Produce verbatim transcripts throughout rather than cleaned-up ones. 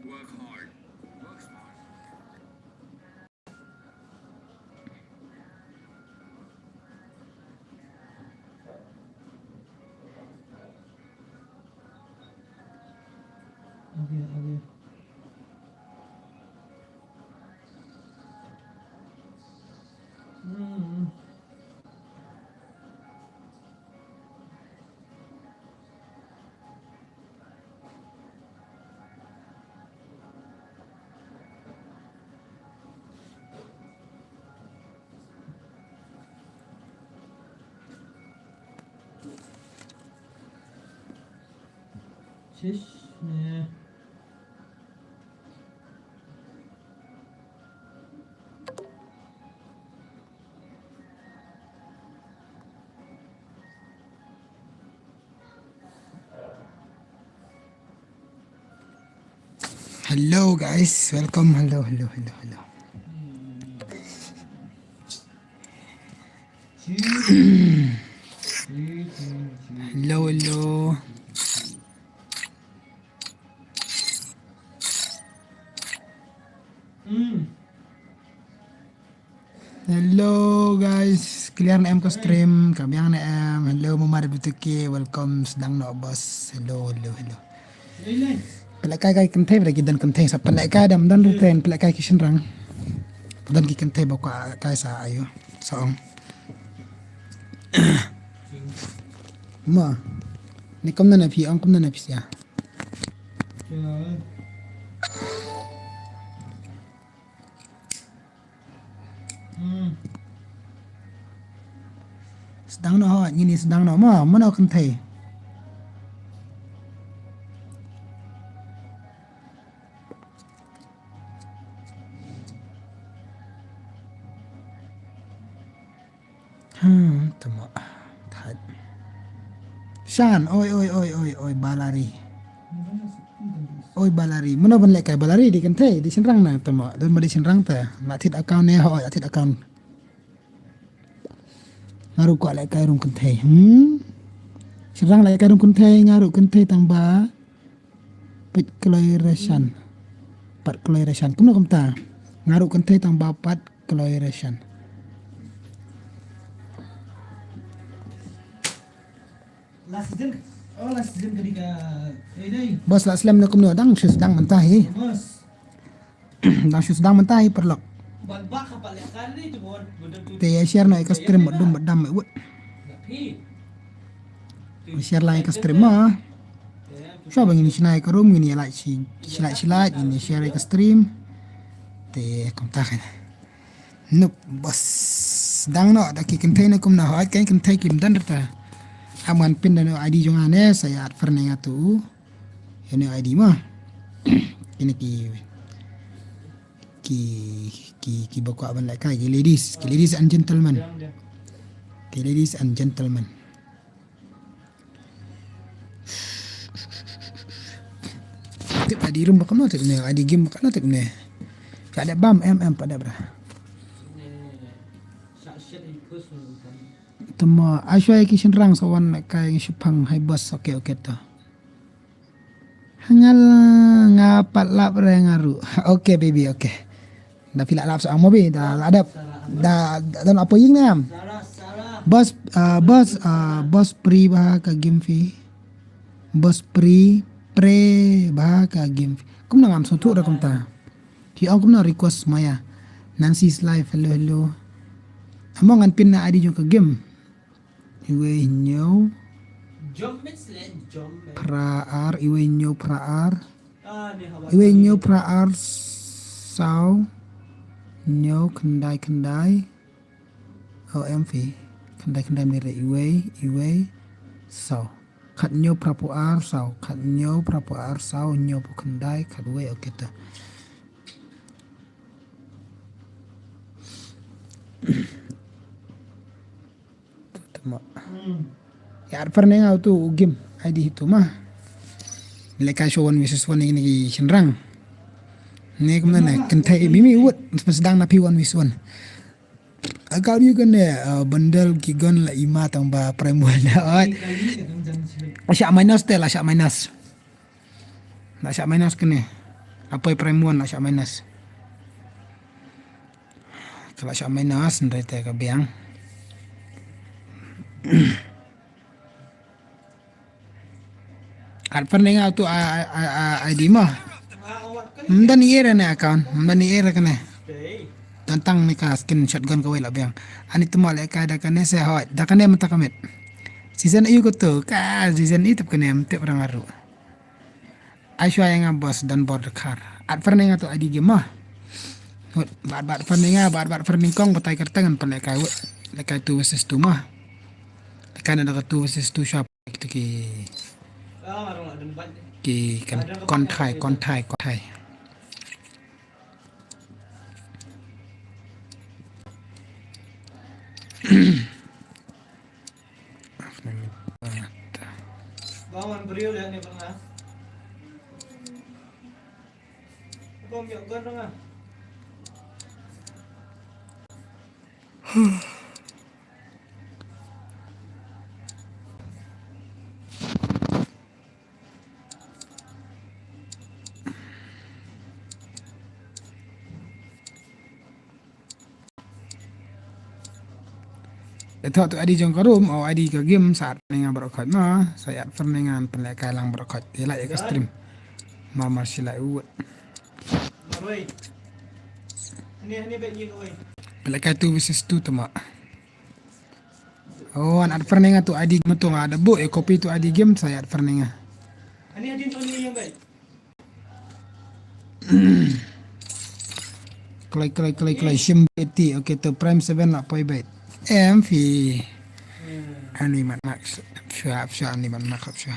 Work hard. Work smart. Okay, okay. Mm. Shish, ne. Hello guys, welcome. Hello, hello, hello, hello. Hello, hello. Hello guys, clear ne em ka stream, ka biang ne em. Hello Mama W T K, welcome, sdang noh boss. Hello, hello, hello. Pynlehkai kai kynthei, ba ki don kynthei, sa pynlehkai, dam don ruh ten, pynlehkai ki shynrang. Don ki kynthei ba kwah kai sa ayu, sa ong. Ma, ni kumno na phi, ong kumno na phi sia. Hmm. Sdang noh, ngin ïa sdang noh, ma, mano kynthei. Hmm, tama. Thait. Shan, oi, oi, oi, oi, oi, Balari. Oi, Balari. Mano ban lehkai Balari, dei kynthei, dei shynrang na, tama. Don ba dei shynrang te. La thied account ne, hooid, la thied account. Nga ruh kwah lehkai rum kynthei. Hmm? Shynrang lehkai rum kynthei, nga ruh kynthei tang ba. Pat kloi rashan. Pat kloi rashan. Kumno kumta? Nga ruh kynthei tang ba pat kloi rashan. Last season, oh, last season ka dei ka, eh, dei. Boss, la slem ne kumno, dang shu sdang mynta hi. Boss. Dang shu sdang mynta hi paralok. Ban ba ka pale ka ni tu bon, bon tu. Te ïa share noh ïa ka stream, mut dum mut dam mut wut. Ïa share lang ïa ka stream ma. Shuwa ba ngin shna ïa ka room, ngin ïa lait shi, shi lait, shi lait, ngin ïa share ïa ka stream. Te kumta kan. Nope, boss. Dang noh, da ki kynthei ne kumno, hooid, ki kynthei kim don rta. Am ngan pyn da no I D jong nga ne, sa ïa add friend ïa nga tu. Ïa no I D ma. Kine ki, ki, ki, ki ba kwah ban lehkai, ki ladies, ki ladies and gentlemen. Ki ladies and gentlemen. Tip I D room ba kumno tip ne, I D game ba kumno tip ne. Ka dep bam, em, em, pat dep bra. Tama, ai shuwa ïa ki shynrang sa wan kai shipang, hai boss, okay, okay to. Hangal nga pat lap re nga ruh. Okay, baby, okay. Da phi la lap sa mo bi, da la dep. Da, da don apo ïing ne em. Boss, ah, boss, ah, boss, pre ba ka game phi. Boss, pre, pre ba ka game phi. Kumno ngam sngewthuh da kumta. Ki ong kumno request Maya. Nancy's live, hello, hello. Amo ngan pyn na I D jong ka game. Iwei hynñiew. Jump, man, slam, jump, man. Phra ar, iwei hynñiew phra ar. Ah, ni hawa. Iwei hynñiew phra ar saw. Hynñiew khyndai khyndai. O M V. Khyndai khyndai mire iwei, iwei saw. Khat hynñiew phra phew ar saw. Khat hynñiew phra phew ar saw. Hynñiew phew khyndai, khat wei, okay ta. Tama. Hmm. Ïa, ar par ne nga utu u game I D tu ma. Lehkai shuwa one versus one ne ki shynrang. Ne kumno ne, kynthei, mimi wut, sdang na phi one versus one. Account ïa kane, uh, bundle ki gun la i ma tang ba Prime World. Alright. La shah minus te, la shah minus. La shah minus kane. Apoi prime one la shah minus. Ka la shah minus, hynrei te ka biang. At pyrneng nga tu a, a, a, a, I D mo. Ym don i era ne account, ym don i era kane. Don tang ne ka skin shotgun kawei la biang. Ani tu mo lehkai da kane se hoi, da kane mynta ka miet. Season ïa u ka tu, ka season ïa tip kane, ym tip rang aru. Ai shuwa ïa nga boss, don bor dkhar. At pyrneng nga tu I D game mo. Hut, bat bat pyrneng nga, bat bat pyrneng kong, batai kyrteng ngan pynlehkai wut. Lehkai two versus two mo. Lehkai na da ka two versus two shuwa. Kita ki, ki kan, kon thai, kon thai, kon thai. Bangun beriu dah ni pernah. Kau ambil gun tengah. Ito tu I D jong ka room, o I D ka game, sa at pyrneng nga baroh khoit mo, sa at pyrneng nga pynlehkai lang baroh khoit. Ïa la ïa ka stream. Mar mar shi la wut. Marwei. Ni ni bet ni koi. Pynlehkai two versus two tu mo. Oh, an at pyrneng nga tu I D game tu nga da buh, eh, copy tu I D game sa at pyrneng nga. Ani adin tu ni yang bai. Kloi, kloi, kloi, kloi, shim B T, okay, tu prime seven la poi bait. Em phi. Ani mat mak, phi, phi, ani mat mak, phi.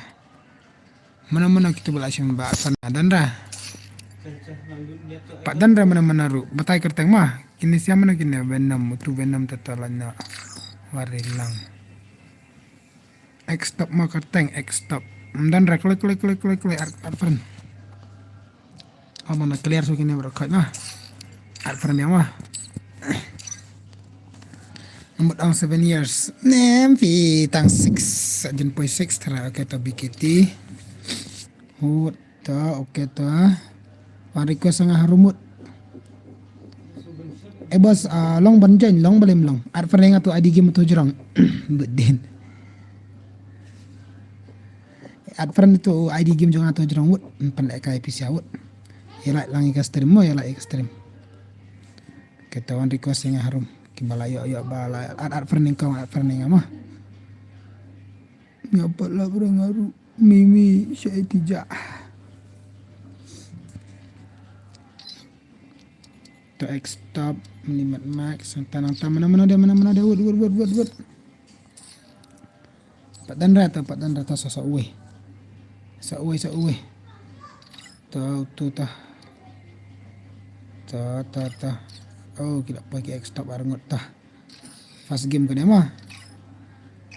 Mana, mana kita bela shim ba sana dan ra. Pat dan ra mana, mana ru. Batai kyrteng mo. Kine siapa mana kine Venom, tu Venom tetalanya. Warilang. X stop mo kyrteng, X stop. Ym don ra, klik, klik, klik, klik, klik, ar, ar friend. Ym na clear so kine baroh khoit mo. Ar friend ïa mo. Namut ong seven years. Nem phi tang six, sa jin poi six tara, okay, to B K T. Hut. To, okay to. Wan request nga harum wut. Eh boss, ah, long ban join, long balim long. At pyrneng nga tu I D game tu jrong. Budin. At pyrneng tu I D game jong nga tu jrong wut. Pynlehkai pisa wut. Ïa la lang ïa ka stream mo, ïa la ïa ka stream. Okay to, wan request nga harum. Ki bala yo yo bala at, at pyrneng kong, at pyrneng nga mo. Nga pat la bra nga ru. Mimi sha iti ja. To X stop, mini mat max, tanang ta mana mana de, mana mana de, wut, wut, wut, wut, wut. Pat dan ra ta, pat dan ra ta sa, sa uwe. Sa uwe, sa uwe. Ta, tu ta. Ta, ta, ta. Oh, kita poi ki X stop arngut ta. First game kane mo.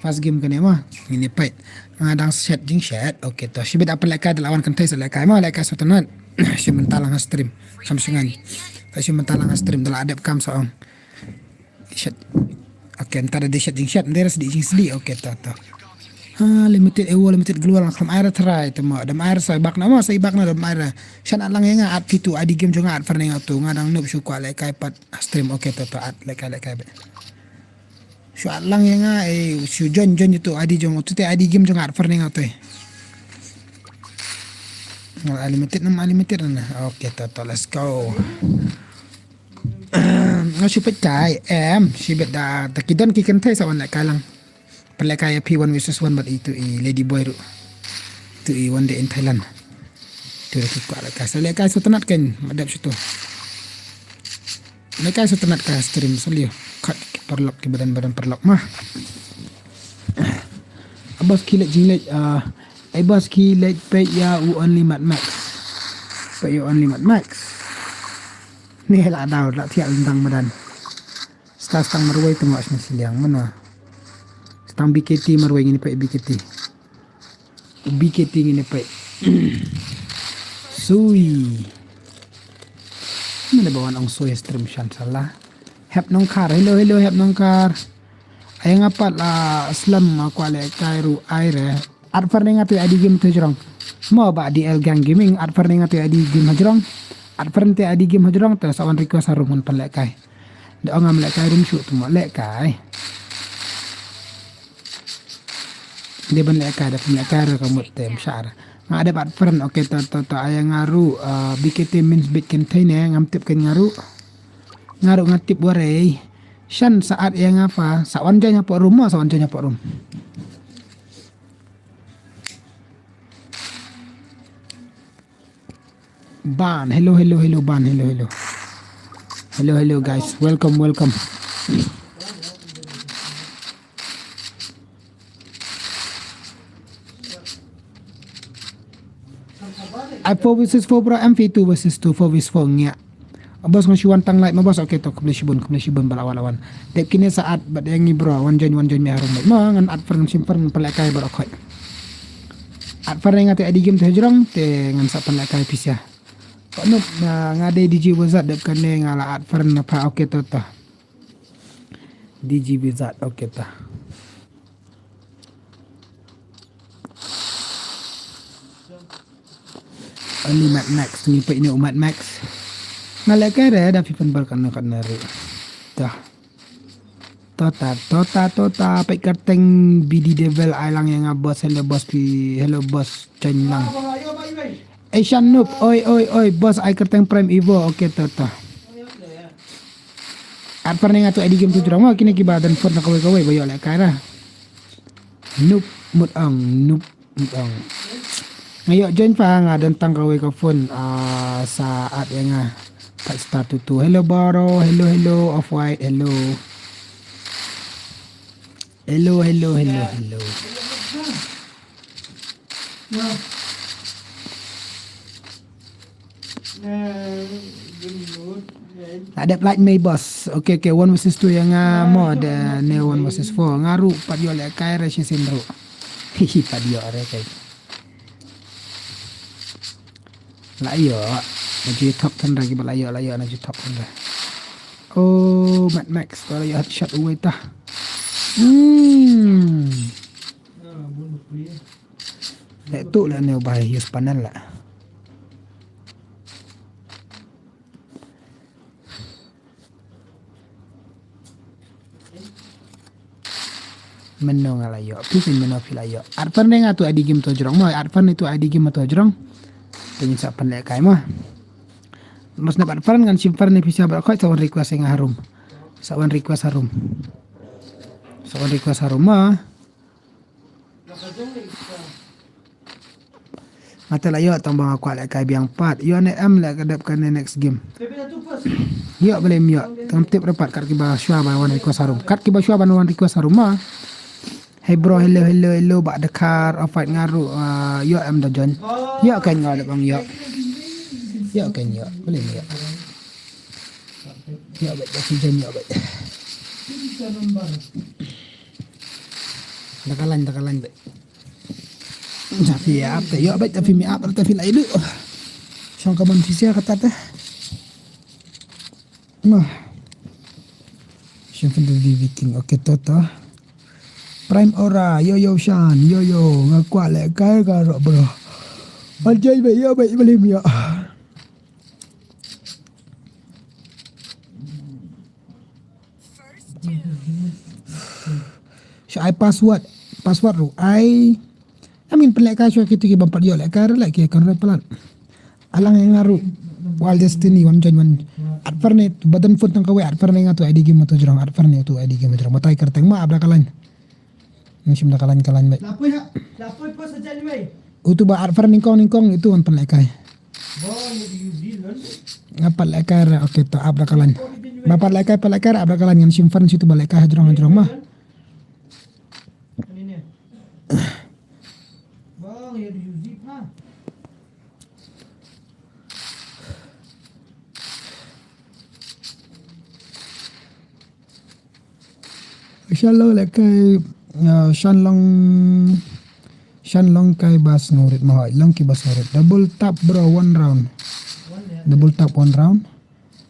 First game kane mo. Ngin ïa peit. Nga dang shet jingshet. Okay to. Shibit apa lehkai da la wan kynthei sa lehkai mo, lehkai sngewtynnat. Shim mynta lang ha stream. Kam sngewthuh. Ta shim mynta lang ha stream da la dep kam sa ong. Shet. Okay, mynta da dei shet jingshet, mynta da sdih jingsdih. Okay to to. Ha, limited, eh, wo limited global, kam ai ra try te mo. Dam ai ra sa bak na mo, sa bak na dam ai ra. Shan at lang ïa nga at phi tu I D game jong nga at pyrneng nga tu. Nga dang noob shu kwah lehkai pat stream, okay to to at lehkai lehkai be. Shu at lang ïa nga, eh, shu join, join ïa tu I D jong, tu te I D game jong nga at pyrneng nga tu. Nga unlimited, nam unlimited na. Okay to to, let's go. Nga shu peit kai, em, shibit da, da ki don ki kynthei sa wan lehkai lang. Pynlehkai ïa phi one versus one bad itu i Lady Boy ruh. Itu i one day in Thailand. Tu da ki kwah lehkai. Sa lehkai sngewtynnat kan, ma dep shuh tu. Lehkai sngewtynnat ka stream sa liu. Kat ki paralok ki badan badan paralok mo. Abas ki leh jing leh, ah, ai bas ki leh peit ïa u Only Mad Max. Peit ïa u Only Mad Max. Ni la daw, la thiah lentang madan. Sta stang marwei tu mo shna shiliang mana. Stang B K T marwei ngin peit B K T. B K T ngin peit. Sui. Mana ba wan ong sui stream shan sala. Hep Nongkhar. Hello, hello, Hep Nongkhar. Ai nga pat la slem ma kwah lehkai ruh ai re. At far ne nga tu ïa ID game tu hajrong. Mo ba D L Gang Gaming, at far ne nga tu ïa ID game hajrong. At far ne tu ïa ID game hajrong, te sa wan request ha room ngan pynlehkai. Da ong ngam lehkai room shuh tu mo lehkai. Dei ban lehkai, da pynlehkai re ka mut te mshah re. Nga dep at far, okay, to, to, to, ïa nga ruh, uh, B K T means bit container, ngam tip kan nga ruh. Nga ruh nga tip warei. Shan sa at ïa nga fa, sa wan join hapoh room mo, sa wan join hapoh room. Ban, hello, hello, hello, Ban, hello, hello. Hello, hello, guys. Welcome, welcome. Ai four versus four, bro, M V two versus two, four versus four ngi ïa. Boss, nga shu wan tang live mo boss. Okay to, khublei shibun, khublei shibun ba la wan, la wan. Dep kine sa at bad ïa ngi bro, wan join, wan join me ha room bad. Mo ngan at far, ngan shim far, ngan pynlehkai bad okhoi. At far ne nga tu ïa ID game tu hajrong, te ngan sa pynlehkai pisa. Ko nup, nga, nga dei D J Wizard, dep kane nga la at far na pha, okay to to. D J Wizard, okay to. Ani Mad Max, ngi peit ne u Mad Max. Nga lehkai re, da phi pynbar katno katno ruh. Dah. Tota, tota, tota, peit kyrteng B D Devil, ai lang ïa nga boss, hello boss, phi, hello boss, join lang. Asian Noob, oi, oi, oi, boss, ai kyrteng Prime Evo, okay, tota. At far ne nga tu ID game tu hajrong, mo kine kiba don phone na kawei kawei, ba ïoh lehkai ra. Noob, mut ong, noob. Nga ïoh join pha, nga don tang kawei ka phone, ah, sa at ïa nga. Pat star tu tu. Hello bro, hello, hello, Off White, hello. Hello, hello, hello, hello. La dep like me boss. Okay, okay, one versus two ïa nga mo, da ne one versus four. Nga ruh pat ïoh lehkai re shisien ruh. Hihi, pat ïoh re kai. La ïoh. Na ju top ten re kiba la ïoh, la ïoh na ju top ten re. Oh, Mad Max, ba la ïoh headshot uwei ta. Hmm. Eh, tu lah ne ubai use panel lah. Mynno nga la ïoh, phi pyn mynno phi la ïoh. At far ne nga tu ID game tu hajrong mo, at far ne tu ID game tu hajrong. Te ngin sa pynlehkai mo. Mas na at far ngan shim far ne pisa bad khoit sa wan request ïa nga ha room. Sa wan request ha room. Sa wan request ha room mo. Nga te la ïoh tang ba nga kwah lehkai biang pat. Ïoh ne em leh ka dep kane next game. Ïoh balei ym ïoh. Te ngam tip re pat kat kiba shuwa ban wan request ha room. Kat kiba shuwa ban wan request ha room mo. Hey bro, hello, hello, hello, Bah Dakar, Off White nga ruh, ah, ïoh em da join. Ïoh kan nga dep ong ïoh. Ïoh kan ïoh. Balei ym ïoh. Ïoh bad da join, ïoh bad. Da ka line, da ka line bad. Da phi ap te, ïoh bad da phi mi ap te phi la idu. Shong ka mon phi sia kata te. Nah. Shin fin de di viking, okay, tota. Prime Aura, yo yo Shan, yo yo, nga kwah lehkai ka roh bro. Anjay bad, ïoh bad, balei ym ïoh. Shu ai password, password ruh ai. Em ngin pynlehkai shuwa kito ki bym pat ïoh lehkai re leh ki kan re palat. Alang ïa nga ruh. Wild Destiny wan join wan. At far ne ba don phone tang kawei, at far ne nga tu ID game tu hajrong, at far ne tu ID game tu hajrong. Batai kyrteng mo, ap da ka line. Ngan shim da ka line, ka line bad. Utu ba at far nyngkong nyngkong itu ngan pynlehkai. Nga pat lehkai re, okay, to ap da ka line. Ba pat lehkai, pat lehkai re, ap da ka line, ngan shim far ne situ ba lehkai hajrong hajrong mo. Shalom lehkai, uh, Shanlong, Shanlong kai ba sngewrit mo, hoi long ki ba sngewrit. Double tap bro, one round. Double tap one round.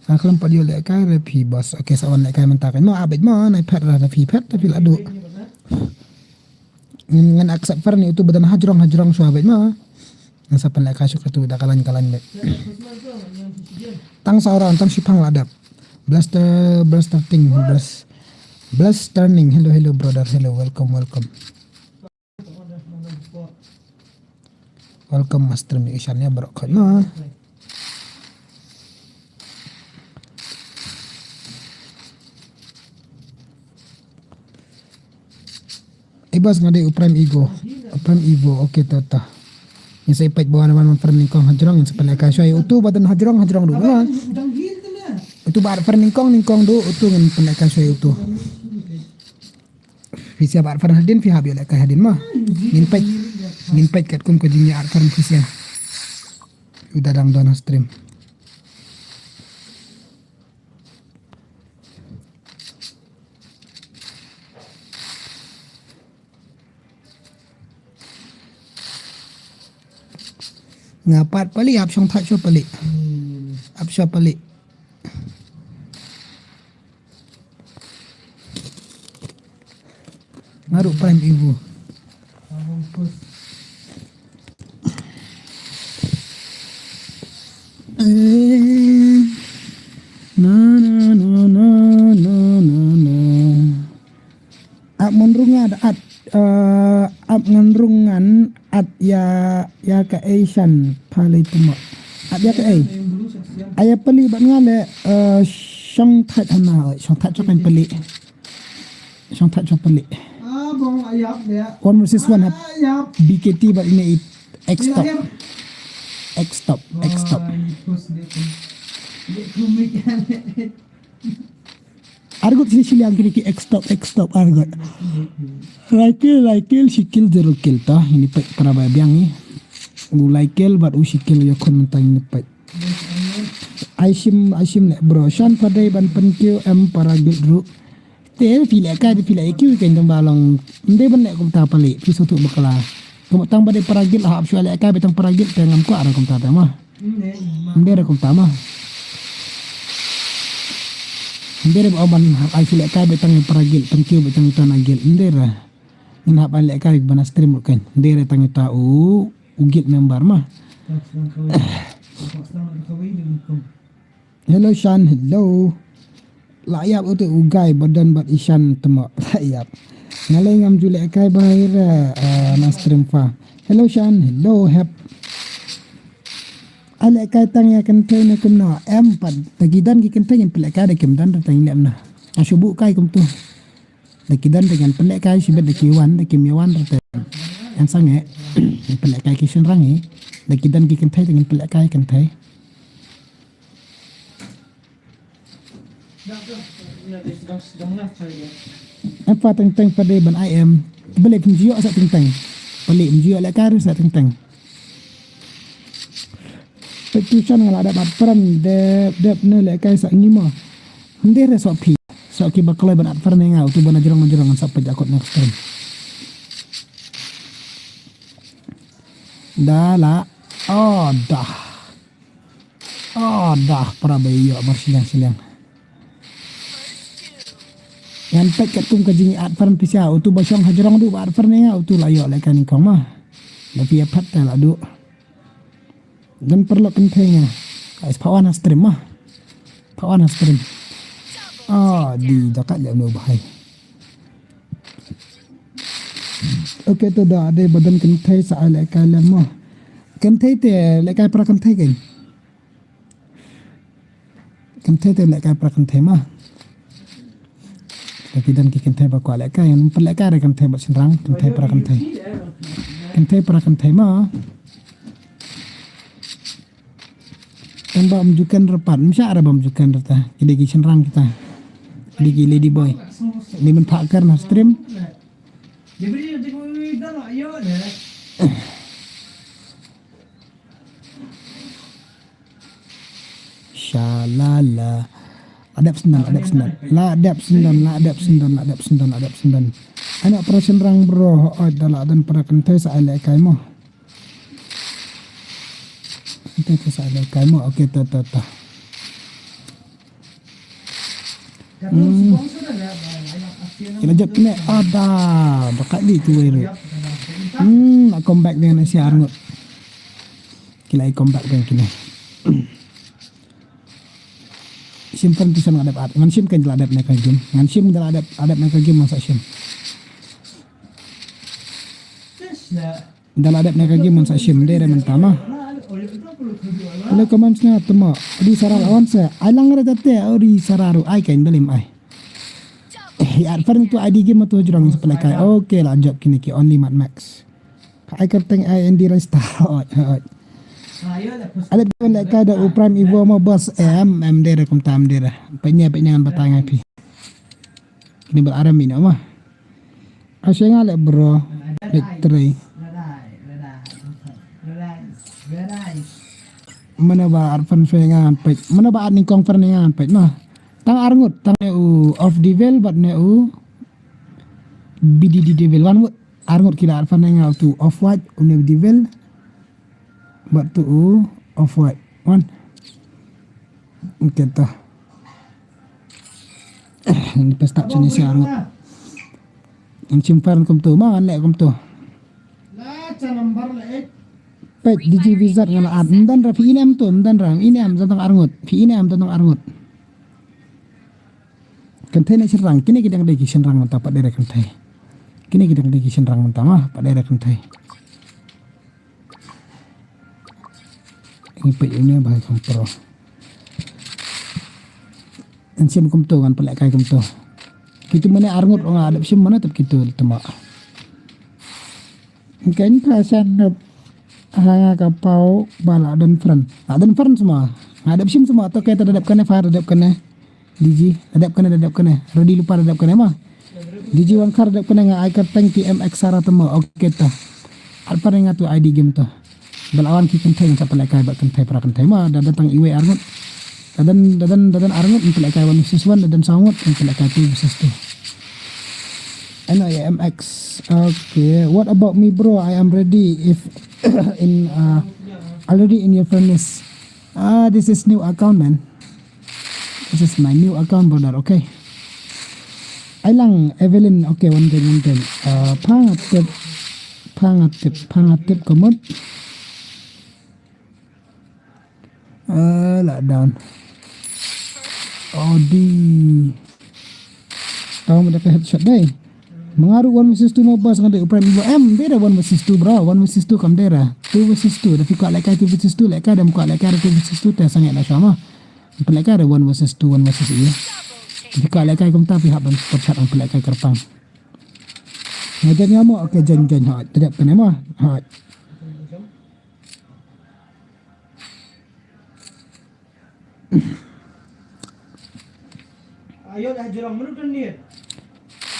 Nga khlem pat ïoh lehkai re phi boss. Okay, sa wan lehkai mynta kan mo, ap bad mo, nai phet ra phi phet, phi la duh. Ngan accept friend ïa utu ba don hajrong hajrong shuwa bad ma. Ngan sa pynlehkai shuh ïa utu da ka lain ka lain bad. Tang saw round, tang shipang la dep. Blaster, blaster ting, blast, blaster ning. Hello, hello brother, hello, welcome, welcome. Welcome master mi isan ya bro khat na. Eh bas nga dei u Prime Evo. U Prime Evo, okay to to. Ngin sa ïa peit ba wan wan friend nyngkong hajrong, ngin sa pynlehkai shuwa ïa utu ba don hajrong hajrong du na. Utu ba friend nyngkong nyngkong du, utu ngin pynlehkai shuwa ïa utu. Phi sa ïa ba friend hadien, phi hap ïalehkai hadien ma. Ngin peit, ngin peit katkum ka jingïa friend phi sa ïa. U da dang don ha stream. Nga pat pali ap shong thait shuwa pali. Ap shuwa pali. Nga ruh Prime Evo. Eh, na, na, na. Ap ngan rung ngan at, eh, ap ngan rung ngan at ïa, ïa ka ei shan pha lei pynmok. At ïa ka ei. Ïa pali bad nga leh, eh, shong thait hana, shong thait shong pali. Shong thait shong pali. One versus one hap. B K T bad ine i X top. X top, X top. Argut shi shiliang kini ki X top, X top argut. Laikil, laikil, shikil, zero kil ta. Ini pek para bai biang ni. U laikil bad u shikil ïa khun mentang ini pek. Ai shim, ai shim leh bro. Shan pha dei ban pynkiew em para guild ruh. Te phi lehkai, te phi lehkai kiew kan tang ba long. Ndei ban leh kumta pali. Phi sngewthuh bakla. Kum tang ba dei para guild hap shuwa lehkai ba tang para guild te ngam kwah ra kumta te ma. Ndei ra kumta ma. Ndei ra ba ban hap ai phi lehkai ba tang para guild, pynkiew ba tang tana guild. Ndei ra. Ngin hap ban lehkai ba na stream ruh kan. Ndei ra tang ta u, u guild member ma. Hello Shan, hello. La ïap utu u guy ba don bad i Shan temo. La ïap. Nga lei ngam ju lehkai ba ira, eh, na stream fa. Hello Shan, hello Hep. Ai lehkai tang ïa kynthei ne kumno? Em pat. Da ki don ki kynthei ngin pynlehkai, da kim don da tang lem na. Nga shu buh kai kumtu. Da ki don da ngan pynlehkai shibit, da ki wan da kim ïa wan rta. Em sangeh. Ngin pynlehkai ki shynrang eh. Da ki don ki kynthei da ngin pynlehkai kynthei. Em pa teng teng pha dei ban ai em. Balei phim ju ïoh sa teng teng. Balei phim ju ïoh lehkai ruh sa teng teng. Peit tu Shan nga la dep add friend, dep, dep ne lehkai sa ngi mo. Hynrei re soh phi. Soh ki ba kloi ban add friend ïa nga, utu ba na jrong na jrong ngan sa peit akut next time. Da la. Oh, dah. Oh, dah, para ba ïoh bar shiliang shiliang. Ngan peit katkum ka jingïa add friend pisa, utu ba shong hajrong duh ba add friend ïa nga, utu la ïoh lehkai nyngkong ma. Da phi ïa phet te la duh. Don paralok kynthei nga. Guys, pha wan ha stream ma. Pha wan ha stream. Ah, di da kat leh no bahai. Okay, to da dei ba don kynthei sa ai lehkai lem mo. Kynthei te lehkai para kynthei kan. Kynthei te lehkai para kynthei ma. Te ki don ki kynthei ba kwah lehkai, ngin pynlehkai re kynthei bad shynrang, kynthei para kynthei. Kynthei para kynthei ma. Tang ba ym ju ken re pat, ym shah re ba ym ju ken re ta. Ki dei ki shynrang kita. Ki dei ki lady boy. Ni mynta ka na stream. Shalala. La dep sendon, la dep sendon. La dep sendon, la dep sendon, la dep sendon, la dep sendon. Anak para shynrang bro, hooid da la don para kynthei sa ai lehkai mo. Kynthei sa ai lehkai mo, okay, to, to, to. Hmm. Ila jop kine, ada, da kat di tu wei ruh. Hmm, la comeback biang na sha arngut. Ki la comeback biang kine. Shim friend tu sa nga dep at. Ngan shim kan la dep na ka game. Ngan shim da la dep, la dep na ka game ngan sa shim. Da la dep na ka game ngan sa shim de re mynta ma. Pule comment nga tama. Odi sarar awan sa. Ai lang re tate odi sarar ai kan dalim ai. Ya friend tu I D game tu jrong sa pele kai. Okay la jop kine ki only Mad Max. Ai kyrteng ai Andy Rasta. Oi, oi. Ada pun lek kai da u Prime Evo ma bos em em dere kum tam dere. Penya penya ngan batai ngai pi. Kini ber aram ina ma. Ashe nga lek bro. Lek try. Mana ba ar fan fe ngan pek. Mana ba ar ningkong fan ngan pek ma. Tang arngut tang ne u of devil bat ne u B D D devil wan mut. Arngut ki la arfan nga tu off white une devil. Bat tu u off white. Wan. Kita. Ini pesta chini si arngut. Yang simpan kum tu ma ngan lek kum tu. Pek D G V Z ngala at ndan ra fi inem tu ndan ra inem tang arngut fi inem tang arngut. Kynthei ne shynrang kine ki dang dei ki shynrang mynta pat dei re kynthei. Kine ki dang dei ki shynrang mynta ma pat dei re kynthei. Ngi peit une ba kham pro. Ngan shim kumto ngan pynlehkai kumto. Kitu mane arngut nga dep shim mane tep kitu tama. Kan ka san nep ha nga ka pau ba la don friend. La don friend semua. Nga dep shim semua to kata dep kane fire dep kane. D G dep kane dep kane. Ready lupa dep kane ma. D G wan kar dep kane nga ai kyrteng T M X Sara tama. Okay ta. Alpa nga tu I D game to. Balawan ki kynthei ngan sa pynlehkai ba kynthei para kynthei ma da datang iwei arngut. Dadan dadan dadan arngut ngan pynlehkai one versus one dadan sawngut ngan pynlehkai two versus two. N I M X. Okay, what about me, bro? I am ready if in uh, already in your friend list. Ah, this is new account, man. This is my new account, brother. Okay. Ai lang Evelyn. Okay, one thing, one thing. Uh, pha nga tip, pha nga tip, pha nga tip ka mut. Eh, la down. Odi. Tahu mada ka headshot dai. Mengaru one versus two mo bas ngan dei upran ibu em dei da one versus two bro, one versus two kam dei da. Two versus two da fi kwah lehkai two versus two lehkai da kwah lehkai da two versus two te sangeh na shama. Pynlehkai da one versus two one versus iya. Fi kwah lehkai kumta fi hap ban super chat pynlehkai kyrpang. Ngajan nga mo okay jan jan ha tedap kene mo ha.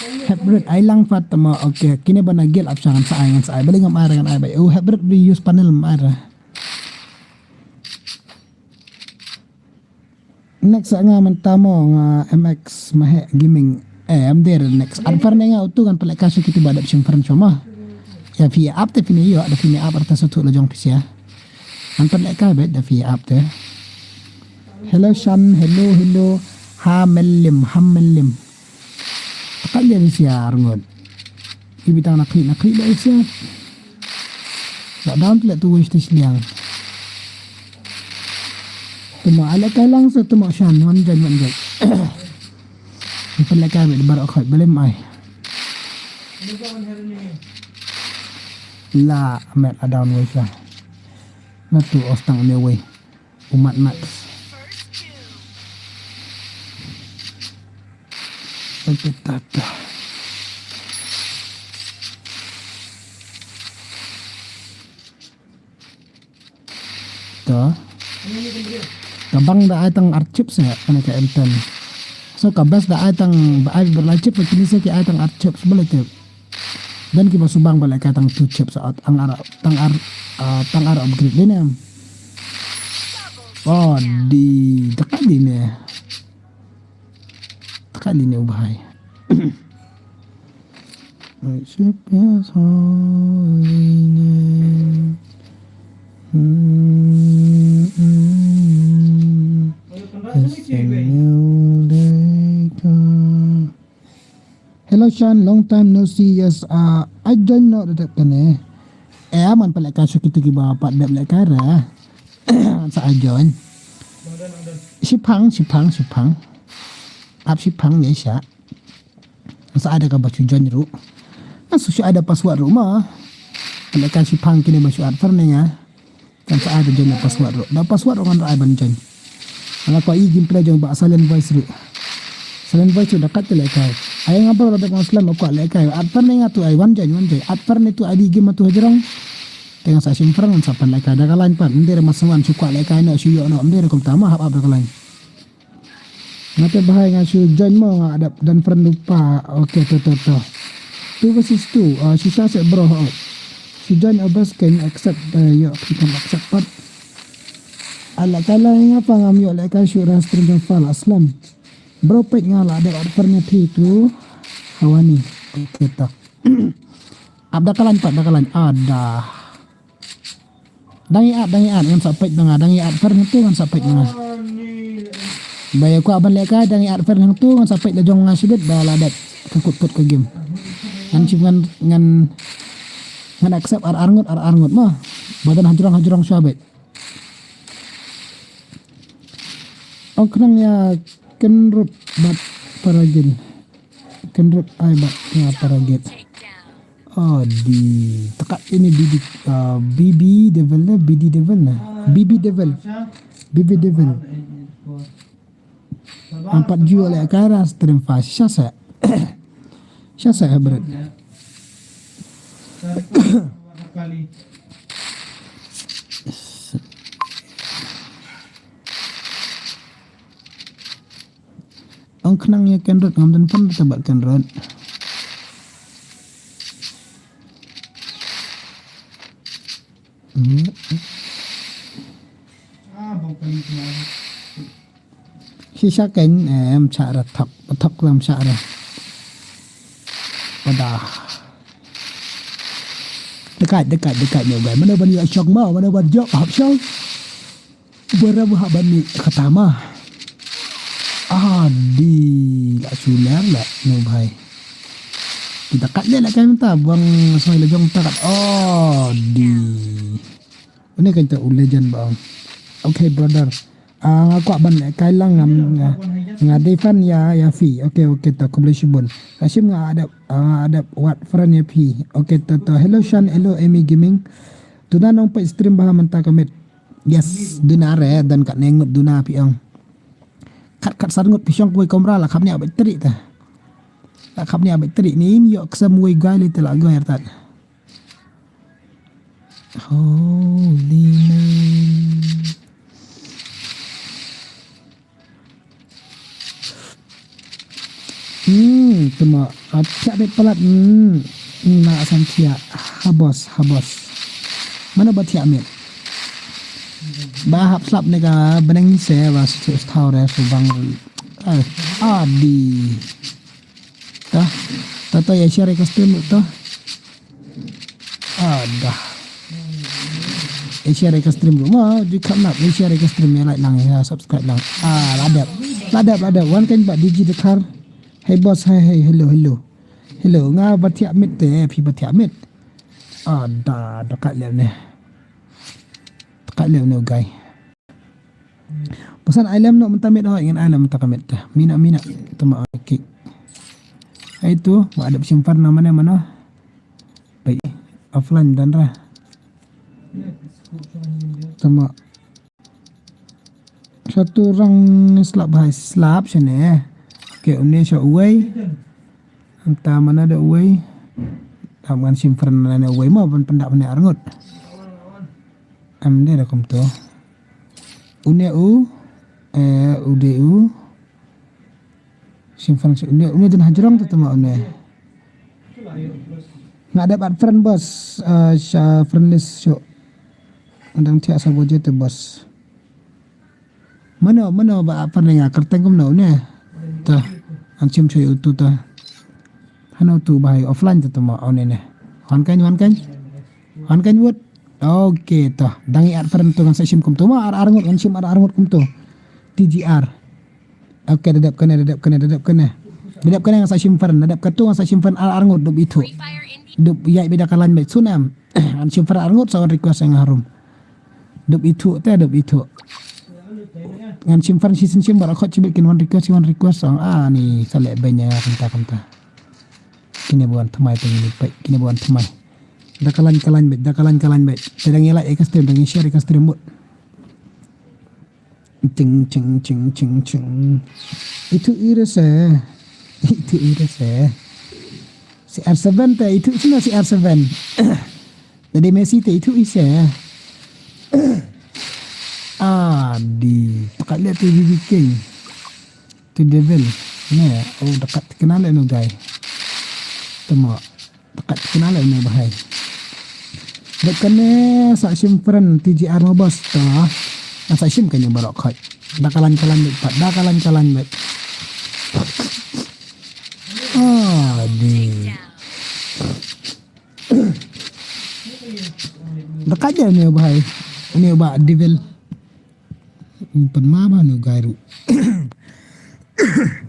Hybrid ai lang fat tama okay kine bana gel ap sangan sa ai ngan sa ai bali ngam ai ngan ai bai u hybrid bi use panel mai ra. Next nga mynta mo nga M X Mahek Gaming. Eh, em der next. Adver ne nga utu kan pelek kasu kiti badap sim friend sama. Ya fi app te fini yo ada fini app arta satu lo jong pisia. Kan pelek ka bet da fi app te. Hello Shan, hello hello. Ha melim, ha melim. Akan dia sia arngut. Ibi tang nakli nakli da sia. Da dam tu le tu wis tis liang. Tuma ala kai lang sa tuma shan wan jan wan jan. Ipan la kai bar akhoi belem ai. La met a down wis la. Na tu os tang ne wei. Umat mat. Oke tata. To. Ka bang da ai tang ar chips ya kana ka M ten. So ka best da ai tang ba ai berlai chips kini se ki ai tang ar chips boleh tu. Dan ki ba subang ba lehkai tang two chips at tang ar tang ar ah, tang ar upgrade dei ne. Oh di dekat di ne. Dekat di ne ubahai. Worship His holy name. Mm-mm. It's a new day come. Hello Shan, long time no see. Yes, uh, I join noh da dep kane. Eh, man pat lehkai sha kitu kiba pat dep lehkai re. Sa I join. Shipang, shipang, shipang. Ap shipang ne sha. Sa ada kaba shu join ruh. Nga shu ada password ruh ma. Lehkai shipang kine ba shu add friend ne nga. Kan sa ai da join da password ruh. Da password ruh ngan ai ban join. Nga kwah i gameplay jong ba silent voice ruh. Silent voice ruh da kat te lehkai. Ai nga ba da ngan slem kwah lehkai. Add friend ne nga tu ai wan join, wan join. Add friend ne tu ai di game tu hajrong. Te ngan sa shim friend ngan sa pan lehkai da ka line pan. Ym dei re ma sngwan shu kwah lehkai noh shu ïoh noh. Ym dei re kumta ma hap ap da ka line. Nga te bahai nga shu join mo nga adap dan friend lupa. Okay, to, to, to. Two versus two. Ah, shisha seh bro, ho. Shu join obes ken accept, eh, yo, kita accept pat. Ala kala nga pa ngam yo lehkai shu ras stream jong fal aslam. Bro pek nga la adap add friend nya phi tu. Hawani. Okay, to. Ap da ka line pat, da ka line. Ada. Dang ïa, dang ïa, ngan sa peit ba nga, dang ïa, friend tu ngan sa peit ba nga. Ba ïa kwah ban lehkai, dang ïa, friend tu ngan sa peit la jong nga shibit, ba la dep ka kut kut ka game. Ngan shim ngan, ngan, ngan accept ar ar ngut, ar ar ngut ma. Ba dan hajrong, hajrong sha beit. Ong khnang ïa kynrut bad paragil. Kynrut ai bad nga paragil. Oh, di. Tekat ini B B, uh, B B Devil na, B D Devil na. B B Devil. B B Devil. Ampat jua lehkai ra stream fa shisha seh. Shisha seh, bret. Ong khnang ïa kynrut ngam don pynban te bad kynrut. Hmm. Shisha ken, eh, em cha ra thok, thok lam cha ra. Pada. Dekat, dekat, dekat ni, guys. Mana ban ïa shok ma, mana ban jok, hap shok. Bara ba hap ban ni kata ma. Ah, di la sular la, no bhai. Kita kat le la kan ta, bang soi la jong ta kat. Oh, di. Ini kan ta u legend bang. Okay, brother. Ah, nga kwah ban lehkai lang ngam nga, nga dei fan ïa, ïa phi. Okay, okay, to khublei shibun. Hashim nga adap, ah, nga adap wat friend ïa phi. Okay, to, to. Hello Shan, hello Amy Gaming. Tuna nong peit stream ba mynta ka miet. Yes, duna re, don katne ngut duna phi ong. Kat kat sar ngut phi shong kawei kamra la khap ne abet tri ta. La khap ne abet tri ni in yo ksam wei gai le te la gai artat. Holy man. Hmm, tuma, ah, thiah bit palat, hmm, na san thiah, ha boss, ha boss. Mana ba thiah mit. Ba hap slap ne ka beneng se, ba su su thaw re, su bang, eh, adi. Ta, ta, ta, ya share ka stream ta. Ada. Eh, share ka stream ruh. Ma, ju kham nap, eh, share ka stream ïa like lang, ïa subscribe lang. Ah, la dep. La dep, la dep. Wan kan ba D J Dkhar. Hey boss, hey, hey, hello, hello. Hello, nga ba thiah mit te, phi ba thiah mit. Ada, da kat lem ne. Da kat lem ne, guys. Pasan ai lem noh mynta miet hoi, ngan ai lem mynta ka miet. Mina, mina. Tama ai kick. Ai tu, ba adap simpan nama ne mana. Baik, offline dan ra. Tama. Satu orang slap hai, slap sini. Okay, une sha uwei. Anta mana da uwei. Tam ngan simpan na uwei ma ban pyndap ne arngut. Am de da kumto. Une u, eh, ude u. Simpan si une, une dan hajrong tu tama une. Nga dep add friend boss, eh, sha friend list shu. Ngan dang thiah sa boje te boss. Mano, mano ba add friend nga kyrteng kumno une. Ta, an sim shu utu ta. Hano tu bahai offline tu tama une ne. Wan kan, wan kan. Wan kan wut. Okay, to. Dang i add friend tu ngan sa sim kumto. Ma ar ar ngut ngan sim ar ar ngut kumto. T G R. Okay, da dep kane, da dep kane, da dep kane. Da dep kane nga sa shim friend, da dep katu nga sa shim friend ar ar ngut, dup ithuh. Dup ïaid beit da ka line beit, sngewbha. Ngan shim friend ar ngut sa wan request ïa nga ha room. Dup ithuh te, dup ithuh. Ngan shim friend shisien shim baroh khoit shibit kin wan request, wan request song. Ah, ni sa leh beiñ ïa nga kumta kumta. Kine ba wan thymmai te ngin ïa peit, kine ba wan thymmai. Da ka line, ka line beit, da ka line, ka line beit. Te dang ïa like ïa ka stream, dang ïa share ïa ka stream mut. Ching, ching, ching, ching, ching. Ithuh ire se. Ithuh ire se. Si R seven te ithuh sino si R seven. Dadi Messi te ithuh ise. Ah, di. Pakat lihat tu B B King. Tu Devil. Ne, oh, dekat kenal anu guy. Temo. Dekat kenal anu bahai. Dek kane sa shim friend T G R mo bos to. Sa shim kane baroh khoit. Da ka line ka line beit pat. Da ka line ka line beit. Ah, di. Dekat je anu bahai. Anu bah Devil. Pynma ba nu gairu.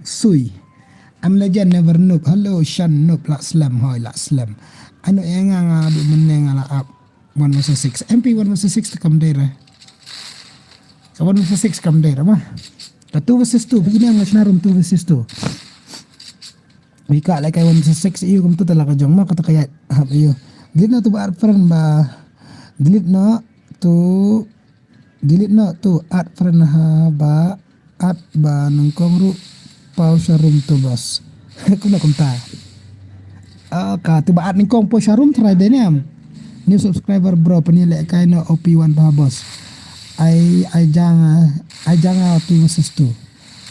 Sui. I'm legend, never noob. Hello, Shan noob, lah slem, hoi, lah slem. Anu ïa nga nga du mynne nga la ap one versus six. M P one versus six te kam dei re. Ka one versus six kam dei re ma. Ka two versus two, begini nga shna room two versus two. Wi ka leh kai one versus six, ïa kumtu te la ka jong ma kata ka ïa hap ïa. Delete noh tu ba add friend ba. Delete noh tu Delete noh tu add friend ha ba add ba nyngkong ruh pau sha room tu bos. Kumno kumta. Ah, ka tu ba add nyngkong pau sha room try dei ne em. New subscriber bro, pynlehkai noh O P one ba bos. Ai, ai jang, ai jang ah tu versus tu.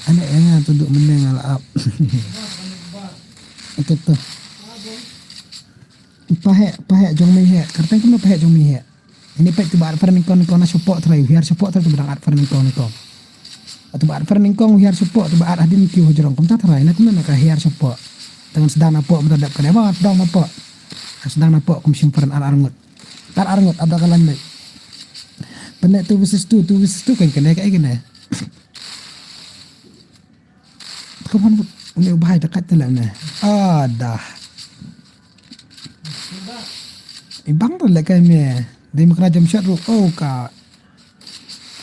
Ane enga tu duk meneng ala ap. Oke tu. Pahek, pahek jong mei hek. Kyrteng kumno pahek jong mei hek. Ini peit tu ba add friend nyngkong nyngkong na shapoh trai, u hiar shapoh trai tu ba dang add friend nyngkong nyngkong. Tu ba add friend nyngkong u hiar shapoh tu ba add hadien ki u hajrong kumta trai na kumno na ka hiar shapoh. Tang sdang na poh mynta dep ka dei ba sdang na poh. Sdang na poh kum shim friend ar ar ngut. Ar ar ngut abda ka lan dei. Pynleh two versus two, two versus two kan kane ka ei kane. Come on, une u bahai da kat te leh une. Ah, dah. I bang tu leh kai me. Dei me kena jump shot ruh. Oh, ka.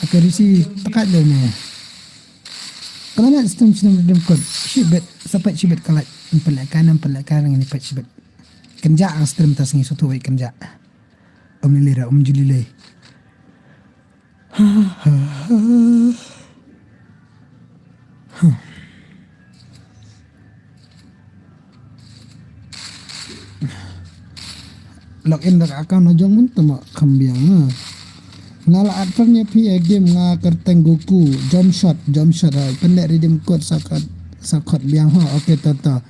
Aka risi tekat leh une. Kena na stream stream redeem code. Shibit, sa peit shibit ka like. Em peit leh kai, em peit leh kai, ngan peit shibit. Kynja ang stream ta sngi sutu wei kynja. Om lilira, om julilei. Log in da ka account na jong mun tama kham biang na. Nga la add friend ïa phi ïa game nga kyrteng Goku, jump shot, jump shot ha. Pynleh redeem code sa khot, sa khot biang ha. Okay, to to.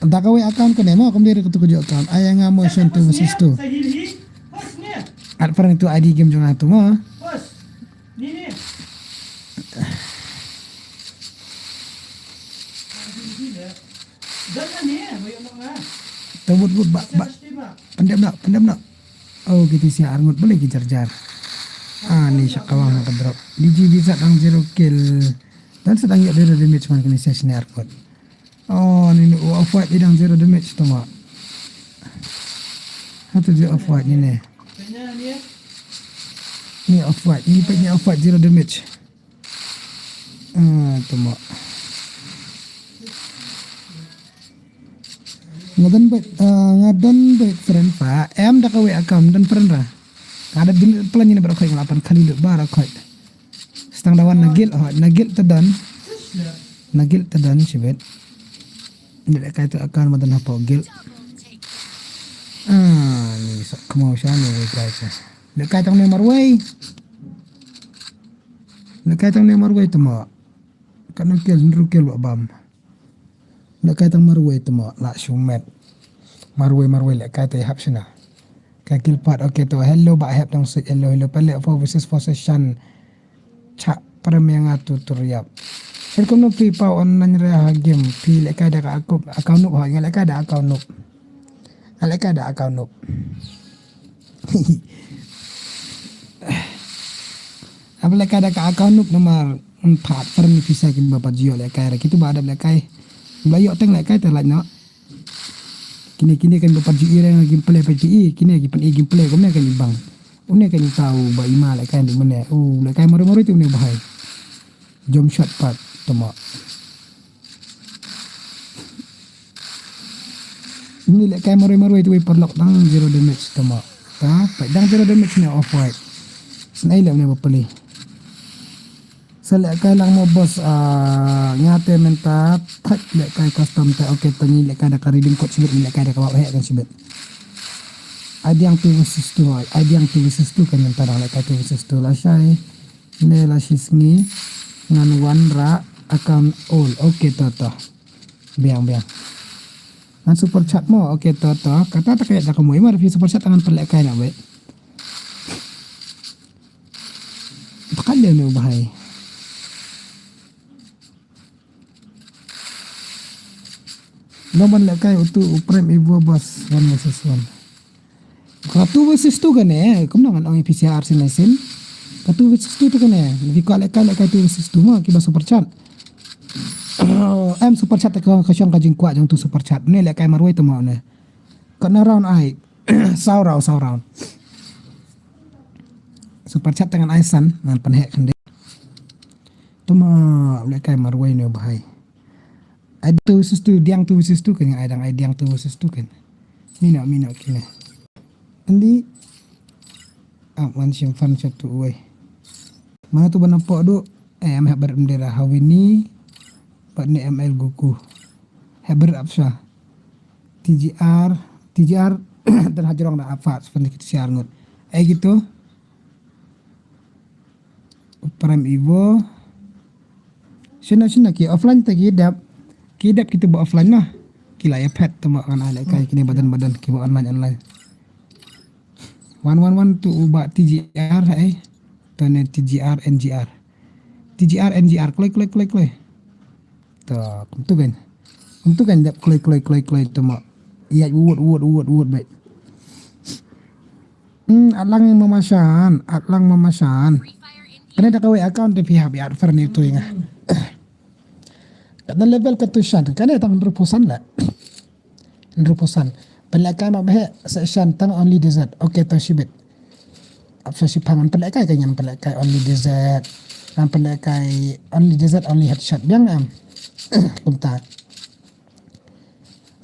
Da kawei account kane mo, kumne re katu ka jong account. Ai nga mo shen tu versus tu. Add friend tu I D game jong nga tu mo. Tawut wut ba ba. Pendem nak, pendem nak. Oh, kita si arngut boleh ki jar jar. Ah, ni syak kawang nak drop. D G bisa dang zero kill. Dan sedang yak zero damage man kena session ni arngut. Oh, ni ni off white idang zero damage tu ma. Hatu je off white ni ni. Ni off white, ni pek ni off white zero damage. Ah, tu ma. Ngadan baik, ah, ngadan baik friend pa. Em dah kawai akam dan friend ra. Ada delete plan ni baru kau ngelapan kali lut baru kau. Setang dawan nagil, oh, nagil tedan. Nagil tedan sibet. Ni leh kai tu akan madan hapo gil. Ah, ni sak kemau sha ni wei kai cha. Leh kai tang ni marwei. Leh kai tang ni marwei tama. Kan nagil nrukil wa bam. Leh kai tang marwei tama la shumet. Marwei marwei leh kai te hap shina. Ka gil pat, okay to. Hello ba hep tang sik, hello hello pele four versus four session. Chak prem ïa nga tu tur ïap. Sir kumno phi paw online re ha game phi leh kai da ka account, account noob ha, nga leh kai da account noob. Nga leh kai da account noob. Ap leh kai da ka account noob namar phat friend pisa ki ba pat jio leh kai re kitu ba da leh kai. Ba ïoh teng lehkai te lait noh. Kine kine kan ba pat ju i reng gameplay pat ju i, kine ki pyn i gameplay kumne kan i bang. Une kan i tau ba i ma lehkai di mane. U lehkai marwei marwei te une bahai. Jump shot pat tama. Ni lehkai marwei marwei te wei paralok dang zero damage tama. Ta pat dang zero damage ne off white. Snai le une ba peli. Sa lehkai lang mo boss, ah, nga te mynta thait lehkai custom te, okay, to ngi lehkai da ka redeem code shibit, ngi lehkai da ka wap heh kan shibit. Ai diang two versus two, ai diang two versus two kan mynta dang lehkai two versus two lashai. Ne la shi sngi ngan wan ra account all. Okay, to, to. Biang, biang. Ngan super chat mo, okay, to, to. Kata ta kaya da ka mo, ima da phi super chat ngan pynlehkai na wei. Pakhat le ne u bahai. Ngan lehkai utu u Prime Evo boss one versus one. Ka two versus two kane, kumno ngan ong P C R sin sin. Ka two versus two tu kane. Phi kwah lehkai lehkai two versus two mo kiba super chat. Em super chat ka ka shong ka jingkwah jong tu super chat. Ne lehkai marwei tu mo ne. Ka na round ai. Saw round, saw round. Super chat te ngan ai san, ngan pynheh khyndiat. Tuma lehkai marwei ne bahai. Ai two versus two, diang two versus two kan, ai dang ai diang two versus two kan. Mino, mino kine. Andi. Ah, wan shim fan shatu uwei. Mana tu bana pok du. Eh, em heh ber mdera Hawini. Pat ne M L Goku. Heh ber apsha. T G R, T G R dan hajrong da apa seperti kita siar ngut. Eh gitu. Prime Evo. Shina shina ki offline te ki dep. Ki dep kita ba offline lah. Ki la ya pet tu ma ngan ai lehkai kini badan badan ki ba online online. One one one tu uba T G R eh. Tu ne T G R N G R. T G R N G R kloi kloi kloi kloi. To, kumtu kan. Kumtu kan dep kloi kloi kloi kloi tu ma. Ïa wut wut wut wut bai. Hmm, atlang mamashan, atlang mamashan. Kane da kawei account te phi hap ïa fer ni tu nga. Kane level ka tu shan, kane tang rupusan la. Rupusan. Pynlehkai ma bhe session tang only desert. Okay, to shibit. Apa shi pangan pynlehkai ka nyan pynlehkai only desert. Ngan pynlehkai only desert, only headshot. Biang em. Kumta.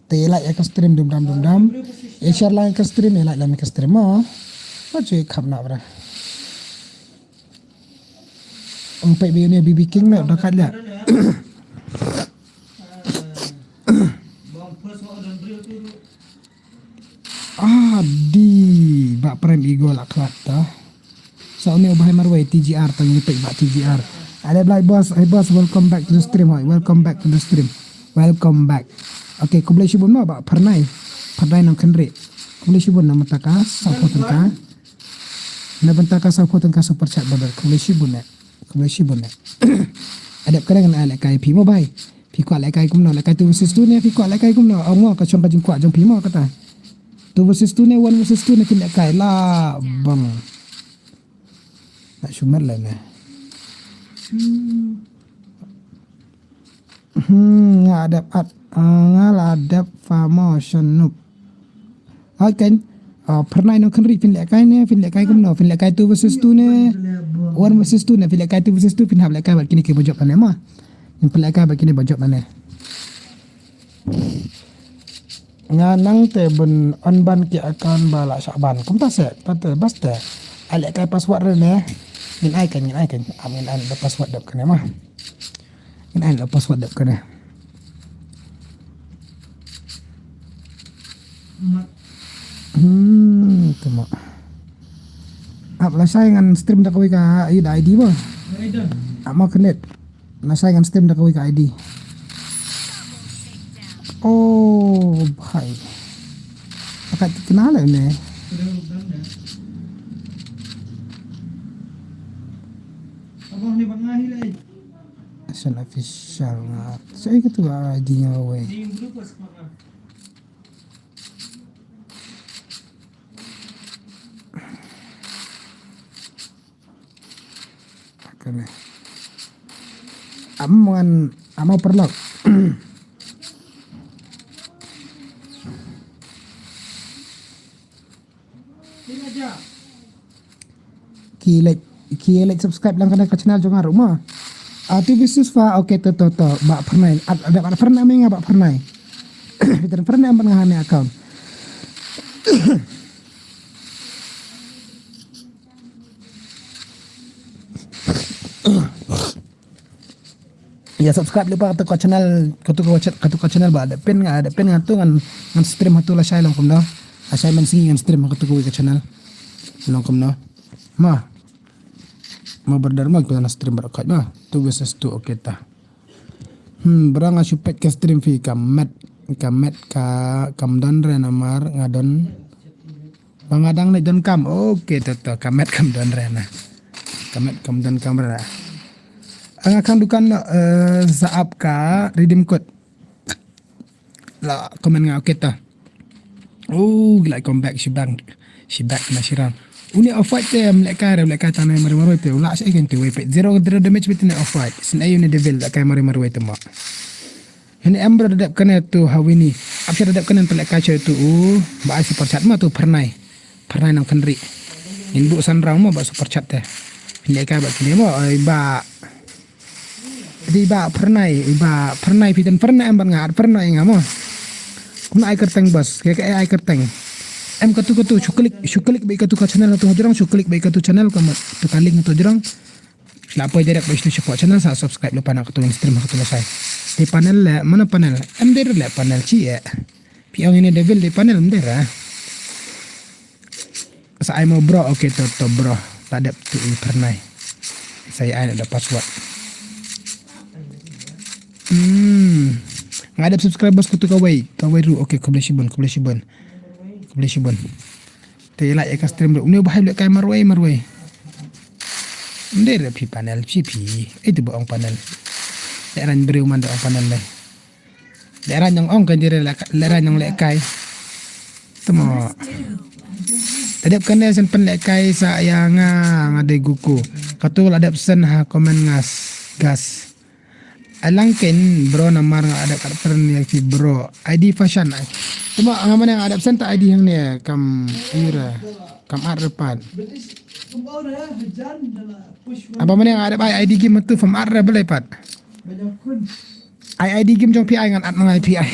Te like ya ka stream dum dam dum dam. Ya share like ka stream, ya like la ka stream mo. What you come na bra. Ong pei bi ni B B King na da kat la. Ah, di ba Prime Eagle la klat ta. Sa une u bahai marwei T G R ta ngi pei ba T G R. Ada blai boss, hey boss, welcome back to the stream, hoi. Welcome back to the stream. Welcome back. Okay, khublei shibun ma ba pernai. Pernai nong khenri. Khublei shibun na bynta ka support ka. Na bynta ka support ka super chat brother. Khublei shibun ne. Khublei shibun ne. Adep kare ngan ai lehkai phi mo bai. Phi kwah lehkai kumno, lehkai two versus two ne, phi kwah lehkai kumno. Ong mo ka shong ka jingkwah jong phi mo kata. Two versus two ne, one versus two ne, phi lehkai la bang. Na shumer le ne. Hmm, nga adep at, ah, nga la adep fa mo shanuk. Hoi kan, ah, pernai nong khenri phin lehkai ne, phin lehkai kumno, phin lehkai two versus two ne, one versus two ne, phin lehkai two versus two, phin hap lehkai bad kine ki bajop ne ma. Phin lehkai bad kine bajop ne. Nga nang te bun on ban ki account ba la shah ban. Kumta se, ta te bas te. Ai lehkai password re ne. Ngin ai kan, ngin ai kan. Am ngin ai da password dep kane ma. Ngin ai da password dep kane. Hmm, tu ma. Ap la shai ngan stream da kawei ka, ïa da I D ba. Ap ma connect. Na shai ngan stream da kawei ka I D. Oh, bhai. Pakat kena le ne. Asan official nga. Shai ka tu I D nga wei. Kane. Am ngan, am paralok. Ki like, ki like subscribe lang kane ka channel jong nga ruh ma. Ah, tu business fa, okay, to, to, to, ba pernai. At, at, at pernai me nga ba pernai. Phi pernai em ban nga ha ne account. Ïa subscribe lypa katu ka channel, katu ka cha-, katu ka channel ba da pyn nga, da pyn nga tu ngan, ngan stream hatu lashai long kumno. Lashai mynsngi ngan stream katu ka channel. Long kumno. Ma. Ma brother ma kita na stream baroh khat ma. Tu versus tu, okay ta. Hmm, bro nga shu peit ka stream phi ka met, ka met ka, kam don re namar nga don. Ba nga dang leit donkam. Okay, to, to, ka met kam don re na. Ka met kam donkam re na. Nga khang dukan, eh, sa ap ka Redeem Code. La comment nga, okay, to. Oh, like come back, she back. She back na she rang. Une off white te, em leh kai, em leh kai tane mari marwai te. Ula sa ikan te, wei pe. Zero, zero damage bit ne off white. Sin ayu ne devil, leh kai mari marwai te ma. Hini em bro da dep kane tu ha Winnie. Ap sha da dep kane pynlehkai sha tu u ba ai super chat ma tu pernai. Pernai nang kynri. Ngin buh san round ma ba super chat te. Pynlehkai ba kine ma ai ba. Di ba pernai, ba pernai phi ten pernai em ban nga pernai nga ma. Kumno ai kyrteng bas, ke ke ai kyrteng. Em katu katu shu klik, shu klik ba katu ka channel tu hajrong shu klik ba katu channel ka ma tu ka link tu hajrong. La poi direct ba stu shapoh channel sa subscribe lypa na katu stream katu la sai. Di panel le, mana panel? Em der le panel chi e. Pi ong ini devil di panel em der ah. Sa ai mo bro, okay to, to bro. La dep tu i pernai. Sa ai da password. Hmm. Nga dep subscribers katu kawei, kawei ru, okay, khublei shibun, khublei shibun. Khublei shibun. Te la ïa ka stream ruh. Une u bahai u leh kai marwei, marwei. Ym dei re phi panel, phi phi. Ei te ba ong panel. Leh rang briew man da ong panel leh. Leh rang ong ong kan dire leh rang ong leh kai. Temo. Te dep kane sen pynleh kai sa ïa nga nga dei guku. Katu la dep sen ha comment ngas gas. Alang ken bro namar nga adep kat friend ïa ki bro. I D fashion ai. Tuma nga mane nga adep senta I D hangne kam ira kam at repat. Apa mane nga adep ai I D game tu fam at re belai pat. Ai I D game jong pi ai ngan at mangai pi ai.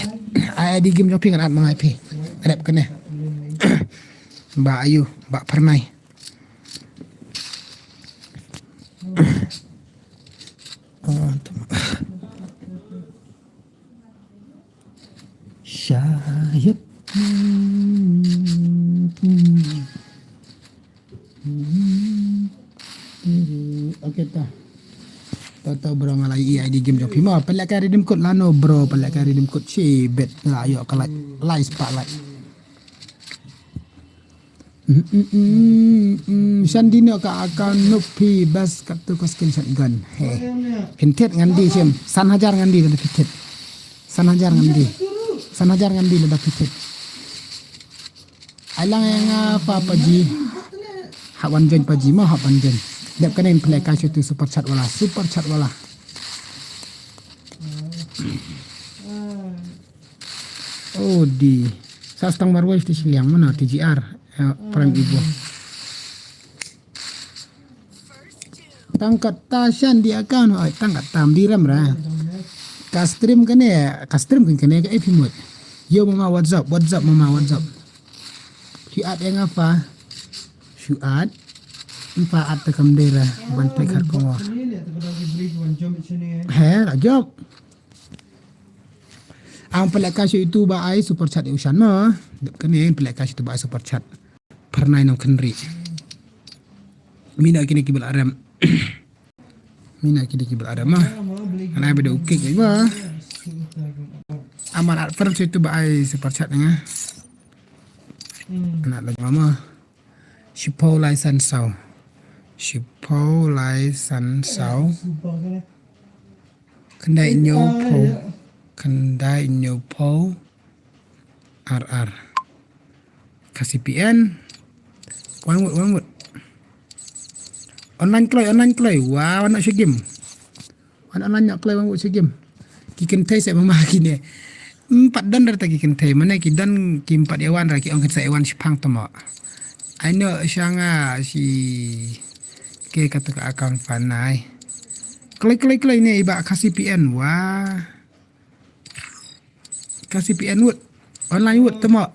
Ai I D game jong pi ngan at mangai pi. Adep kene. Ba ayu, ba pernai. Ah, tama. Shayap. Okay ta. Ta ta bro nga la ïa I D game jong phi ma pynleh ka redeem code lano bro pynleh ka redeem code shi bet la ïoh ka like lai spah like. Mm, mm, mm, mm. Shan dino ka account nup phi bas kat tu ka screenshot gun. He. Pyntet ngan di sim. San hajar ngan di lada pyntet. San hajar ngan di. San hajar ngan di lada pyntet. Ai lang ïa nga pa paji. Hap wan join paji ma hap wan join. Dep kane pynleh ka shu tu super chat wala. Super chat wala. Oh di. Sa stang marwei sti shiliang mana T G R. Eh, Prime Evo. Tang kata shan di account oi tang kata di ram ra. Ka stream kane, ka stream kan kane ka epi mut. Yo mama what's up, what's up mama what's up. Shu at eng apa? Shu at. Empa at te kam dera ban pek har komo. He, la jop. Ang pynleh ka shu itu ba ai super chat ïa u shan ma. Dep kane pynleh ka shu itu ba ai super chat. Pernai nong kynri. Mina kine ki bel arem. Mina kine ki bel arem ma. Ana beda ukik ai ma. Aman at pern shu itu ba ai super chat nga. Ana lagi mama. Shipau lai san sau. Shipau lai san sau. Khyndai hynñiew phew. Khyndai hynñiew phew. Ar ar. Ka C P N. Wan wut, wan wut. Online kloi, online kloi. Wa, wan noh sha game. Wan online noh kloi wan wut sha game. Ki kynthei seh mama kine. Em pat don re ta ki kynthei. Mane ki don ki em pat ïa wan re ki ong kin seh ïa wan shipang tama. Ai noh sha nga shi. Ke katu ka account fanai. Kloi kloi kloi ne iba ka C P N wa. Ka C P N wut. Online wut temo.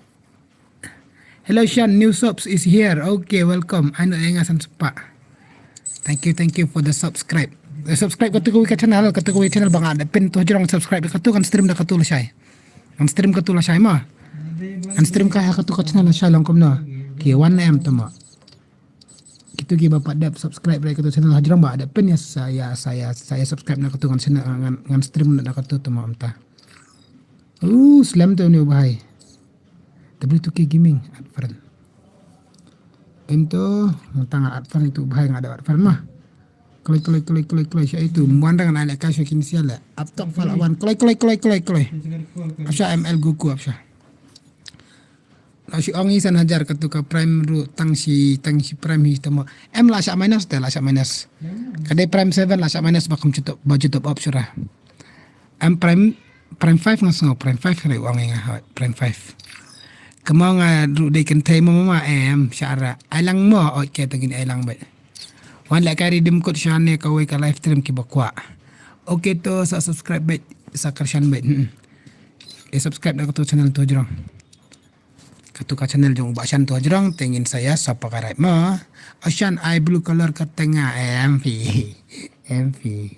Hello Shan, new subs is here. Okay, welcome. Ano enga san sepa. Thank you, thank you for the subscribe. The subscribe katu ka channel, katu ka channel bang ada pin tu jrong subscribe katu kan stream da katu lashai. Kan stream katu lashai ma. Kan stream ka katu ka channel lashai langkom no. Ki one M temo. Kitu ki ba pat dep subscribe re katu channel hajrong ba dep pin ya saya saya saya subscribe na katu ngan channel ngan ngan stream na katu tu ma amta. Uh, slem tu ni bahai. W two K gaming at friend. Into tang at friend tu bahai ngada at friend mah. Klik klik klik klik klik sya itu muan dengan alek kasih kini sial le. Aptok falawan klik klik klik klik klik. Apsha M L Goku apsha. La shi ong isan hajar katu ka prime ru tang shi tang shi prime hi tamo. Em la sha minus te la sha minus. Ka dei prime seven la sha minus ba kum chutup ba chutup op shura. Em prime prime five nga sngo prime five ka dei ong nga hoi prime five. Kamo nga ru dei kentei mo mama em shara. Ai lang mo oi ke tengin ai lang bai. Wan la kari dim kut shane ka wei ka live stream ki bakwa. Okay to sa subscribe bai sa kershan bai. Hmm. E subscribe da katu channel tu jrong. Katu ka channel jong ba shan tu jrong tengin saya sapa ka rai ma. Ashan ai blue color ka tenga M P. M P.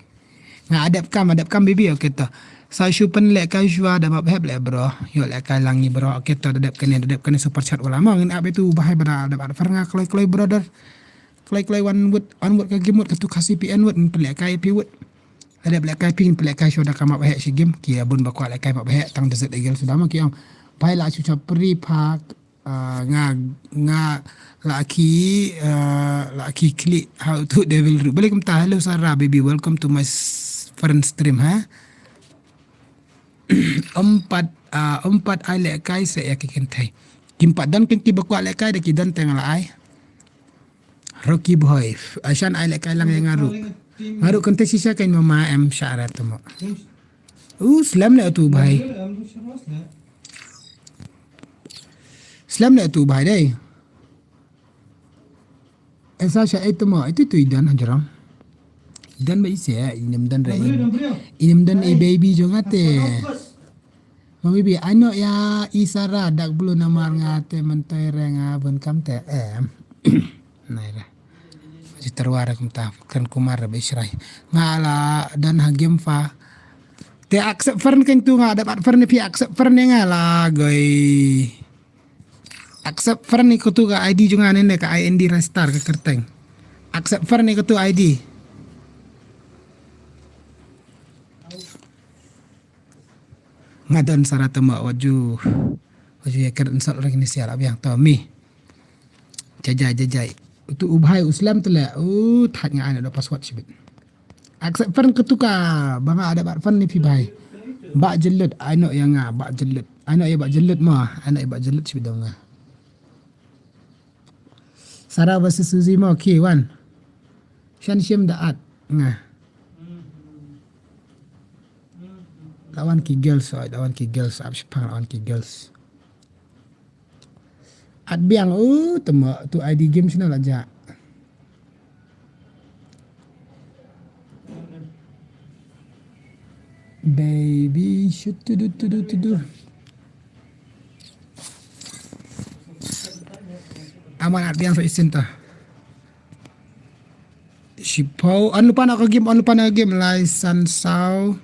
Nga adep kam adep kam bibi okay to. Sa shu pen le ka jua da map hep le bro. Yo le ka langi bro okay to adep kene adep kene super chat wala ma ngin abe tu bahai bada adep adep nga kloi kloi brother. Kloi kloi wan wut wan wut ka gimut katu ka C P N wut pen le ka I P wut. Ada belek kai pin belek kai shoda kama bahek shi game ki abun bakwa lek kai ma bahek tang desert eagle suda ma ki ong. Pai la chu chapri phak nga nga la ki la ki klik how to devil ru balik kumta hello Sarah baby welcome to my friend stream ha. Empat empat ai lek kai se ya ki kentai kim pat dan ken ki bakwa lek kai da ki dan teng la ai. Rocky Boy, ashan ai lek kai lang ya ngaru. Ngaru kente shisha kai mama em syara temo. Uh, slam le tu bhai. Slam le tu bhai dei. Esa sha ai temo, itu tu idan hajaram. Idan ba ise, inem dan re. Inem dan e baby jongate. Mami bi ano ya isara dak bulu namar nga te mentai re nga bun kam te em. Nai re. Ji terwar kum ta kan kumar be israi. Nga la dan ha game fa. Te accept friend kan tu nga dapat friend pi accept friend nga la goi. Accept friend ni kutu ka I D junga ne ka I N D restar ka kerteng. Accept friend ni kutu I D. Nga don sara tama waju waju ya ker insal orang ini sial abiang to mi. Jajai jajai. Utu ubhai uslam tele u thaj nga ana do password sibit. Accept friend ketuka banga ada bat friend ni pi bai. Bak jelut ano ya nga bak jelut. Ano ya bak jelut ma ano ya bak jelut sibit dong nga. Sarah versus Suzy mo ki wan. Shan shim da at nga. Lawan ki girls oi lawan ki girls ap shipang lawan ki girls. At biang u temo tu I D game sina la ja. Baby shoot to do to do to do. Aman at biang so isin ta. Shipau an lupa nak game an lupa nak game lai san sau.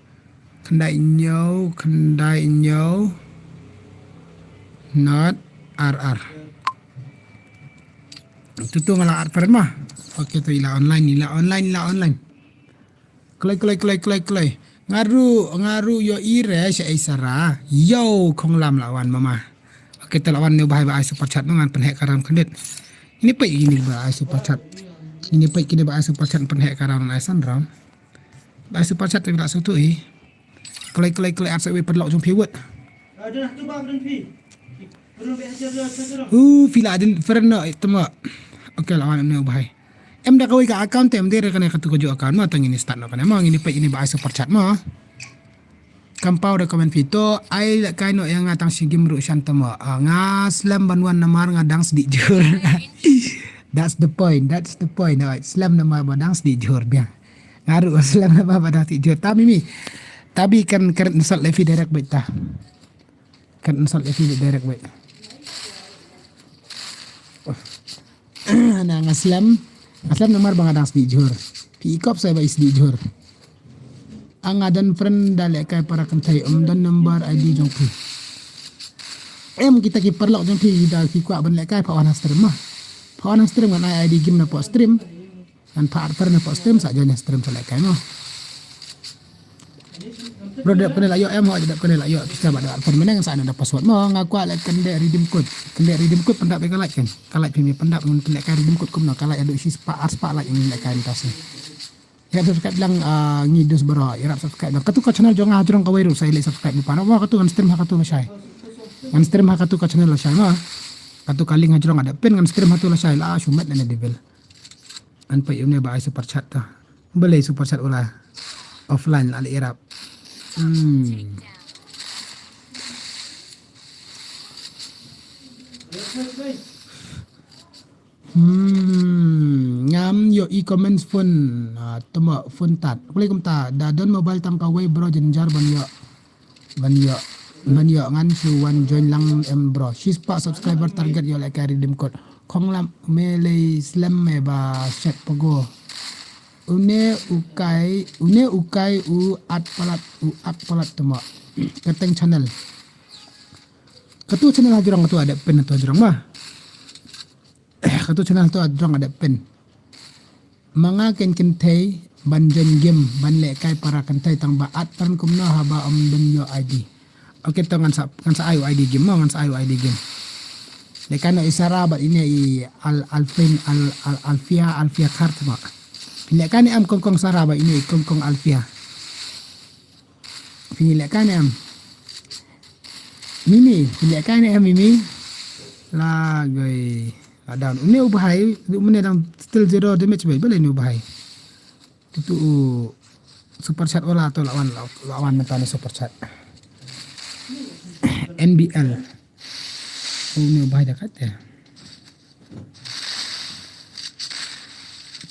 Kendai nyau kendai nyau. Not R R. Tutu ngala at peren mah. Okay tu ila online ila online ila online. Kloi kloi kloi kloi kloi. Ngaru ngaru yo ire sha isara. Yo khonglam lawan mama. Okay te lawan ne bahai ba ai super chat ngan penhek karam kendit. Ini pek ini ba ai super chat. Ini pek ini ba ai super chat penhek karam ai san ram. Ba ai super chat te bila sutu i. Kloi kloi kloi at sa wi pedlok jong piwut. Uh, fila adin ferno temo. Okay lawan ne bahai. Em da kawei ka account em dere kane katu kaju account ma tang ini start no kane ma ngini page ini ba ai super chat ma. Kampau da comment pito ai la kai no yang ngatang sigim ru shan temo. Ah, nga slem ban wan namar nga dang sdi jur. That's the point. That's the point. Alright, slem namar ba dang sdih jhur biang. Nga ruh slem namar ba dang sdih jhur. Ta Mimi. Tabi kan kren sal lefi direct bait ta. Kan sal lefi direct bait. Na nga slem. Nga slem namar ba nga dang sdih jhur. Phi i kop sa ba i sdih jhur. Nga don friend da lehkai para kynthei, ym don number I D jong phi. Em kita ki paralok jong phi da ki kwah ban lehkai, pha wan ha stream ma. Pha wan ha stream, ngan ai I D game na pok stream. Ngan pha add friend na pok stream, sa join ha stream sa lehkai mo. Bro, dep kane la ïoh em, ho dep kane la ïoh, pisa ba da add friend mynne ngan sa ai da password mo, nga kwah leh kynde redeem code. Kynde redeem code pyndap ïa ka like kan. Ka like phi me pyndap ngan pynlehkai redeem code kumno, ka like haduh shi spah ar spah like ngan lehkai mynta sni. Ïarap subscribe lang, ah, ngi dus baroh, ïarap subscribe lang. Katu ka channel jong nga hajrong kawei ruh sa ïaleh subscribe mo pan. Wa katu ngan stream ha katu lashai. Ngan stream ha katu ka channel lashai ma. Katu ka link hajrong nga dep pin, ngan stream ha katu lashai, la shu met lane devil. Ngan peit une ba ai super chat ta. Balei super chat u la offline, la leh ïarap. Hmm. Hmm, ngam ïohi comments phone, ah, tymmen phone tat. Balei kumta, da don mobile tang kawei bro, jynjar ban ïoh. Ban ïoh, ban ïoh ngan shu wan join lang em bro. Shi spah subscriber target, ïoh lehkai redeem code. Khonglam, me lei slem me ba shet pago. Une u kai, une u kai u at palat, u at palat tymmen. Kyrteng channel. Katu channel hajrong katu, ada pin katu hajrong ma. Katu channel tu hajrong ada pin. Ma nga ken kynthei ban join game, ban lehkai para kynthei, tang ba at friend kumno haba ym don ïoh I D. Okay, to ngan sa, ngan sa ai u I D game mo, ngan sa ai u I D game. Lehkai noh i Sara bad ine i Al, Alfin, Al, Al, Alfia, Alfia Kart mo. Lehkai ne em kongkong Sara bad ine i kongkong Alfia. Phi lehkai ne em? Mimi, phi lehkai ne em Mimi? La goi, la down. Une u bhai, une dang still zero damage bhai, balei une u bhai? Tutu u super chat wala tu lawan, lawan mynta ne super chat. N B L. Une u bhai da kat ya.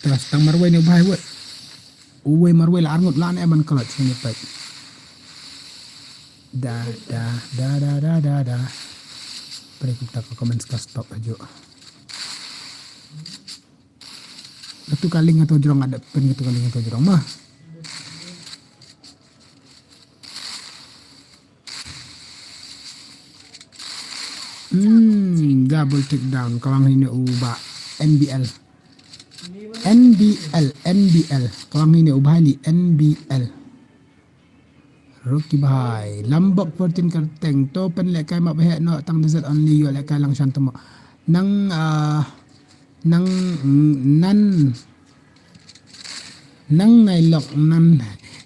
Tras tang marwei ne u bhai wei. Uwei marwei la arngut la ne ban kalat sini pek. Da, da, da, da, da, da, da. Pare kita ke comment ka stop aja. Katu ka link katu jrong ada pin katu ka link katu jrong mah. Hmm, double take down. Kawang ini uba N B L. N B L, N B L. Kawang ini uba ini N B L. Rocky Bahai. Lambok fourteen Kyrteng. To pynlehkai map heh noh tang desert only ïoh lehkai lang shan temo. Nang, ah, nang, nan. Nang nai lok nan,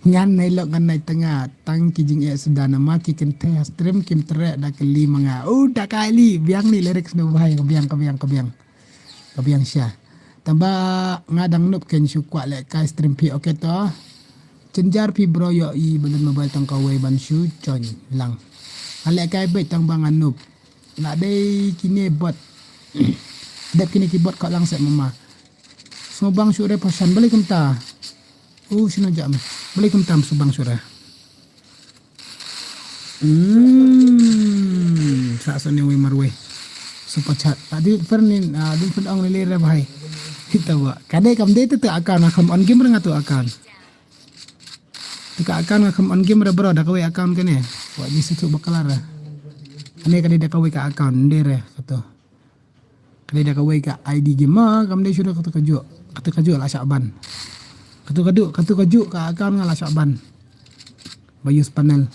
ngan nai lok ngan nai tnga, tang ki jingeh suda namar ki kynthei ha stream kim treh da kali ma nga. U da kali, biang ni lyrics nu bhai, ka biang, ka biang, ka biang. Ka biang sha. Tang ba nga dang nup ken shu kwah lehkai stream phi, okay to. Jynjar phi bro, ïoh i ba don mobile tang kawei ban shu join lang. Nga lehkai beit tang ba nga nup. La dei kine bot. Dep kine ki bot ka lang seh mama. Sngewbang shuh re Pashan, balei kumta? Oh, shino jam. Balei kumta sngewbang shuh re? Hmm, sa sa ne wei marwei. Super chat. Tadi fernin, ah, din fer ong lele re bhai. Kita ba. Kadei kam dei tu tu account, kam on game re nga tu account. Tu ka account nga kam on game re bro, da kawei account kane. Wa ji situ bakala re. Ane kadei da kawei ka account, dei re katu. Kane da kawei ka I D game ma, kam dei shuh katu kajuh. Katu kajuh la shah ban. Katu kajuh, katu kajuh ka account nga la shah ban. Ba use panel.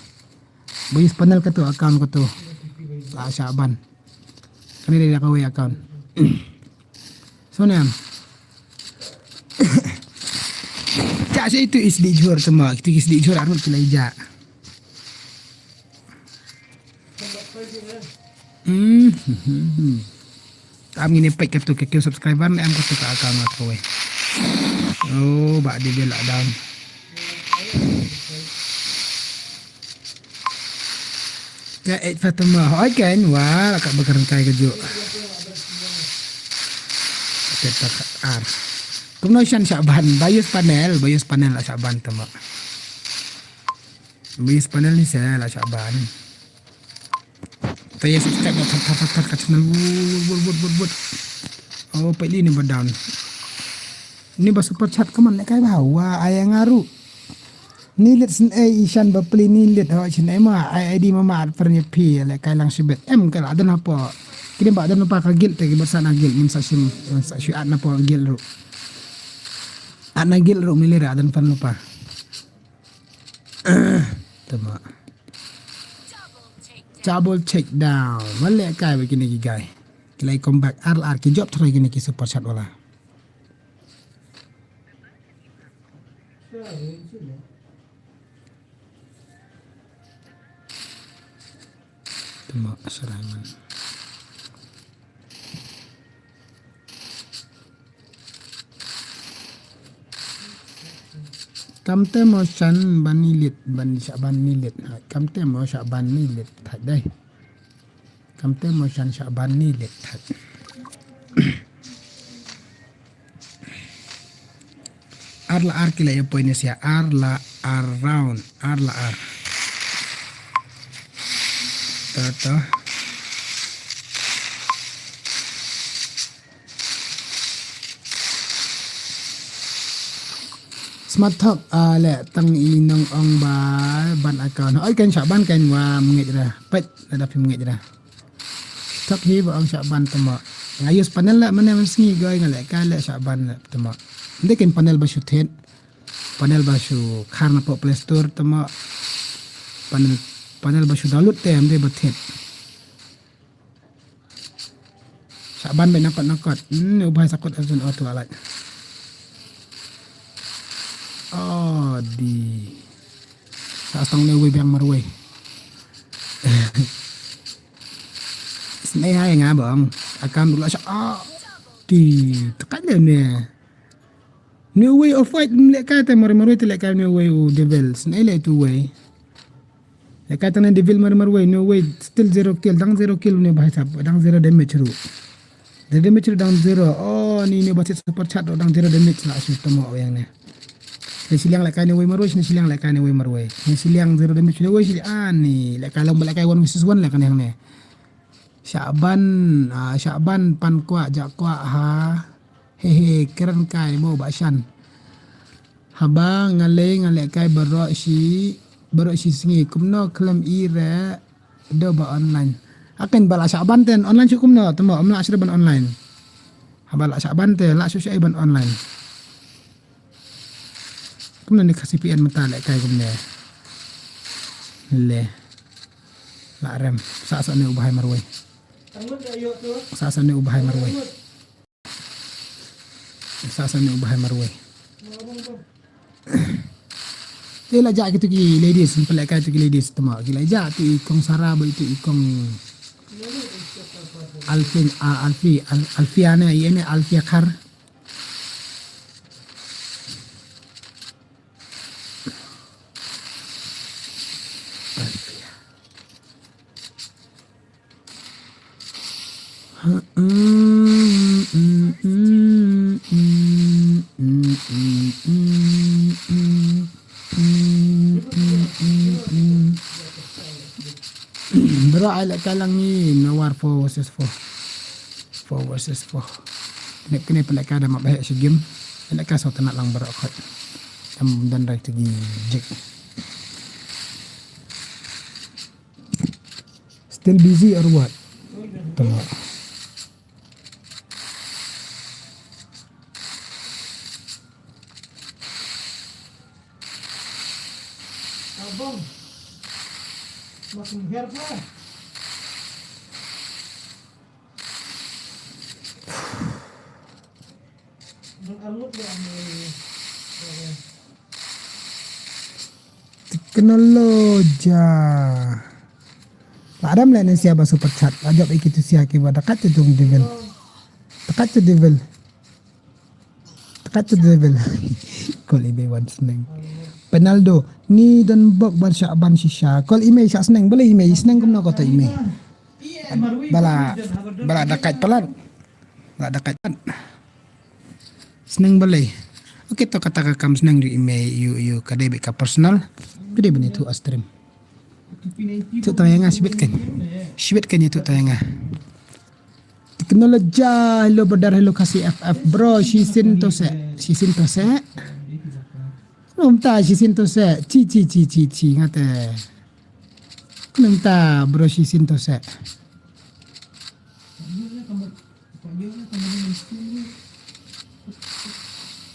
Ba use panel katu account katu. La shah ban. Kane dei da kawei account. So ne em. Cak sa itu is di jhur tama. Kitu is di jhur arut kilai jak. Hmm. Am ngin pek katu ke kiew subscriber ne em katu ka account nga kawei. Oh, ba di bela down. Ka et Fatima. Hoi ken wa la ka bakar kai ka juk. Peta ka ar. Kumno shan Shaban, ba use panel, ba use panel la Shaban tama. Ba use panel ni se la Shaban. Ta ïa subscribe na thak thak thak thak ka channel. Wut wut wut wut wut. Oh, peit li ni ba down. Ni ba super chat kaman ne kai ba wa ai nga ruh. Ni lit syn ei i shan ba pli ni lit ho syn ei ma ai ai di ma ma at per ni pi le kai lang sibet. Em ka la don hapo. Kini ba don pa ka guild te ki ba sa na guild mun sa shim mun sa shu at na po guild ruh. At na guild ruh mi le ra don pan lupa. Tama. Double check down. Wale kai ba kini ki guy. Ki lai come back ar ar ki job try kini ki super chat wala. Tama asra man. Kam te mo shan ban ni lit ban sha ban ni lit. Kam te mo sha ban ni lit thak dai. Kam te mo shan sha ban ni lit thak. Ar la ar ki la ïa poi ne sia ar la ar round ar la ar. Ta ta. Smart Talk a le tang i nong ong ba ban account. Oi kan sha ban kan wa mngej ra. Pet na da phim mngej ra. Thok hi ba ong sha ban tama. Nga use panel la mane man sngi goi nga le ka le sha ban le tama. Nde ken panel ba shu thet. Panel ba shu khar na po Play Store tama. Panel panel ba shu download te nde ba thet. Sha ban ba nakot nakot. Hmm, u bai sakot azun auto alai. Oh, di. Sa stang ne wei biang marwei. Snei hai nga bang. Akan dula sha. Ah. Di. Tekan dia ne. New way of fight mlek kai te mari mari te lek kai new way u devil. Snei le tu way. Lek kai te ne devil mari mari way new way still zero kill dang zero kill ne bahai sap dang zero damage ru. Zero damage ru dang zero. Oh ni ne basit super chat dang zero damage la su tamo yang ne. Ni siliang lek kai ni wei marwei ni siliang lek kai ni wei marwei ni siliang zero damage ni wei siliang ani lek kai long lek kai one versus one lek kai ni hang ni. Syaban ah, Syaban pan kwah jak kwah ha. Hehe keren kai mo ba shan. Haba ngalei ngalek kai barok shi barok shi sngi kumno klem i re do ba online. Akan bala Syaban ten online shi kumno temo amla shi ban online. Haba la Syaban te la shi ban online. Kumno ni ka C P N mata le kai kumne. Le. La rem. Sa sa ne u bahai marwei. Sa sa ne u bahai marwei. Sa sa ne u bahai marwei. Te la ja kitu ki ladies, pele kai tu ki ladies tama. Ki la ja tu i kong Sara ba itu i kong Alfin, ah, Alfi, Al, Alfia ne, i ne Alfia Khar. Bro, ai lek kalang ni nawar four versus four. Four versus four. Nek kene pelek ka da map bahek si game. Nek ka so tenak lang bro kot. Em dan rai tegi jek. Still busy or what? Tengok. Abang. Makin her pa. Teknoloja. La dam le ne sia ba super chat. La jop iki tu sia ki ba dekat tu tung devil. Dekat tu devil. Dekat tu devil. Kol email wan sneng. Penaldo. Ni don bok ban sha ban shisha. Kol email sha sneng. Boleh email sneng kumno kata email. Bala bala dekat pelat. Bala dekat pelat. Sneng balei? Okay, to kata ka kam sneng ju email ïa u, ïa u, ka dei beit ka personal. Ka dei beit ïathuh ha stream. Ïathuh tang ïa nga shibit kan. Shibit kan ïathuh tang ïa nga. Teknologi, hello brother, hello Khasi F F bro, shisien to seh. Shisien to seh. Kumta shisien to seh. Chi chi chi chi chi nga te. Kumta bro shisien to seh.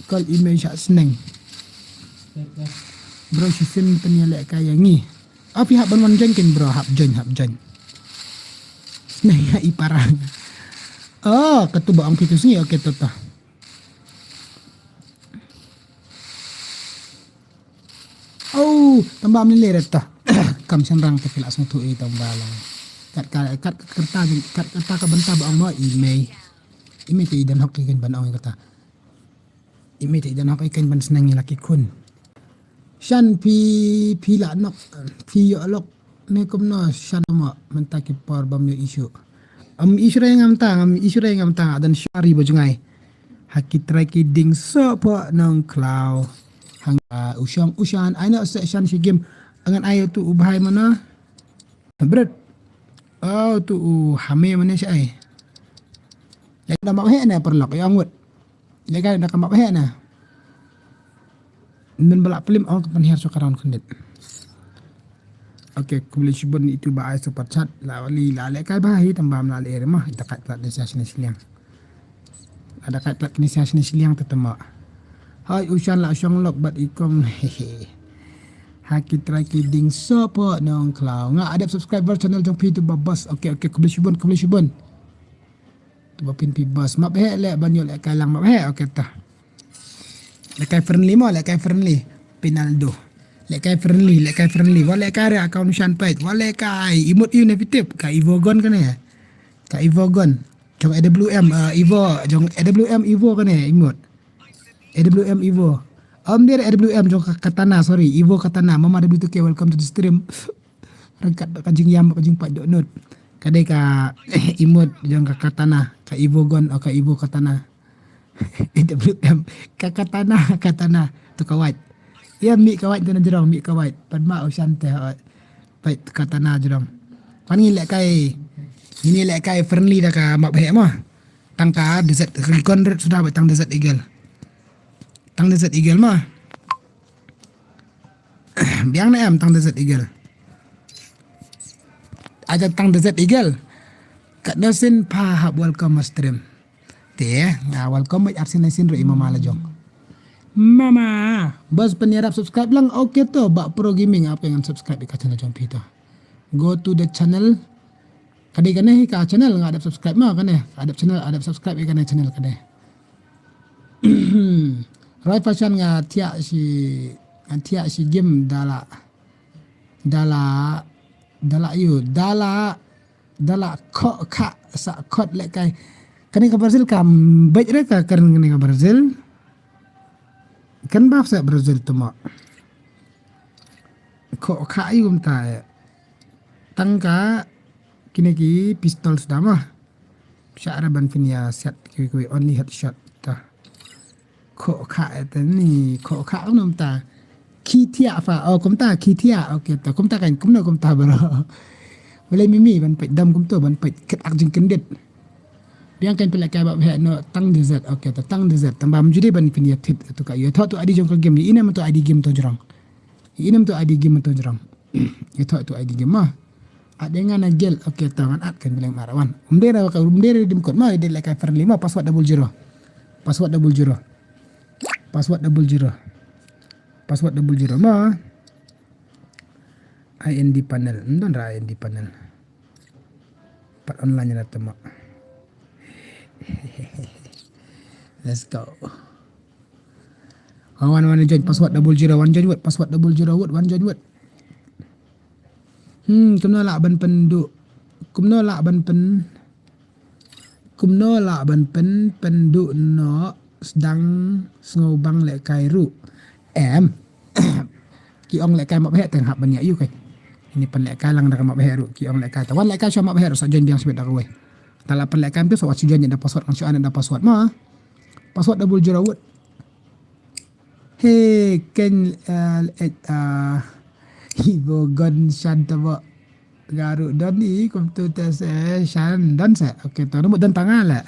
Call email shah sneng. Bro shisien pynïalehkai ïa ngi. Ah, phi hap ban wan join kan bro, hap join, hap join. Sneng ïa i para. Oh, katu ba ong phi tu sngi, okay to to. Oh, tang ba mlien lei rep ta. Kam shynrang te phi la sngewthuh i tang ba la. Kat ka, kat ka kyrta, kat ka kyrta ka bynta ba ong mo i mei. I mei te i don hok i kan ban ong i kata. I mei te i don hok i kan ban sneng ïa la ki khun. Shan phi, phi la nok, phi ïoh lok. Ne kumno shan mo mynta ki por bym ïoh issue. Am issue re ngam tang, am issue re ngam tang, adan shari ba jngai. Ha ki trai ki ding soh pok nongkhlaw. Hang, ah, u shong u shan, ai no se shan shi game. Angan ai tu u bhai mano. Bret. Oh, tu u hame mane shi ai. Lek da map he na paralok, ïa ngut. Lek da ka map he na. Nym ba la plim ong ka pynhiar shuwa ka round khyndiat. Okay, khublei shibun itu ba ai super chat. La wali la lehkai ba hi tang ba mla leh re mah. Ita kat plat desa sini siliang. Ada kat plat kini sia sini siliang te tema. Hai u shan la shong lok bad i kong hehe. Ha ki trai ki ding soh pok nongkhlaw. Nga adep subscriber channel jong phi tu ba bas. Okay, okay, khublei shibun, khublei shibun. Tu ba phin phi bas. Map he leh ban ïoh lehkai lang map he. Okay ta. Lehkai friendly mo, lehkai friendly. Pinaldo. Lehkai friendly, lehkai friendly. Wa lehkai re account shan peit. Wa lehkai imut yu ne phi tip. Ka Evo gun kane. Ka Evo gun. Jong A W M, uh, Evo. Jong A W M Evo kane, imut. A W M Evo. Om dir A W M jong ka Katana, sorry. Evo Katana. Mama W two K, welcome to the stream. Rengkat ka jingïam, ka jingpait doh nut. Ka dei ka imut jong ka Katana. Ka Evo gun, oh, ka Evo Katana. A W M. Ka Katana, Katana. Tu ka wait. Ya, mi ka wait tu na jrong, mi ka wait. Padma u shan te, oh. Pait Katana jrong. Pan ngi lehkai, ngi lehkai friendly da ka map he mo. Tang ka D Z, recon red sudah ba tang D Z Eagle. Tang D Z Eagle mo. Biang na em tang D Z Eagle. Aja tang D Z Eagle. Kat no sin pa hap welcome stream. Te, nga welcome mai arsin arsin ro i mama la jong. Mama, bas pynïarap subscribe lang, okay to, ba Pro Gaming ap ngan subscribe ka channel jong phi to. Go to the channel. Ka dei kane hi ka channel nga adep subscribe ma kane. Adep channel, adep subscribe hi kane channel kane. Rai Fashion nga thiah shi, nga thiah shi game dala. Dala, dala yu, dala, dala kok kha sa kot lehkai. Kane ka Brazil kam bait re ka kren kane ka Brazil. Kan baf sa Brazil tu mo. Kok kha yu kumta. Tang ka kine ki pistol suda mo. Sha ra ban phin ïa set ki, ki only headshot ta. Kok kha te ni, kok kha kumta. Ki thiah fa, oh kumta, ki thiah, okay ta. Kumta kan, kumno kumta bro. Wala mimi ban peit dam kumto, ban peit ket ak jingkyndit. Biang kan peit lehkai ba he no tang D Z, okay ta, tang D Z. Tang ba mjude ban phin ïa thit tu ka ïa tho tu I D jong ka game, ïa inem tu I D game to jrong. Ïa inem tu I D game to jrong. Ïa tho tu I D game ma. Ade ngan a gel, okay, to ngan at kan bileng marawan. Um dei ra ka, um dei ra dim kot ma, ide lehkai friendly ma, password double zero. Password double zero. Password double zero. Password double zero ma. I N D panel. Ndon ra I N D panel. Pat online ra tema. Let's go. Wan, wan, wan join password double zero, wan join word, password double zero word, wan join word. Hmm, kumno lah ban pynduh. Kumno lah ban pyn. Kumno lah ban pyn, pynduh noh sdang sngewbang lehkai ruh. Em. Ki ong lehkai map he teng hap ban ïa yu kai. Ini pynlehkai lang da ka map he ruh. Ki ong lehkai. Te wan lehkai sha map he ruh sa join biang sbit da kawei. Te la pynlehkai tu sa wat shu join da password kan shu an da password ma. Password double zero wut. He ken uh, uh, ibo gon shan tabo. Garu don i kum tu te se shan don se. Okay, to numu don tanga le.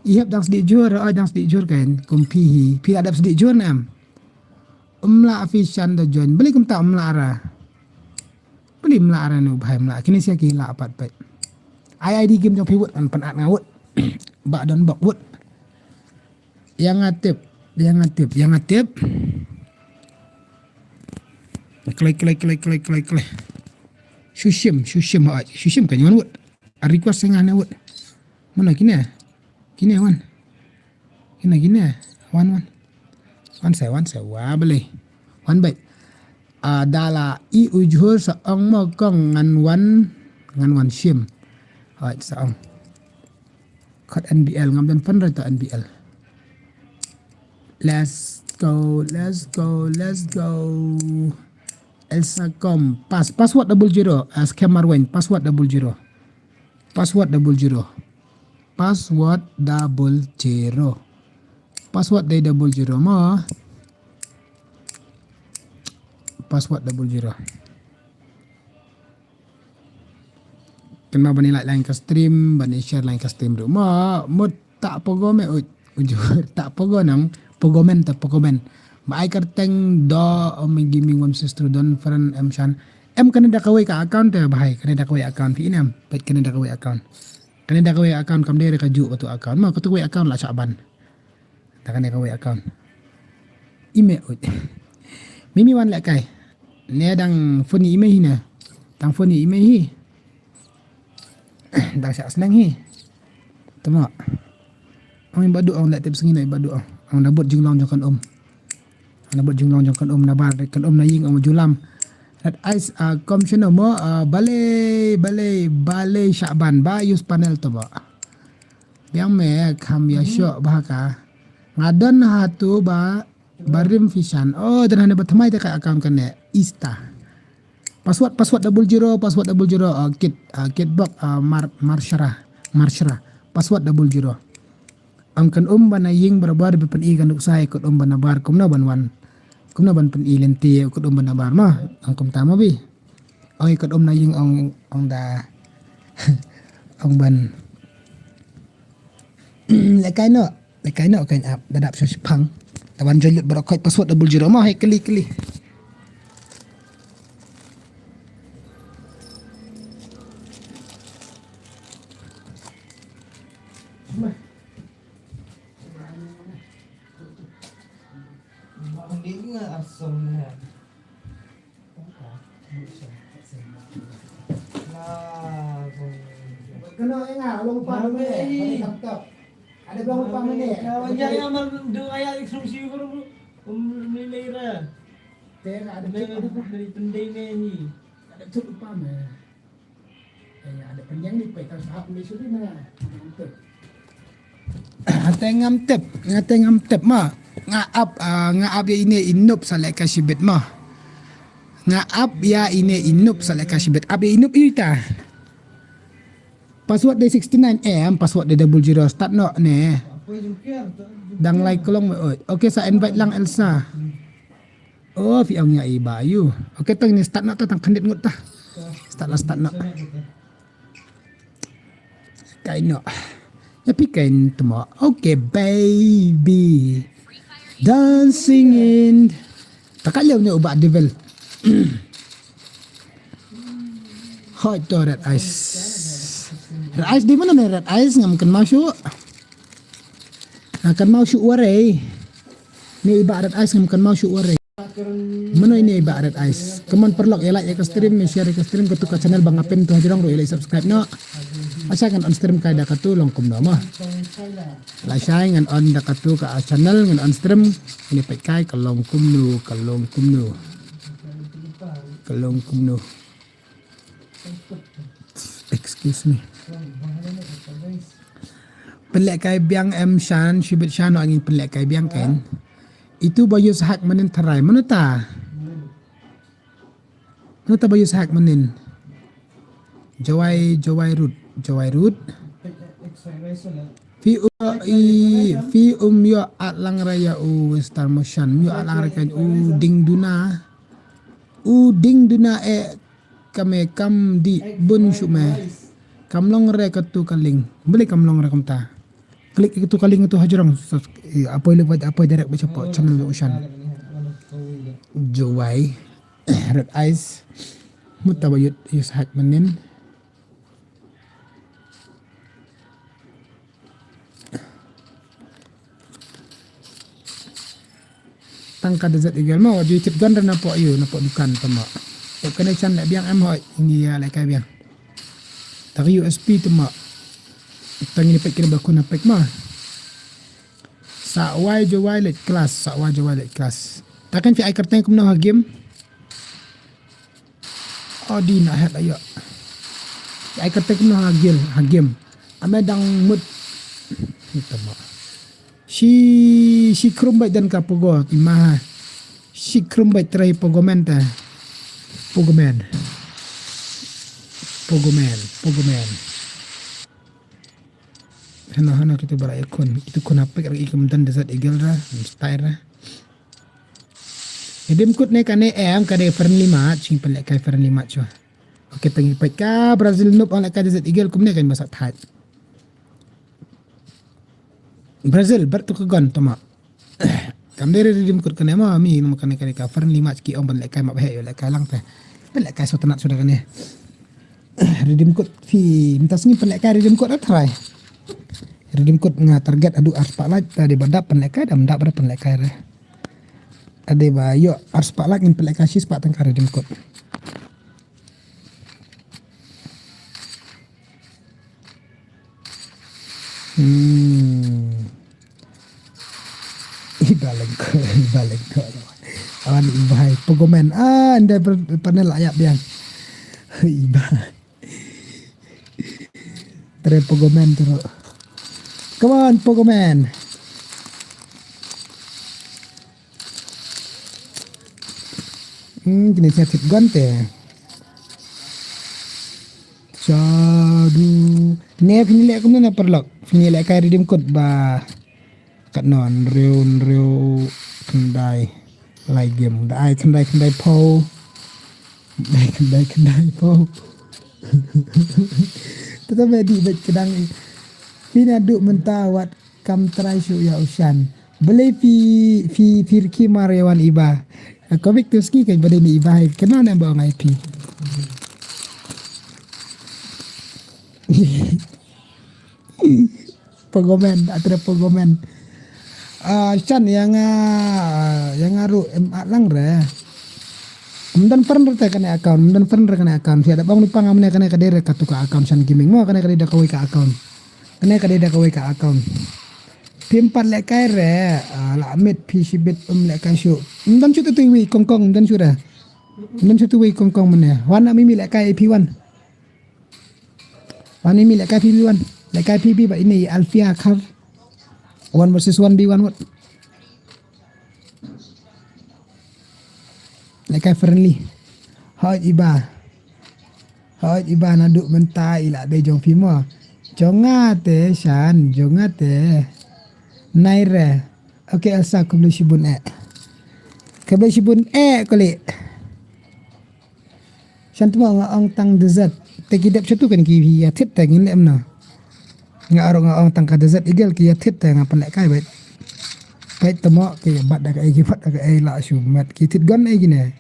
I hep dang sdi jur, oi dang sdi jur ken. Kum pi hi. Pi adap sdi jur nam. Umla afi shan da join. Beli kum ta umla ara. Beli mla ara nu bhai mla. Kini sia ki la apat pet. Ai ai di game jong pi wut an pan at nga wut. Ba don bok wut. Yang atip, yang atip, yang atip. Klik klik klik klik klik klik. Shushim, shushim ha, shushim kan yon wut. A request sing ane wut. Mana kini? Kini wan. Kini kini. Wan wan. Wan sai wan sai wa beli. Wan bai. A dala i ujhur sa ong mo kong ngan wan ngan wan shim. Hoi sa ong. Kot N B L ngam don pynrai to N B L. Let's go, let's go, let's go. Elsa com pass password double zero as camera win password double zero. Password double zero. Password double zero. Password dei double zero mo. Password double zero. Kynmaw ban i like line ka stream, ban i share line ka stream ruh. Mo mut tak pogo me uj ujur tak pogo nang pogomen ta pogomen. Ba ai kyrteng do o me gaming one sister don friend em shan. Em kane da kawei ka account te bahai kane da kawei account pi inem pet kane da kawei account. Kane da kawei account kam dei ka ju batu account ma katu kawei account la chaban. Ta kane kawei account. Ime uj. Mimi wan lek kai. Ne dang phone ime hi ne. Dang phone ime hi. Dang sha sneng hi. Tama. Ong badu ong lek tip sngi na badu ong. Ong da bot jinglong jong kan um. Ong da bot jinglong jong kan um na bar kan um na ying ong julam. Rat ice a kom shano mo a bale bale bale shaban ba use panel to ba. Biang me kham ya shok ba ka. Nga don ha tu ba barim fishan. Oh, don hane ba thamai te ka account kane. Ista. Password password double zero password double zero. Oh, kit ah, kit bok ah, mar marshra marshra. Password double zero. Ang kan um bana ying barabar bi pen i kan uksai kan um bana bar kumna ban wan. Kumna ban pen i lenti kan um bana bar ma. Ang kum tama bi. Ong i kot um na ying ong ong da ong ban. Lekai no lekai no kan ap da dap sha shipang. Da ban jolut bro koi password double zero ma hai kali kali. Kena enga long pa mene. Ada long pa mene. Wajah yang mal do aya instruksi guru. Pemilih ra. Tera ada cek ada pa. Dari pendai ni. Ada cek pa mene. Ate ngam tip, ate ngam tip ma. Nga ap, ah, nga ap ya ine inup sa leka shibit ma. Nga ap ya ine inup sa leka shibit. Ap ya inup ita. Password de sixty nine M, password de double zero start no ne. Dang lai kelong me oi. Okay sa invite lang Elsa. Oh, phi ong ya i ba yu. Okay, tang ni start na ta tang khandit ngut ta. Start la start na. Kain no. Ya phi kain tmo. Okay, baby. Dancing in. Ta ka leu ne u ba devil. Hoi to red eyes. Red eyes di mana ne red eyes ngam kan mau shu. Kan mau shu warai. Ni i ba red eyes ngam kan mau shu warai. Mano ine i ba red eyes. Come on paralok, ïa like ïa ka stream, share ïa ka stream, katu ka channel ba nga pin tu hajrong ruh ïa like subscribe noh. Lashai ngan on stream kai da katu long kumno mo. Lashai ngan on da katu ka channel ngan on stream. Ine peit kai ka long kumno, ka long kumno. Ka long kumno. Excuse me. Pynlehkai biang em shan, shibit shan, no angin pynlehkai biang kan. Itu ba use hack manin tharai, mano ta? Mano ta ba use hack manin? Jawai, Jawai Root, Jawai Root. Phi u i, phi um ïoh at lang re ïa u Winston Moshan, ym ïoh at lang re kan u ding duna. U ding duna eh, kame kam di bun shu me. Kam long re katu ka link. Beli kam long re kumta. Klik katu ka link tu hajrong. Apoi lewat, apoi direct ba chapo channel u Shan. Jowai. Red Eyes. Muta ba yut use hack manin. Tang ka Desert Eagle mo, ju tip gan na pok yu, na pok dukan tama. Pok kane chan le biang em hoi, ini ya le kai biang. Tak U S P tama. Tang ini pek kira bakun pek ma. Sa wai jo wai le kelas, sa wai jo wai le kelas. Takan fi ai kerteng kumno ha game. Oh, di na het ayo. Ai kerteng kumno ha game, ha game. Ame dang mut. Tama. Shi, shi krum bai dan ka pogo, ima ha. Shi krum bai trai pogo men ta. Pogo men. Pogo men, pogo men. Hana, hana kita bara ikon. Itu kun apa kira ikum dan Desert Eagle ra, style ra. Redeem code ne kane em kane friendly match, sing pelek kai friendly match wa. Okay, tangi pek ka Brazil nup ang lek kai Desert Eagle kumne kan masa thait. Brazil ber tu ka gon tama. Kam dere redeem code kane ma mi nama kane kane ka friendly match ki ong ban lek kai map he yo lek kai lang te. Ban lek kai so tenat sudah kane. Redeem code fi minta sini pelek kai redeem code try. Redeem code nga target adu arpa laj tadi badap pelek kai dam dap pada pelek kai re. Ade ba yo arpa laj ngin pelek kai sis pa tangka redeem code. Hmm. Iba lengko, iba lengko. Awan iba hai pogomen. Ah, ande panel ayap biang. Iba. Tere pogomen turu. Come on, pogomen. Hmm, kini siap sip gon te. Sadu. Ne fini le kumne na perlok. Fini le kai redeem code ba. Kat non riu riu kendai. Lai game. Dai kendai kendai pau. Dai kendai kendai pau. Tetap di bet kedang. Fina duk mentawat. Kam trai shu ya ushan. Beli fi fi firki mar yawan iba. Kobik tu ski kan beli ni iba hai. Kenal ne ba ngai pi. Pogomen, atre pogomen. Ah, shan yang ah yang aru em lang re. Mdan friend re kane account, mdan friend re kane account. Siada bang ni pang amne kane kadere katuka account shan gaming mo kane kadere kawai ka account. Kane kadere kawai ka account. Pim pat lekai re, ah, la mit pi shibit um lekai shu. Mdan shu tu tui wi kongkong mdan shu re. Mdan shu tu wi kongkong mane. Wan ami mi lekai pi wan. Wan ami lekai pi wan. Lekai pi ba ini Alfia kar. One versus one bi wan wat. Lekai friendly. Hoi iba. Hoi iba na duk menta ila dei jong pimo. Jonga te shan, jonga te. Naire. Okay, Elsa, khublei shibun eh. Khublei shibun eh, kuli. Shan tmo nga ong tang desert. Te ki dep shatu kan ki ya thit te ngin lem na. Nga aro nga ong tang ka desert eagle ki ya thit te nga pen lekai bait. Bait tmo ki bat da ka ei ki bat da ka ei la shu met ki thit gon ei gine.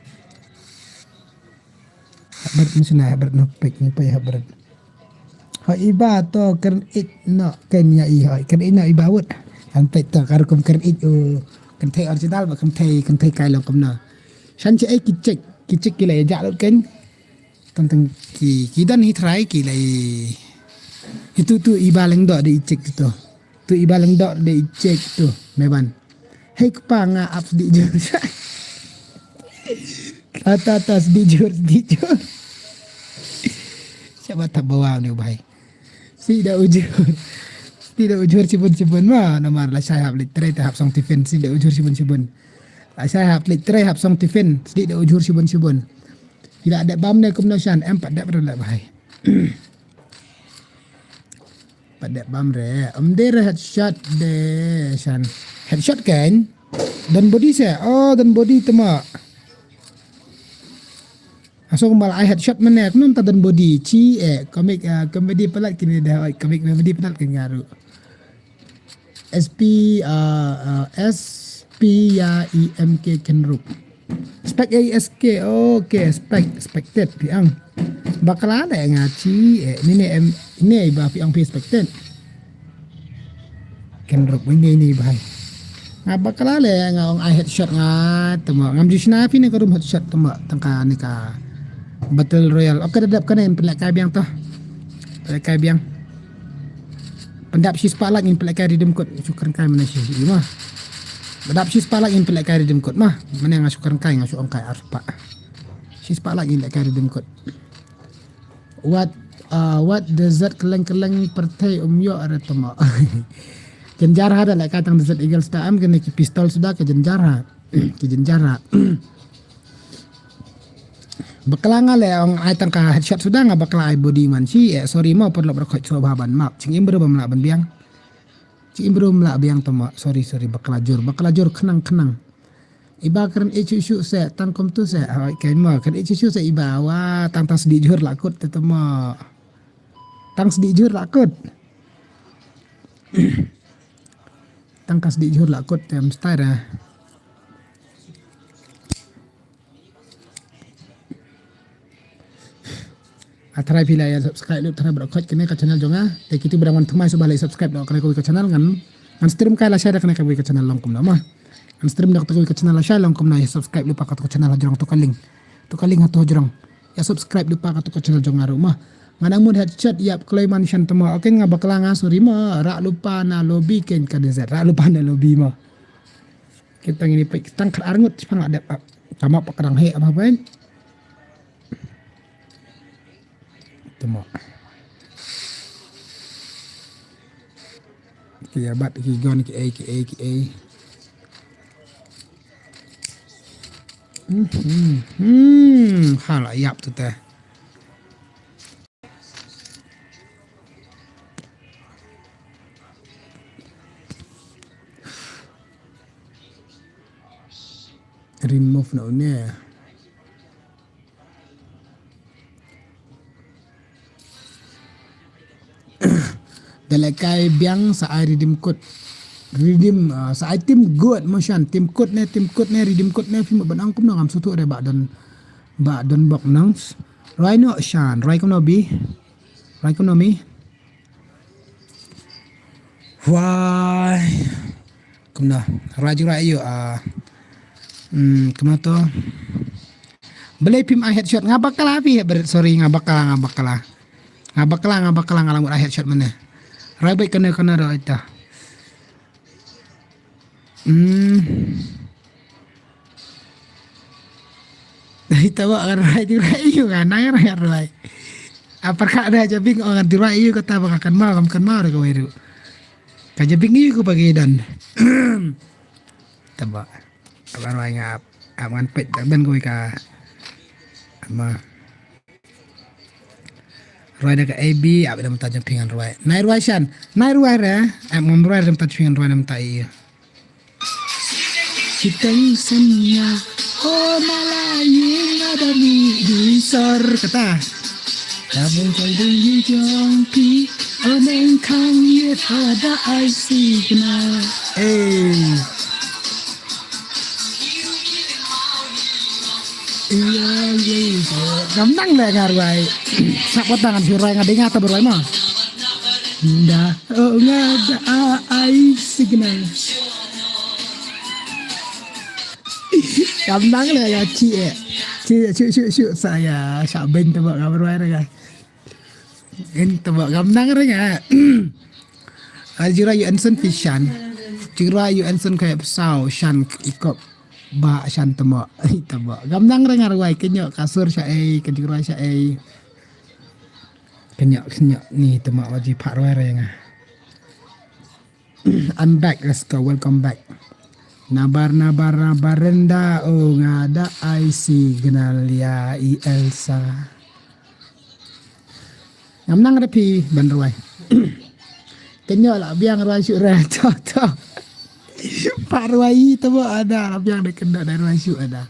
Habret ni sina habret no pek ni pai habret. Ha iba to kren it no ken ya i ha kren it no iba wut. Kan pek to kar kum kren it u kan thei original ba kan thei kan thei kai lo kum no. Shan che ei ki chek ki chek ki la ya ja lo ken. Tang tang ki ki dan hi trai ki la i. Itu tu iba leng do de i chek tu. Tu iba leng do de i chek tu. Meban. Hei kpa nga ap sdi jur. Ata ata sdi jur sdi jur. Siapa tak bawa ni bai. Sdi da ujur. Sdi da ujur sibun sibun ma namar la shai hap lik trai ta hap song tiffin sdi da ujur sibun sibun. La shai hap lik trai hap song tiffin sdi da ujur sibun sibun. Ila ada bam ne kum na shan em pat da pada bai. Dep bam re. Em de re headshot de shan. Headshot kan. Don body se. Oh, don body tema. Asok mal ai headshot mane. Kunum ta don body. Chi eh. Comic, ah, comedy palat kini dah. Oi, comic comedy palat kini ngaru. S P, ah, ah, S P ya E M K Kenrup. Spek A S K. Okay, spek, expected piang. Bakla le nga chi eh. Ni ne em, ni ba piang pi expected. Kenrup win ni ni bai. Nga bakla le nga ong ai headshot nga tema. Ngam ju shna pi ne ka room headshot tema. Tangka ni ka Battle Royale. Okay, da dep kane pynleh kai biang to. Pynleh kai biang. Pyndap shi spotlight ngin pynleh kai riddim kut. Shu kren kai mana shi ima. Pyndap shi spotlight ngin pynleh kai riddim kut ma. Mana nga shu kren kai nga shu ong kai ar spot. Shi spotlight ngin leh kai riddim kut. Wat, ah, wat desert keleng-keleng perthei um yo are tema. Jenjar ha da leh kai tang Desert Eagle sta am kene ki pistol suda ke jenjar ha. Ki jenjar ha. Bakla nga le ong ai tang ka headshot suda nga bakla ai body man shi eh sorry mo perlu berkhot so ba ban map. Ching imbro bam la ban biang. Ching imbro mla biang tema. Sorry, sorry, bakla jur, bakla jur khnang khnang. Iba kren ichu ichu se tang kom tu se. Hoi ken mo kren ichu ichu se iba wa tang tang sdi jur la kut te tema. Tang sdi jur la kut. Tang ka sdi jur la kut te mstai ra. Atrai phi la ya subscribe lut trai bra khot kene ka channel jonga. Te kitu bra wan thumai suba la subscribe do kene ka channel ngan. Ngan stream kai la share kene ka channel long kumna ma. Ngan stream do ka channel la share long kumna ya subscribe lupa ka channel jrong to ka link. To ka link ha to jrong. Ya subscribe lupa ka channel jonga ru ma. Ngan amud headshot yap kloi man shan tama. Oke nga bakla nga sorry ma ra lupa na lobby ken ka desert. Ra lupa na lobby ma. Kita ngini pek tang kar arngut chipang adep. Tama pakrang he apa ben. Tama. Ki abat ki gon ki ei ki ei ki ei. Hmm, hmm, hmm. Hala yap tu teh. Remove na une. Dale kai biang sa ai redeem code. Redeem, ah, sa ai team good motion. Team code ne, team code ne, redeem code ne, film ban ang kumno ngam sutu re ba don, ba don bok nang. Roi no shan, roi kumno bi. Roi kumno mi. Wai. Kumno. Roi ju roi yu, ah. Hmm, kumno to. Belai pim ai headshot. Nga bakla pi, sorry, nga bakla, nga bakla. Nga bakla, nga bakla, nga lamut ai headshot mana. Roi baik kena, kena roi ta. Hmm. Ita ba kan rai di rai yu kan nang rai rai. Apa ka da jabing orang di rai yu kata ba kan mau kan kan mau re kawai ru. Ka jabing yu ko bagi dan. Taba. Apa rai ngap. Aman pet dan kawai ka. Ama. Roi da ka A B, ap da mata jong pyngan roi. Nai roi shan, nai roi re, ap ngam roi da mata jong pyngan roi da mata i. Chiteng senya, oh malai ngada mi di sor kata. Tabung kaldung yu jong pi, oh neng kang yet ada ai signal. Eh. Iya, iya, iya. Ngam nang le nga rwai. Sap watang ngan shu rwai nga dei nga ta ba rwai ma. Nda, oh, nga da a ai signal. Ngam nang le nga chi eh. Chi, chi, chi, chi, sa ya, sa ben ta ba nga rwai re nga. En taba gam nang re nga. Ar jira yu ensen pi shan. Jira yu ensen kaya pesau shan ikop ba shan tama. Taba gam nang re nga rwai kenyo kasur sha ei, ke jira sha ei. Kenyo, kenyo ni tama waji pak rwai re nga. I'm back, let's go, welcome back. Nabar, nabar, nabar renda, oh, nga da ai signal ya i Elsa. Ngam nang re phi ban rwai. Kynnoh la biang rwai shuh ra. To, to. Pat rwai i to ba ada la biang de kynnoh da rwai shuh ada.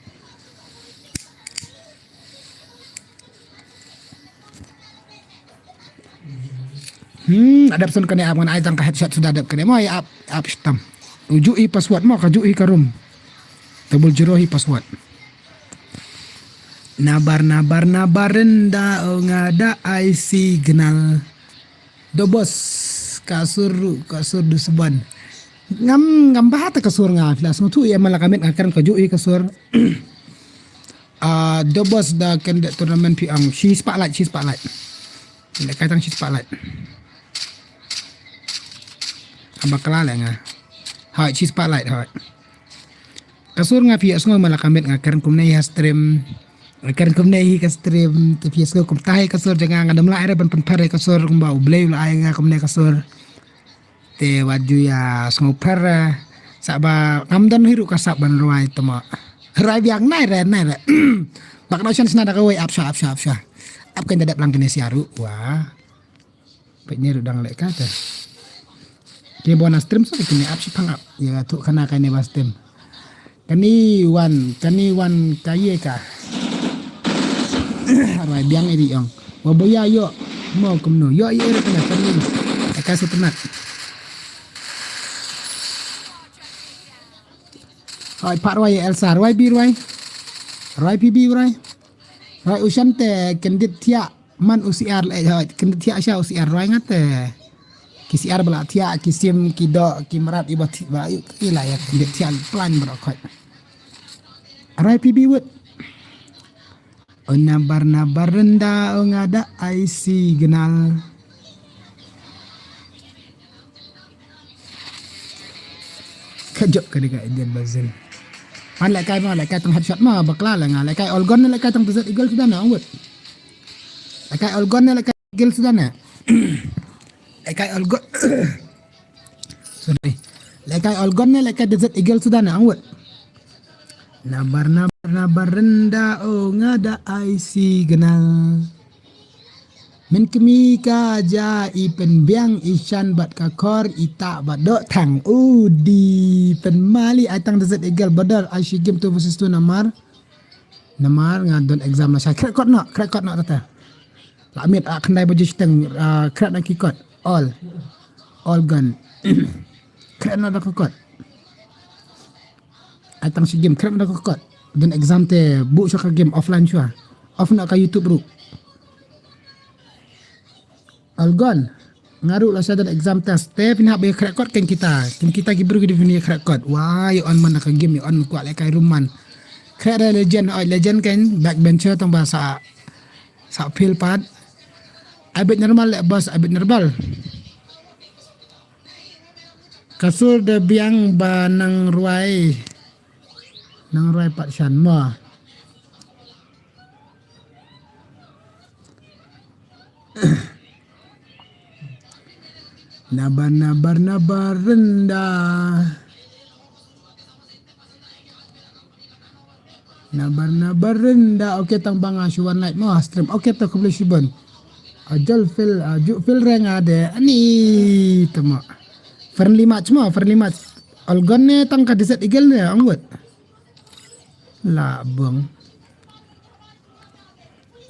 Hmm, adep sun kane ap ngan ai tang ka headshot suda adep kane mo ya ap ap stam. Uju i password mo ka ju i ka room. Double zero i password. Nabar nabar nabar renda o nga da ai signal. Dobos ka sur ru ka sur du seban. Ngam ngam bahata ka sur nga flas ngutu ya malakamet nga kren ka ju i ka sur. Ah, dobos da kende tournament pi ang. Shi spotlight, shi spotlight. Nda kai tang shi spotlight. Aba kala le nga. Hai, shi spotlight hai. Ka sur nga pi asngo malakamet nga kren kumne ya stream. Nga kren kumne hi ka stream te pi asngo kum tai ka sur janga nga demla era ban pan pare ka sur kumba u blei la ai nga kumne ka sur. Te wat ju ya sngew pher, eh, sa ba ngam don hi ruh ka sap ban rwai tama. Rwai biang nai re nai re. Bak na shan sna da ka wei ap sha ap sha ap sha. Ap kan da dep lang kene sia ruh wa. Pek ne ruh dang lek ka te. Ke bona stream sa kene ap shi pang ap. Ya tu kana kene ba stream. Kani wan, kani wan ka ye ka. Arwai biang iri ong. Wa boya yo. Mo kumno. Yo ye iri kana kani. Aka sutenat. Hai pak rwai Elsa. Rwai bi rwai. Rwai pi bi rwai. Rwai usan te kendit tiak. Man U C R le, eh, kin thiah sha U C R roi ngat, eh. Ki C R bala thiah, ki sim, ki do, ki mrat, iba thi-, ba, i, i la ya, kin thiah plan bro khoi. Arai P B wut. O nabar nabar renda, o ngada ai signal. Ka jop ka dega Indian Brazil. Man lekai ma, lekai tang headshot ma, bakla la nga, lekai Olgon lekai tang Desert Eagle suda na, wut. Lekai Olgon lekai Eagle suda na. Lekai Olgon. Sorry. Lekai Olgon lekai Desert Eagle suda na, wut. Nabar nabar nabar renda, o ngada ai signal. Min kmi ka ja i pynbiang i shan bad ka kor i ta bad dok thang. U di pynmali ai tang Desert Eagle badar ai shi game two versus two namar. Namar nga don exam la sha crack code no, crack code no tata. La mit a khyndai baje shiteng, ah, crack na ki code. All. All gun. Crack no da ka code. Ai tang shi game, khrem da ka kot. Don exam te, bu sha ka game offline shuwa. Off na ka YouTube ruh. Algon. Nga ruh la sha don exam test. Te phin hap ba ïa khreh kot ken kita. Ken kita ki briew ki dei phin ïa khreh kot. Wah, ïa on man da ka game, ïa on kwah leh kai room man. Khreh re legend, oi legend ken, backbencher tang ba sa, sa fail pat. Ai bit normal leh boss, ai bit normal. Ka sur da biang ba nang rwai. Nang rwai pat shan mo. Nabar nabar nabar renda. Nabar nabar renda. Okay, tang ba nga shu wan live mo stream. Okay, to khublei shibun. Ajol feel, aju feel reng ade. Ani tama. Friendly match mo, friendly match. Algon ne tang ka Desert Eagle ne, ong wut. La bung.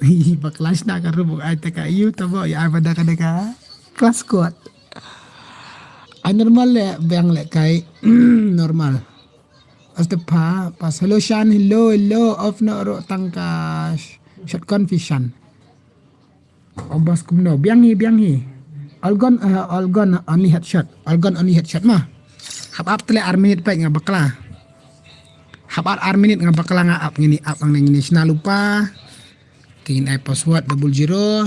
Hi, ba clash na ka rubuk ai te ka yu tama, ya ai ba da ka da ka. Clash squad. Ai normal le, biang le kai. Normal. Aste pa, pas hello Shan, hello, hello, off no ro tang ka sh-, shot confusion. Obas kumno, biang hi, biang hi. Algon, eh, Algon only headshot. Algon only headshot ma. Hap ap tle ar minit pa nga bakla. Hap ar, ar minit nga bakla nga ap ngini, ap ang ngini sna lupa. Tingin ai password double zero.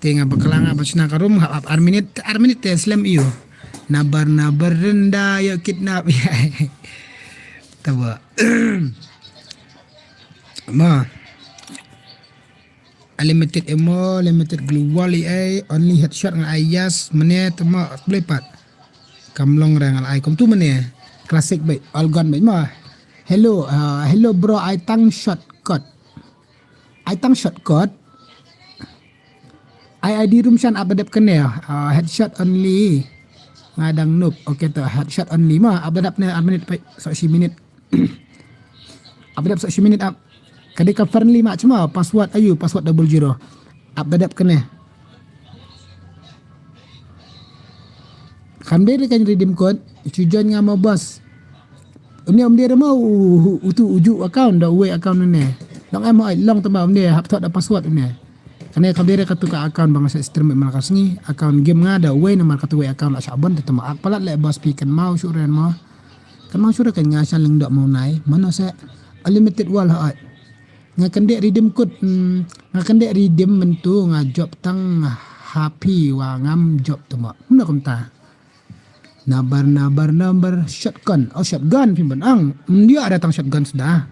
Te nga bakla nga ba shna ka room, hap ap ar minit, ar minit te slem ïa u. Nabar nabar renda ïa kidnap. Taba. Ma. Unlimited ammo, limited global ai, only headshot nga ai yes, mane tama khublei pat. Kam long rang al ai kum tu mane. Classic bai, Algon bai ma. Hello, ah, hello bro, ai tang shot kot. Ai tang shot kot. Ai ID room shan ap da dep kane, ah, headshot only. Nga dang noob. Okay to, headshot only ma. Ap da dep ne ar minit peit, so shi minit. Ap da dep so shi minit ap. Ka dei ka friendly match ma, password ayu, password double zero. Ap da dep kane. Kam dei re kan redeem code, shu join nga ma boss. Une um dei re ma u, u, utu uju account da uwei account une. Long em hoi, long tama um dei hap thot da password une. Kane kam dei re katu ka account ba nga sa stream man ka sngi, account game nga da uwei namar katu uwei account la sha bun te tama ak palat le boss phi kan mau shu ren ma. Kan mau shu ren kan nga sha lyngdoh mau nai, mano se unlimited wall hoi. Nga kandek redeem code, hmm, nga kandek redeem mynta nga job tang happy wa ngam job tama. Mano kumta. Nabar, nabar, nabar, shotgun. Oh, shotgun, phi ban ang. Hmm, dia ada tang shotgun sudah.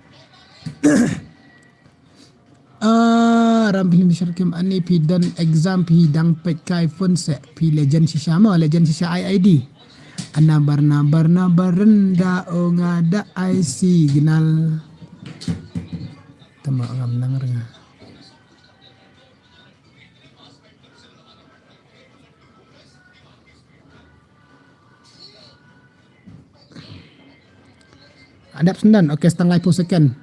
Ah, ram phi ni shotgun ani phi don exam phi dang peit kai phone se phi legend shisha ma, legend shisha I I D. Nabar, nabar, nabar renda o nga da I signal. Tama ngam nang renga. Adap sendan, okay, setengah puluh second.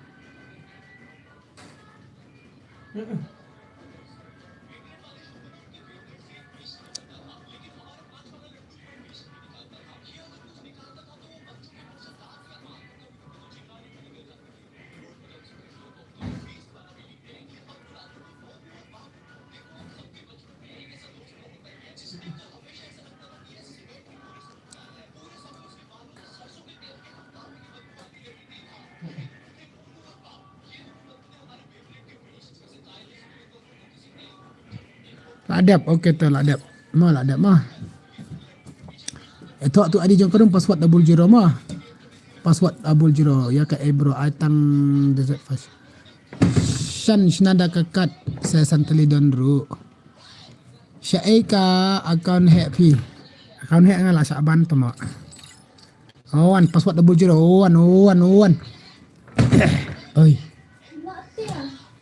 La dep, okay to la dep. Mo la dep mo. Eh, tu tu adi jong ka dong password double zero mo. Password double zero ya ka eh bro ai tang desert fast. Shan shnada ka kat se santali don ru. Sha ei ka account heh phi. Account heh nga la sha ban tama. Oh, one, password double zero. Oh, one, oh, one, oh, one. Oi.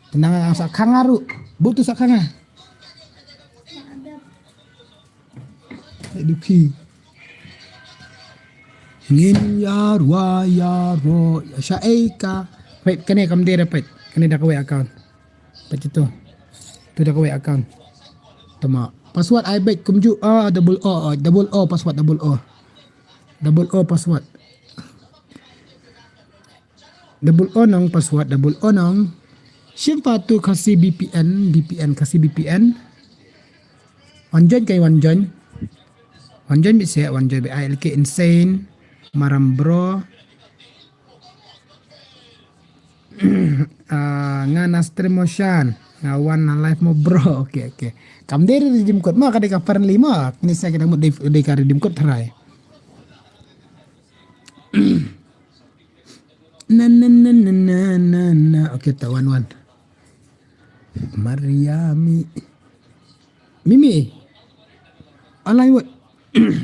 Tenang, sa kanga ru. Butu sa kanga. Duki. Ngin ya rua ya ro. Sha ei ka. Wait, kane kam dei repet. Kane da kawei account. Peit tu. Tu da kawei account. Tama. Password ai beit kumju, ah, double O, ah, double O password, double O. Double O password. Double O nong password, double O nong. Shim patu Khasi V P N, V P N, Khasi V P N. Wan join kai wan join. Wan join bit se, wan join bit ai leke insane. Maram bro. Ah, nga na stream mo shan. Nga wan na live mo bro. Okay, okay. Kam dei redeem code ma ka dei ka friendly ma. Ni sa kita mut dei, dei ka redeem code try. Na, na, na. Okay, ta wan wan. Mariami. Mimi. Alai wat.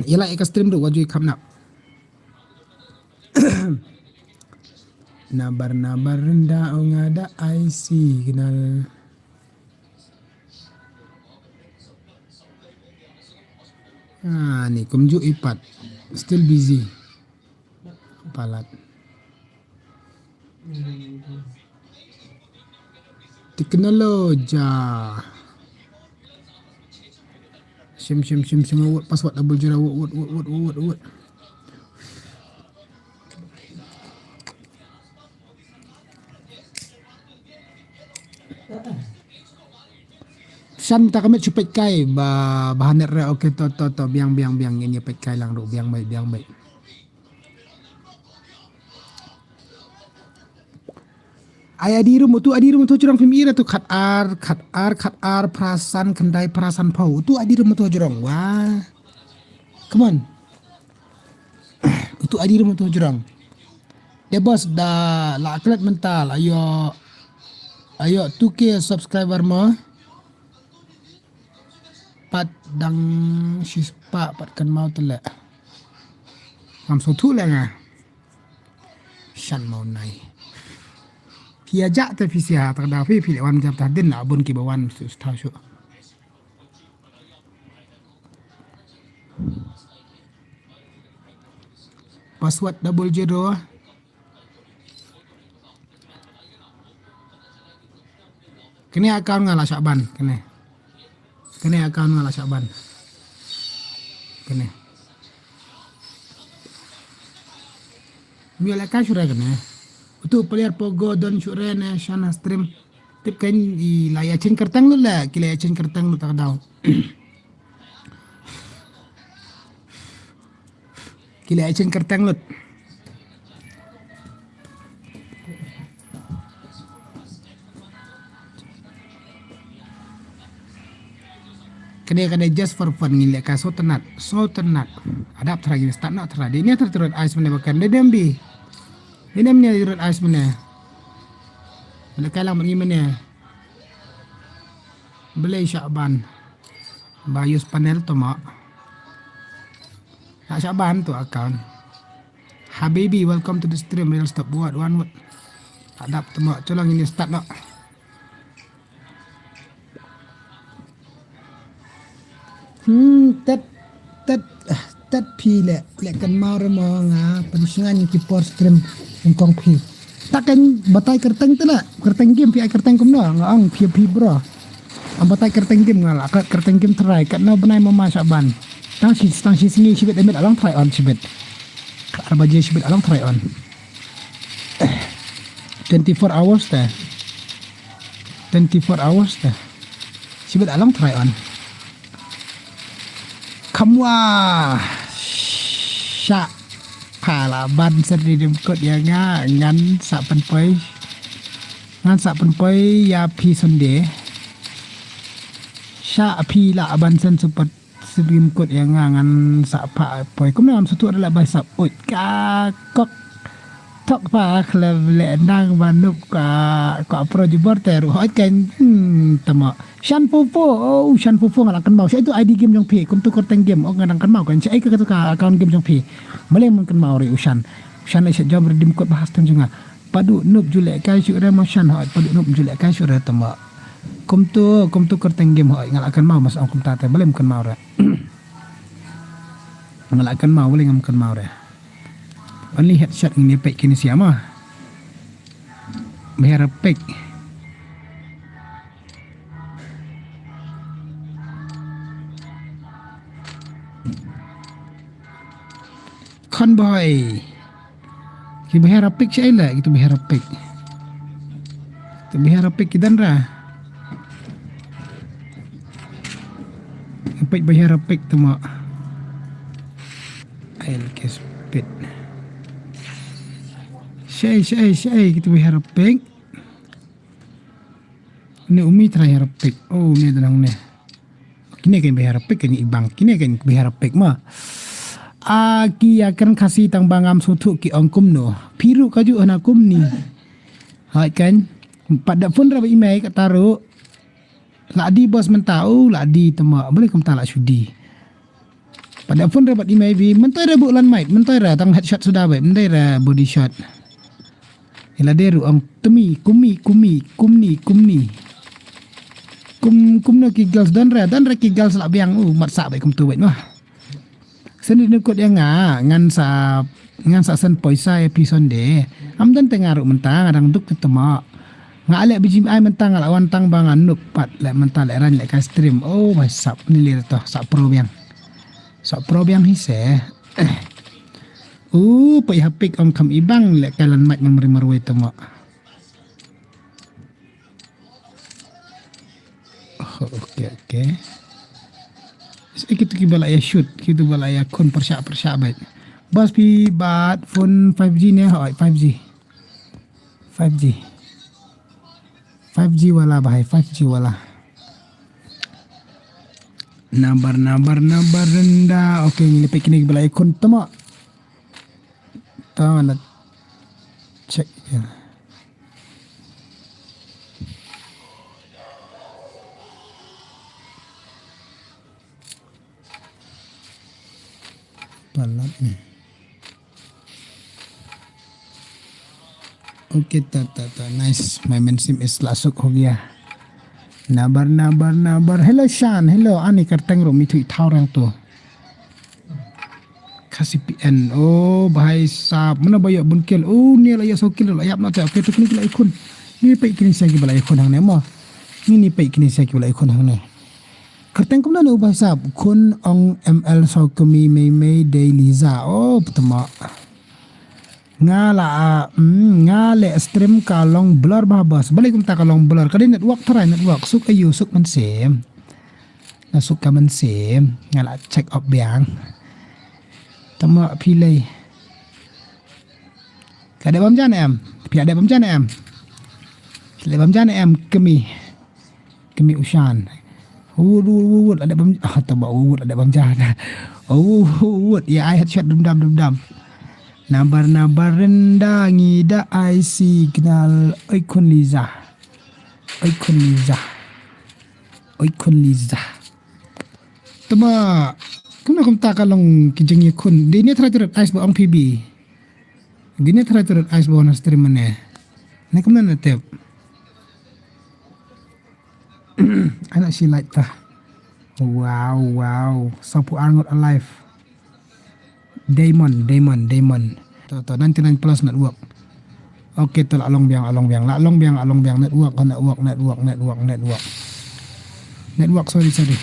Ila eka stream tu wajui kamna. Nabar nabar renda ong ada ai signal. Ah, ni kumju ipat. Still busy. Palat. Teknoloja. Shim shim shim shim wut password double zero wut wut wut wut wut wut. Shan ta ka met shu peit kai ba, ba hanet re, okay, to, to, to, biang, biang, biang, ngin ïa peit kai lang ruh, biang, mei, biang, mei. Ai adi rum tu, adi rum tu jrong phim ira tu khat ar, khat ar, khat ar, phrasan, khyndai, phrasan, phew. Tu adi rum tu jrong. Wah. Come on. Utu adi rum tu jrong. De bos da la klet mental ayo, ayo two K subscriber mo. Pat dang shispah pat kan mau tele. Ngam so thu le nga. Shan mau nai. Pia jak te pisia tak da pi pi wan jam ta din la bun ki bawan su sta shu. Password double zero. Kane account nga la shah ban kane. Kane account nga la shah ban. Kane. Mia la ka shuh re kane. Utu player pogo don shuh re ne shana stream. Tip kan i la ïa chen kertang lut la, ki la ïa chen kertang lut tak daw. Ki la ïa chen kertang lut. Kane kane just for fun ngin leh ka so tynat, so tynat. Adap thra ngin start noh thra. Dei ne thra thra ice mane ba kan dei dem bi. Dei dem ne thra ice mane. Leh ka lang mane mane. Blei shah ban. Ba use panel to ma. Shah ban to account. Habibi, welcome to the stream. Real stop buat one word. Adap to ma. Chulang ini start no. Hmm, tet, tet, ah, tet phi le, le kan mau re mo nga, pen shngan ki por stream, engkong phi. Takan batai kerteng tena, kerteng game phi ai kerteng kumno, nga ong phi phi bro. Am batai kerteng game nga la, kat kerteng game try, kat no benai mama saban. Tang shi, tang shi sngi shibit emit along try on shibit. Arba je shibit along try on. Twenty-four hours te. Twenty-four hours te. Shibit along try on. Kamwa. Sha. Pala ban sendiri jemput ya nga ngan sa pen poi. Ngan sa pen poi ya pi Sunday. Sha pi la ban sen support. Sibim kut ya nga ngan sa pa poi. Kumno am sutu adalah bai sap. Oi ka kok. Tok pa khlem le nang manup ka ka pro jubor teru. Oi kan. Hmm, tama. Shan fofo. Oh, shan fofo ngalak kan mau. Sha itu I D game jong phi. Kum tu kerteng game. Oh, ngadang kan mau kan. Sha ai ka tu ka account game jong phi. Maleng mun kan mau ri ushan. Ushan le sha jom redim kut bahas tem jong nga. Padu nup julek kai shu re mo shan hoi. Padu nup julek kai shu re tama. Kumtu, kumtu kerteng game hoi. Ngalak kan mau mas ong kumta te. Balem kan mau re. Ngalak kan mau, balem kan mau re. Only headshot ini pek kini siama. Behar pek. Convoy. Ki behar pek sha ila, kitu behar pek. Tu behar pek ki dan ra. Pek behar pek tu ma. Ail ke speed. Shai, shai, shai, kitu behar pek. Ni umi try behar pek. Oh, ni danang ni. Kine kan behar pek kan ibang. Kine kan behar pek ma. A ki ya kan kasi tang bangam sutu ki ong kumno. Piru kaju ana kumni. Hai kan. Pada phone ra ba imai ka taru. La di bos menta u la di tema. Boleh kumta la sudi. Pada phone ra ba imai bi mentoi ra bu lan mai. Mentoi ra tang headshot suda ba. Mentoi ra body shot. Ila deru ang temi, kumi, kumi, kumni, kumni. Kum, kumno ki girls, don ra, don ra ki girls la biang, uh, mat sa bai kum tu bai noh. Seni nukut ya nga, ngan sa, ngan sa sen poisa ya pi sonde. Am don te ngaru menta, ngadang duk te tema. Nga ale bijim ai menta nga la wan tang ba nga nuk pat le menta le ran le ka stream. Oh, mai sap ni le to, sa pro biang. Sa pro biang hi se. Uh, poi hapik ong kam ibang le kalan mic memori marwei tengok. Oh, okay, okay. Kitu ki bala ya shoot, kitu bala ya kun persyak persyak baik. Bas pi bat phone five G ne, hoi five G. Five G. Five G wala bahai, five G wala. Nabar, nabar, nabar renda. Okay, ngi lepek kini bala ikon tama. Tama na check ya. Palat ni. Okay, ta, ta, ta. Nice. My main sim is lasuk ho gaya. Nabar, nabar, nabar. Hello, Shan. Hello, ani kerteng ro mi thui thau rang tu. Ka C P N. Oh, bhai sahab. Mano ba ïoh bun kill? Oh, ne la ïoh saw kill la ïap na te. Okay, to kine ki la ïakhun. Ngin peit kine sha kiba la ïakhun hangne mo. Ngin peit kine sha kiba la ïakhun hangne. Kyrteng kumno ne u bhai sahab? Khun ong M L saw kmie mei mei dei Liza. Oh, ptma. Nga la, ah, mm, nga leh stream ka long blur bha bos. Balei kumta ka long blur? Ka dei network tharai network. Suk ayu, suk mynsiem. Nga suk ka mynsiem. Nga la check up biang. Tama phi lei. Ka dei bam jan em. Phi dei bam jan em. Phi dei bam jan em kmie. Kmie u shan. Wut, wut, wut, wut, la dep bam, ah, taba wut, wut, la dep bam jah. Wut, wut, wut, ïa ai headshot dum dam, dum dam. Nabar, nabar rynda ngi da ai signal. Oi khun Liza. Oi khun Liza. Oi khun Liza. Tama, kumno kumta ka long ki jingïakhun. Dei ne tharai tu rat ais ba ong P B. Dei ne tharai tu rat ais ba wan stream mane. Ne kumno na tep. Ana shi light ta. Wow, wow. Saw phew ar ngut alive. Diamond, diamond, diamond. To, to, ninety-nine plus network. Okay, to, la long biang, la long biang, la long biang, la long biang. Network, network, network, network, network. Network, sorry, sorry.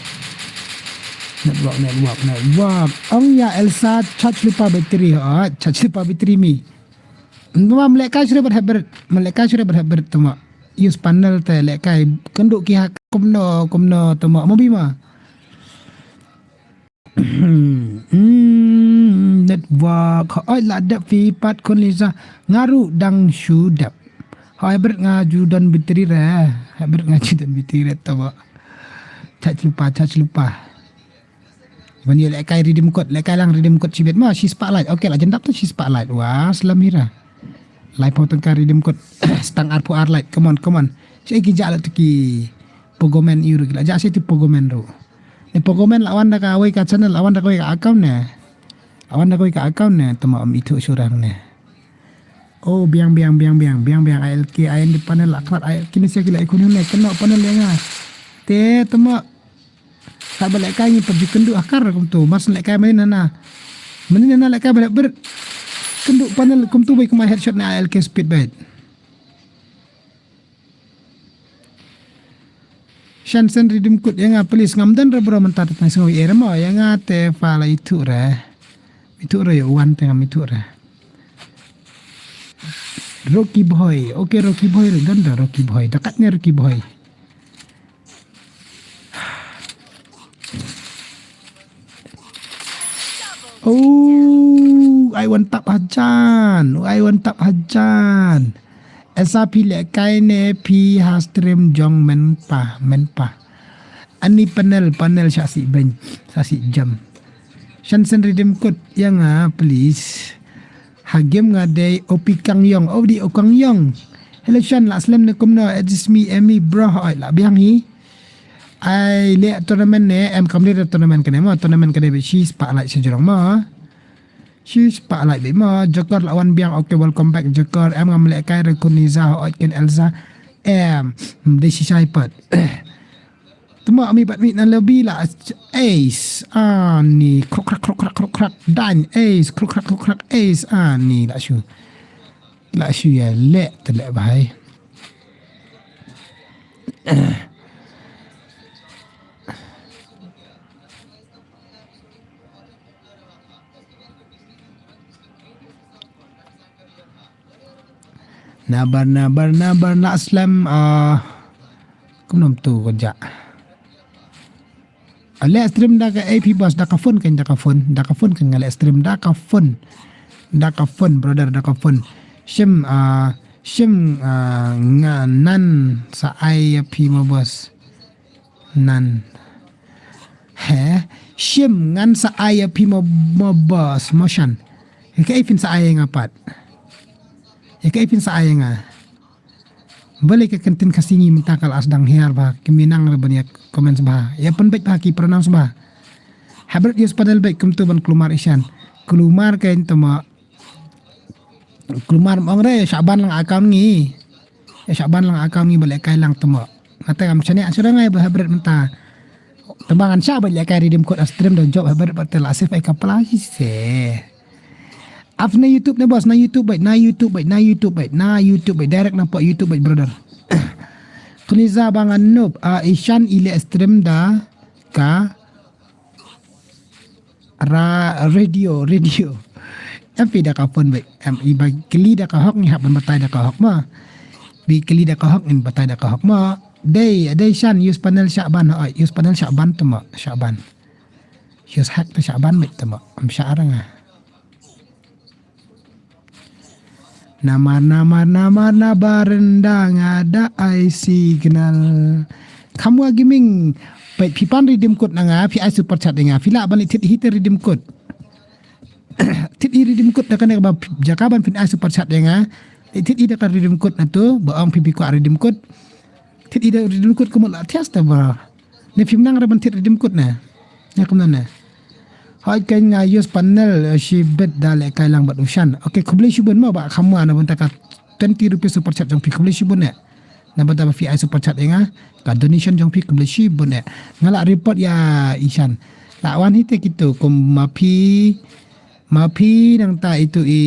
Network, network, network. Ong ïa Elsa, charge lypa battery, ha, charge lypa battery mi. Mlehkai shuh bad hybrid, mlehkai shuh bad hybrid tama. Use panel te lehkai kynduh ki ha kumno, kumno tama. Mo bima. Hmm, network. Oi la dep phi pat khun Liza. Nga ruh dang shu dep. Hybrid nga ju don battery re. Hybrid nga ju don battery re tama. Charge lypa, charge lypa. Ban ïa lehkai redeem code, lehkai lang redeem code shibit ma, shi spotlight. Okay, la jan dap tu shi spotlight. Wah, slem hi ra. Laiphew tyngka redeem code. Stang arphew ar light. Come on, come on. Shi ki jah la tu ki Pogomen ïu ru ki la jah shi tu Pogomen ru. Ne Pogomen la wan da kawei ka channel, la wan da kawei ka account ne. La wan da kawei ka account ne, tama ym ithuh shuh rang ne. Oh, biang, biang, biang, biang, biang, biang, I L K, I N D panel, la krat, I L K, kine sha ki la ïakhun ne, kynnoh panel ïa nga. Te, tama, sa ba lehkai ngi pat ju kynduh ha kar kumtu, mas lehkai mane nana. Mane nana lehkai ba leh ber. Kynduh panel kumtu bai kumai headshot na I L K speed bait. Shan send redeem code ïa nga please, ngam don re bro mynta te tnai sngew ïa re mo, ïa nga te pha la ithuh re. Ithuh re ïa u wan te ngam ithuh re. Rocky Boy. Okay, Rocky Boy re don da Rocky Boy. Da kat ne Rocky Boy. Oh, ai wan tap hajan. Oh, ai wan tap hajan. Esa phi lehkai ne phi ha stream jong men pa, men pa. Ani panel, panel sha si ben, sha si jam. Shan send redeem code ïa nga, please. Ha game nga dei O P Kang Yong. Oh, dei O Kang Yong. Hello, Shan, la slem ne kumno, it's me, Emmy, bro. Oi, la biang hi. Ai, leh tournament ne, em kam leh tournament kane mo, tournament kane ba shi spotlight sha jrong mo. Shi spotlight ba mo, Joker la wan biang, okay, welcome back, Joker. Em ngam lehkai re khun Liza, oi ken Elsa. Em, dei shi shai pat. Tuma ami bat mi na lobby la ace. Ani kruk krak kruk krak kruk krak. Dan ace kruk krak kruk krak ace. Ani la shu. La shu ïa leh te leh bhai. Nabar, nabar, nabar, la slem, ah, kumno tu ko ja. Ale stream da ka A P boss, da ka phone kan, da ka phone, da ka phone kan ngale stream, da ka phone. Da ka phone, brother, da ka phone. Shim, ah, shim, ah, nga nan sa ai ya phi mo boss. Nan. He, shim ngan sa ai ya phi mo, mo boss, mo shan. He ka ai phin sa ai nga pat. He ka ai phin sa ai nga. Bale ka ktien Khasi ngi mynta ka la sdang hiar ba, ki minang re ban ïa comments ba. Ïa pynbeit ba ki pronounce ba. Habret ïa spell beit kumtu ban kulmar ishan. Kulmar ka in tama. Kulmar ong re, shah ban lang account ngi. Ïa shah ban lang account ngi ba lehkai lang tama. Ngata kam shane asura ngai ba habret mynta. Tang ba ngan shah beit lehkai redeem code ha stream da jop ha bad bad te la save ai ka pla hi se. Ap na YouTube ne boss, na YouTube beit, na YouTube beit, na YouTube beit, na YouTube beit, direct na pok YouTube beit brother. Khun Iza ba ngan noob, ah, Ishan i leh stream da ka ra radio, radio. Em phi da ka phone beit, em i ba kylli da ka hok ngi hap ban batai da ka hok ma. Phi kylli da ka hok ngin batai da ka hok ma. Dei, dei Shan, use panel shah ban, oi, use panel shah ban te ma, shah ban. Use hack te shah ban beit te ma, em shah arang ah. Namar, namar, namar, na barenda nga da ai signal. Khamwa Gaming, peit phi pan redeem code na nga, phi ai super chat ïa nga, phi lah ban leit thied hi te redeem code. Thied hi redeem code da kane ba jaka ban phin ai super chat ïa nga. Leit thied hi da ka redeem code na tu, ba ong phi phi kwah redeem code. Thied i da redeem code kumno la thias ta ba. Ne phim nang re ban thied redeem code ne. Ne kumno ne. Hoi kan nga use panel, eh, shibit da lehkai lang bad u Shan. Okay, khublei shibun ma ba khamwa na bynta ka twenty rupees super chat jong phi, khublei shibun ne. Na bynta ba phi ai super chat ïa nga, ka donation jong phi, khublei shibun ne. Nga la report ïa i Shan. La wan hi te kitu kum ma phi, ma phi nangta itu i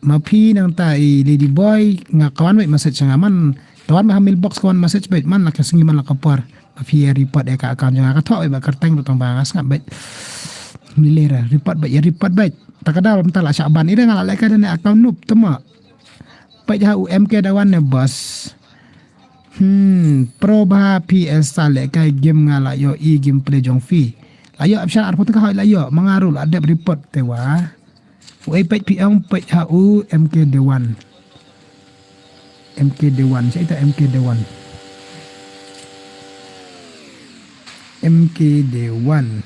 Ma phi nangta i Lady Boy, nga ka wan beit message nga man. Ka wan ma ha mailbox ka wan message beit man la ka sngi man la ka por. Ma phi ïa report ïa ka account jong nga, ka thoh beit ba kyrteng ruh tang ba nga sngap beit. Ni lera report beit, ïa report beit. Ta ka daw mynta la shah ban, ida nga la lehkai da ne account noob te ma. Peit ha u M K Dewan ne boss. Hmm, pro ba phi esa lehkai game nga la ïoh i gameplay jong phi. La ïoh option arphew tyngka hoi la ïoh, ma nga ruh la dep report te wa. Uei peit phi ong, peit ha u M K Dewan. M K Dewan, sa ita M K Dewan. M K Dewan.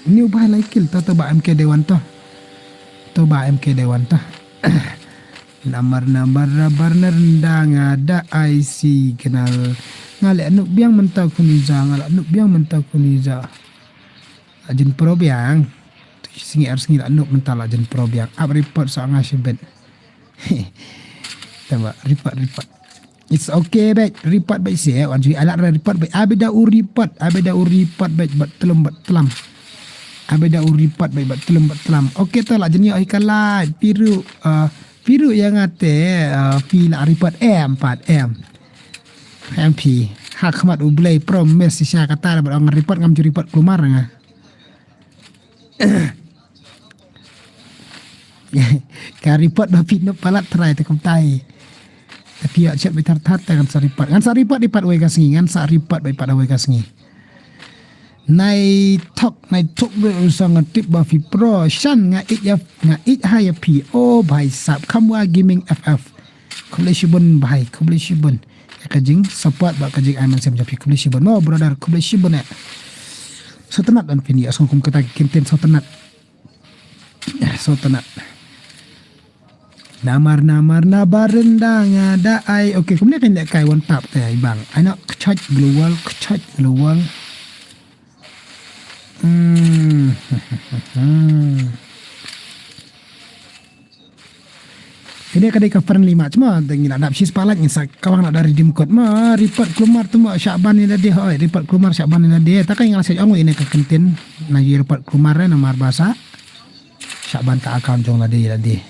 Ni u bhai lai kil to, to ba M K Dewan to. To ba M K Dewan to. Namar namar rabar na rendang ada ai signal. Nga leh nuk biang mynta kuniza, nga leh nuk biang mynta kuniza. Ajin pro biang. Sngi ar sngi la nuk mynta la ajin pro biang. Ap report sa nga shibit. Tama report report. It's okay beit. Report beit se wan jui alat ra report beit. Abida u report. Abida u report beit bat telum bat telam. Abida u report beit bat telum bat telam. Okay to la jin ïoh ika la piru, ah, piru ïa nga te, ah, pi la report em pat em. M P. Ha khmat u Blei promise sha kata bad ong report ngam ju report kulmar nga. Ka report ba phi nop palat trai te kumtai. Tapi ïa chet beit thar thar te ngan sa report. Ngan sa report ïa pat wei ka sngi. Ngan sa report beit pat wei ka sngi. Nai thok, nai thok beit u sa nga tip ba phi pro. Shan nga ïeit ïa, nga ïeit ha ïa phi. Oh bhai sab, Khamwa Gaming F F. Khublei shibun bhai, khublei shibun. Ïa ka jing support bad ka jing ai mynsiem jong phi, khublei shibun. Mo brother, khublei shibun eh. Sngewtynnat ban pynïoh sngewkum kata ki kyntien sngewtynnat. Eh, sngewtynnat. Namar namar na barenda nga da ai. Okay, kumne kan lehkai wan tap te ai bang. Ai no kchaj global, kchaj global. Hmm. Ini ka dei ka friendly match ma, da ngi la dap shispah like ngin sa kawang na da redeem code ma, report kulmar tu ma, shah ban ïa lade hoi, report kulmar shah ban ïa lade, ta ka ngi la sa ong ïa ine ka kyntien, na ïa report kulmar eh, namar ba sa shah ban ka account jong lade ïa lade.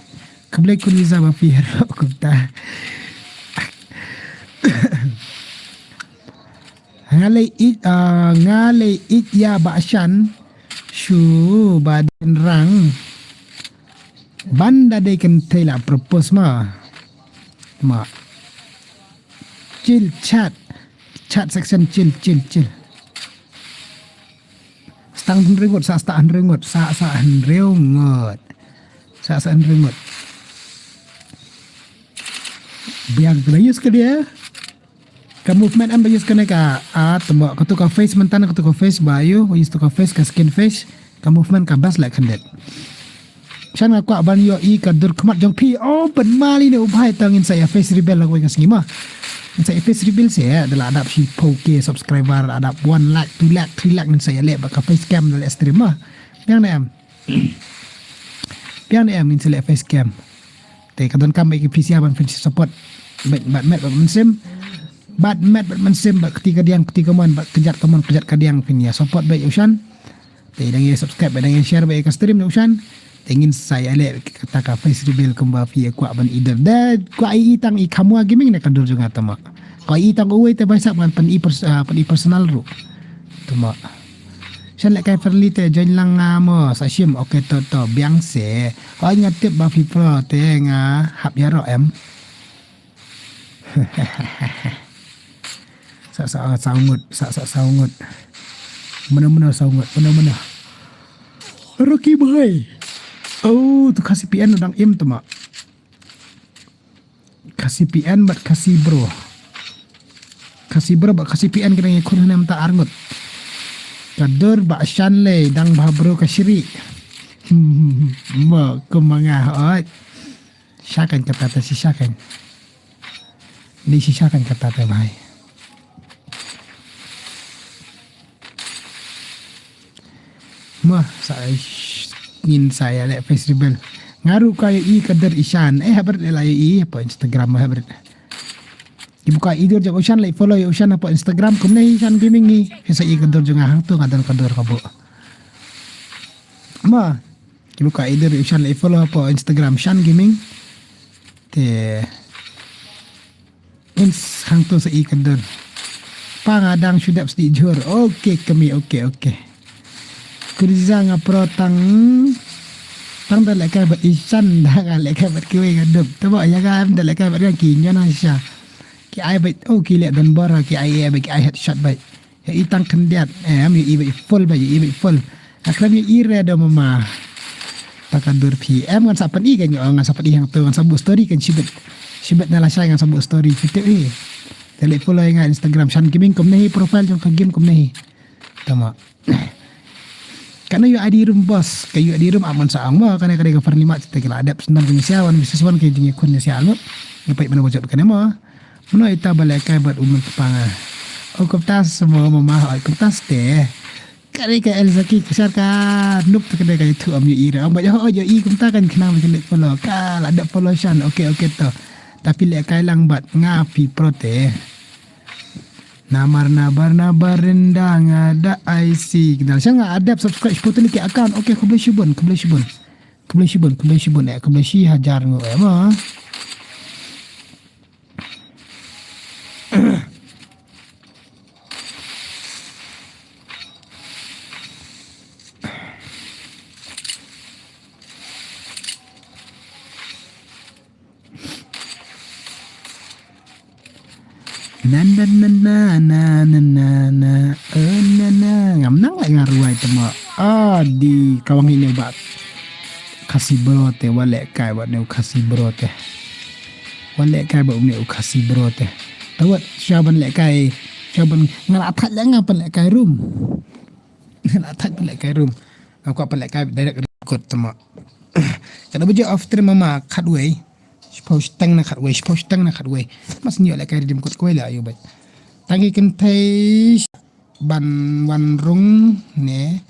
Khublei kuniza ba phi hero kumta. Nga lei ïeit, ah, nga lei ïeit ïa ba shan shu ba dien rang. Ban da dei kynthei la propose ma. Ma. Chill chat. Chat section chill, chill, chill. Stang hynriew ngut, sa stang hynriew ngut, sa sa hynriew ngut. Sa sa hynriew ngut. Biang kena use ka dia. Ka movement em ba use kane ka, ah, temo, katu ka face mynta, katu ka face ba ïoh, ba use tu ka face, ka skin face, ka movement ka best lah khyndiat. Shan nga kwah ban ïoh i ka dur khmat jong phi, oh, ban mali ne u bhai, tang ngin sa ïa face reveal la kawei ka sngi ma. Ngin sa ïa face reveal se, da la dap shiphew K subscriber, la dap one lakh, two lakh, three lakh ngin sa ïa leh ba ka face cam da leh stream ma. Biang ne em. Biang ne em ngin sa leh face cam. Te ka donkam ba ki phi sa ban phin support. Bad, bad met, bad mynsiem. Bad met bad mynsiem bad kti kadiang kti kamon bad kjat kamon kjat kadiang phin ïa support bad ïa u Shan. Te dang ïa subscribe bad dang ïa share bad ïa ka stream ïa u Shan. Te ngin sa ïa leh kata ka face reveal kumba phi ïa kwah ban i dur. Da kwah i tang i Khamwa Gaming ne ka dur jong nga tama. Kwah i tang uwei te ba sap ban pyn i pers-, ah, pyn i personal ruh. Tama. Shan leh kai friendly te join lang nga mo sa shim, okay to to biang se. Hoi nga tip ba phi pro te nga hap ïaroh em. Sa sa sa ngut, sa sa sa ngut. Mano mano sa ngut, mano mano. Rocky boy. Oh, tu Khasi P N dang im tama. Khasi P N bad Khasi Bro. Khasi Bro bad Khasi P N kena ngi khun hana mynta arngut. Ka dur ba shan lei dang ba bro ka shiri. Ma kumanga oi. Shakan kata ta si shakan. Ni si shakan kata ta bai. Mah sa ngin sa ïa leh face reveal. Nga ruh ka ïohi ka dur i Shan. Eh, habrit la ïohi hapoh Instagram habrit. Ki buka i dur jong u Shan, leh follow ïa u Shan hapoh Instagram kumne i Shan Gaming ngi. Sa ïohi ka dur jong nga hangto nga don ka dur ka buh. Mah ki buka i dur ïa u Shan, leh follow hapoh Instagram Shan Gaming. Te Ins hangto sa i ka dur. Pa nga dang shu dep sdi jhur. Okay kami, okay okay. Kuriza nga pro tang tang da leh kai bad i Shan da nga leh kai bad kiwei nga dup. Tabo ïa nga em da leh kai bad nga ki ñion ha sha. Ki ai bad oh ki leh don bor ki ai bad ki ai headshot bad. Ïa i tang khyndiat em ïa i bad full bad ïa i bad full. Akhlem ïa i re da mama. Ta ka dur phi em ngan sa pyn i kan ïa ngan sa pyn i hangto ngan sa buh story kan shibit. Shibit na lashai ngan sa buh story phi tip i. Te leh follow ïa nga Instagram Shan Gaming kumne hi profile jong ka game kumne hi. Tama. Kane ïa I D room boss ka ïa I D room am ngan sa ang ma kane kane ka friendly match te ki la dep snem ki sia one versus one ki jingïakhun sia almut. Ngi peit mano ba jop kane ma. Mano ita ba leh kai bad u mynkpang ah. O kumta semua mama oi kumta ste. Kari ka El Zaki ka shar ka nup ta ka dei ka itu am yu ira. Am ba oi oi kumta kan khnang ba leh follow ka la dep follow Shan. Okay okay to. Tapi leh kai lang bad nga phi pro te. Namar nabar nabar rendang ada I C. Kenal Shan nga adep subscribe sepuluh lagi account. Okay khublei shibun khublei shibun. Khublei shibun khublei shibun eh khublei shi hajar ngo eh ma. Na na na na na na na na. Eh, na na. Ngam nang lai nga ruai te mo. Ah, di kawang ini ba. Khasi bro te wa leh kai wa ne u Khasi bro te. Wa leh kai ba u ne u Khasi bro te. Tawat sha ban leh kai sha ban nga la thait leh nga pan leh kai room. Nga la thait pan leh kai room. Nga kwah pan leh kai direct kot te mo. Kada baje off stream mama khatwei. Shiphew shiteng na khatwei, shiphew shiteng na khatwei. Mas nyo leh kai redeem code kawei la ayu bai. Tang ki kynthei ban wan rung ne.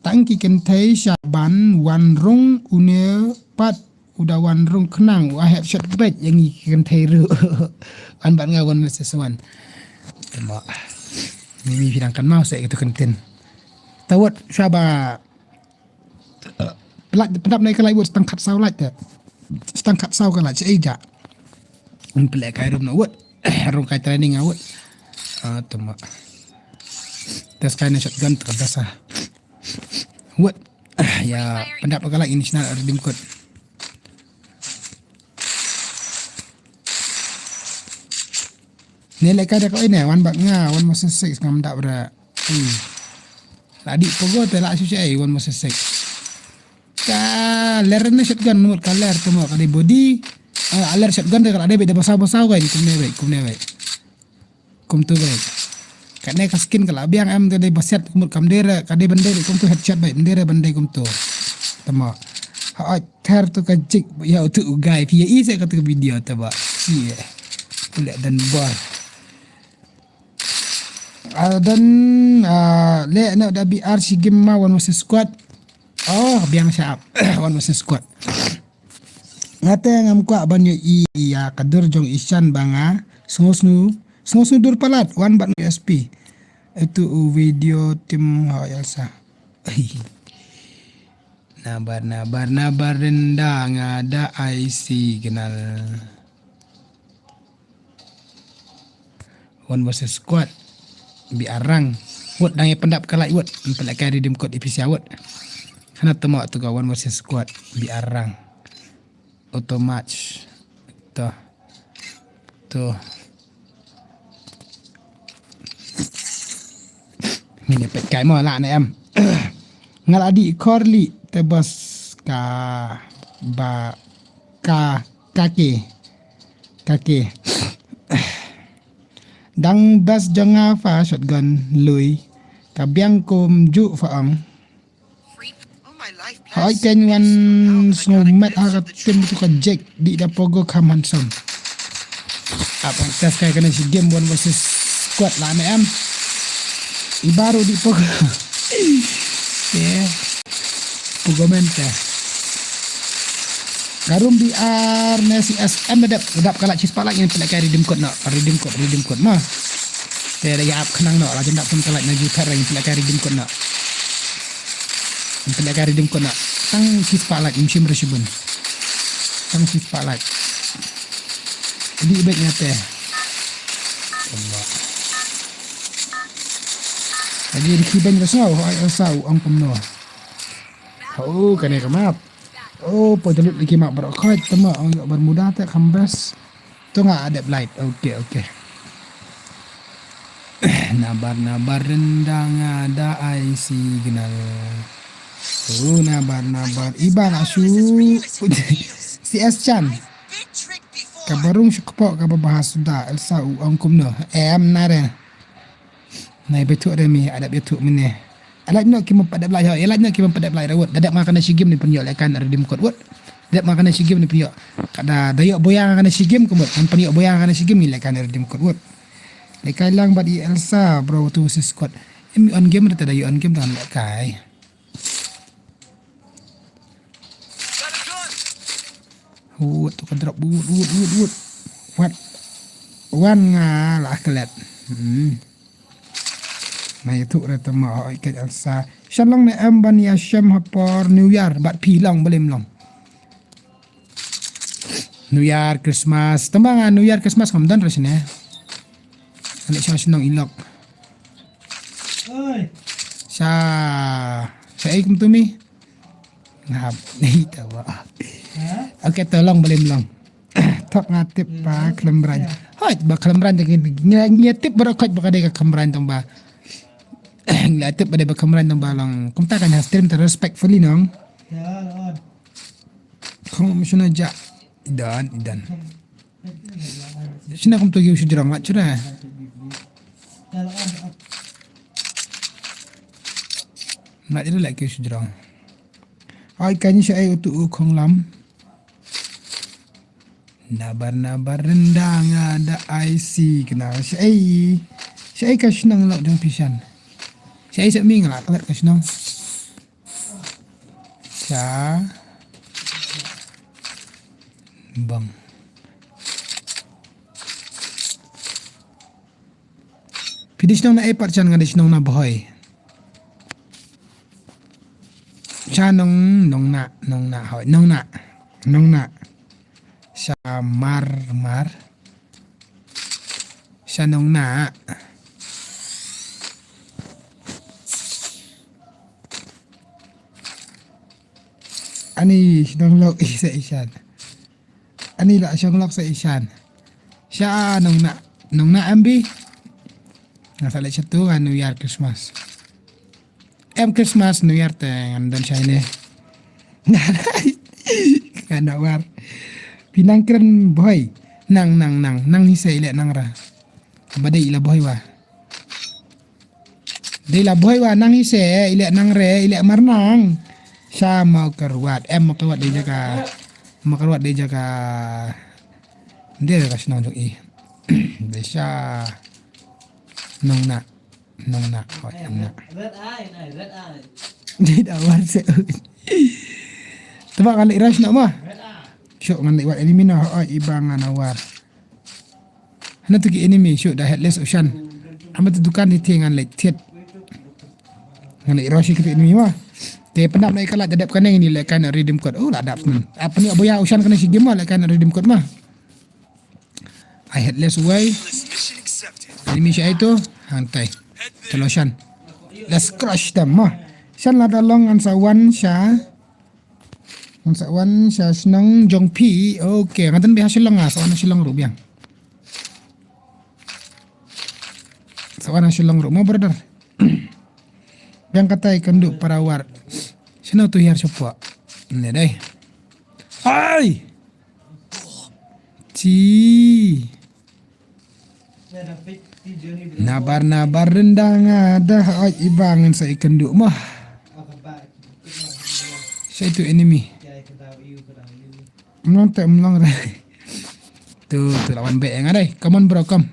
Tang ki kynthei sha ban wan rung une pat u da wan rung khnang u ahep shot bait yang ki kynthei ru. Wan ban nga wan message wan. Tama. Mimi phi dang kan mau se itu kyntin. Tawat sha ba Pynlait pynlait na ka lait wut stang khat saw lait te. Stang khat saw ka lait ei ja. Un pynlait kai rum na wut. Rung kai training a wut. Ah, tama. Tes kai na shotgun ta dasa. Wut. Ya pynlait ka lait ini sna redeem code. Ne leh kai da ko ine wan bak nga wan masa six ngam da bra. La di pogo te la shu ai wan masa six. Ka ler ne shotgun mut ka ler te mo ka dei body. Ah, ler shotgun te ka la dei bit da basaw basaw kai kumne bai kumne bai. Kumtu bai. Kane ka skin ka la biang em te dei baset mut kam dei re ka dei ban dei kumtu headshot bai ban dei re ban dei kumtu. Te mo. Ha oi ter tu ka jik ya tu guy phi ya i se ka tu video te ba. Iya. Pulek dan bor. Ah, dan ah, le na da B R si game ma wan masa squad. Oh, biang sha ap. Wan masa squad. Ngate ngam kwah ban ïohi ïa ka dur jong i Shan ba nga sngew sngew Sngew sngew dur palat, wan bad U S P. Itu u video tim ha Elsa. Nabar, nabar, nabar, rendang ada ai signal. One versus squad. Bi arang. Wot dang ïa pyndap ka light wot. Mpelak ka redeem code ipisia wot. Hana temo tu ka one versus squad. Bi arang. Auto match. Tuh. Tuh. Ngin ïa peit kai mo lah ne em. Nga la dih khor li te bos ka ba ka ka ke. Ka ke. Dang best jong nga fa shotgun lui. Ka biang kum ju fa ong. Hoi ken wan sngew met ha ka tim tu ka Jake di da pogo kham handsome. Ap ang test kai kane shi game one versus squad la ne em. I baru di pogo. Yeah. Pogo mente. Garum B R ne si S M dep dep kala chis pala ngin pila kai redeem code no. Redeem code, redeem code no. Te da ïa ap khnang no la jendap pun kala na ju thar ngin pila kai redeem code no. Ym pynlehkai redeem code na. Tang shi spotlight, ym shim re shibun. Tang shi spotlight. Di bek ngate. Tamba. Lagi di ki beng re sngew, hoi Elsa u ong kumno. Oh, kane ka map. Oh, poi da lut lagi map baroh khoit, tama ong ïoh Bermuda te kham best. To nga adep light. Okay, okay. Nabar, nabar rendang ada ai signal. Oh, nabar, nabar. Iba la shu. C S Chan. Ka barung shu kepok ka babahas da. Elsa u ong kumno. Em nare. Nai betuk re mi, adep betuk mene. Alai no ki mem padep lai, alai no ki mem padep lai rawut. Dadep nga kane shi game ni pynïoh lekan redeem code wut. Dadep nga kane shi game ni pynïoh. Kada da ïoh boya nga kane shi game kumut. Kan pynïoh boya nga kane shi game ni lekan redeem code wut. Lekai lang bad i Elsa, bro, tu si squad. Em on game rata da ïoh on game dan lekai. Wut tu ka drop wut wut wut wut. Wat. Wan nga la klet. Hmm. Na ïathuh re tama oi ka Elsa. Shan long ne em ban ïa shem ha por New Year bad phi long ba lim long. New Year, Christmas. Tama nga New Year, Christmas ngam don re shane. Ani sha shnong ilok. Oi. Sha. Sha ei kum tu mi. Ngap. Ni ta ba. Ha? Okay, to long ba lim long. Thok nga tip ba khlem brand. Hoi, ba khlem brand ngi ngi tip ba khot ba ka dei ka khlem brand tong ba. Ngi tip ba dei ba khlem brand tong ba long. Kumta kan ha stream te respectfully nong. Ya, on. Kong mishuna ja. Idan, idan. Shina kum to yu shujrong la chura. Na ira la yu shujrong. Ai kan sha ai utu u khong lam. Nabar nabar rendang ada ai signal. Sha ai. Sha ai ka shnong lok jong phi shan. Sha ai sa mi nga la klet ka shnong. Sha. Bang. Phi dei shnong na ei pat shan nga dei shnong na Bhoi. Sha nong nong na nong na hoi nong na nong na. Sha mar mar. Sha nong na. Ani shnong lok i sa i shan. Ani la shnong lok sa i shan. Sha nong na nong na ambi. Nga sa leh shatu nga New Year Christmas. Em Christmas New Year te ngan don shai ne. Nga na war. Pinang kren boy. Nang nang nang nang hi se ile nang ra. Ba dei ila boy wa. Dei la boy wa nang hi se ile nang re ile mar nang. Sha mau kerwat em mau kerwat dei jaka. Mau kerwat dei jaka. Dei ka shnong jong i. Dei sha. Nong na. Nong na, hoi, nong na. Red eye, nai, red eye. Jai da war se. Tebak ngan lek rush nak mah. Red eye. Syok ngan lek wat elimina, hoi, iba ngan awar. Hana tu ki enemy shu da headless u Shan. Hama tu dukan ti ti ngan leit thied. Ngan leit rush ki tu enemy ma. Te pyndap na i ka lait da dep kane ngi leh kai na redeem code. Oh, la dap snen. Apa ni aboya u Shan kane shi game ma leh kai na redeem code ma. Ai headless wei. Enemy sha itu. Hantai. Te lo Shan. Let's crush them ma. Shan la da long ngan sa wan sha. Ngan sa wan sha shnong jong phi. Okay, ngan tyn beit ha Shillong ah, sa wan ha Shillong ruh biang. Sa wan ha Shillong ruh mo brother. Biang katai kynduh para war. Shano tu hiar shapoh. Ne dei. Ai. Chi. Nabar nabar rendang ada oi ibang sa ikan duk mah. Sa itu enemy. Mlong te mlong re. Tu tu lawan be yang ada. Come on bro, come.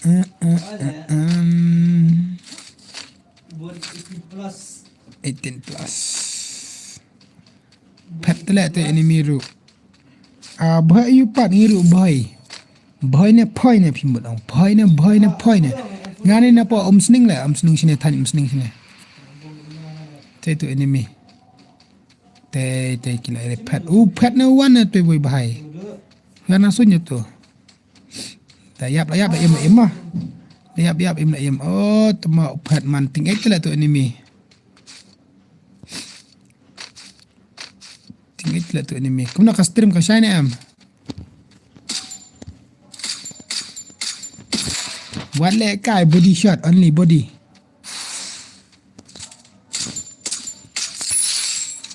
Eh, eh, eh, em. Eighteen plus. Phet tele tu enemy ruh. Ah, bhai yu pat ngi ruh bhai. Bhai ne phai ne phim bot ong. Bhai ne, bhai ne, phai ne. Ngani na po um sning le, um sning sini, than um sning sini. Te tu enemy. Te, te kila ele phet. U phet ne wan ne tu bhai bhai. Ngana sunya tu. Da yap, da yap, da im, da im mah. Da yap, yap, im, da im. Oh, tuma u phet man ting ek tele tu enemy. Ting ek tele tu enemy. Kumno ka stream ka shine em. Wat le kai body shot, only body.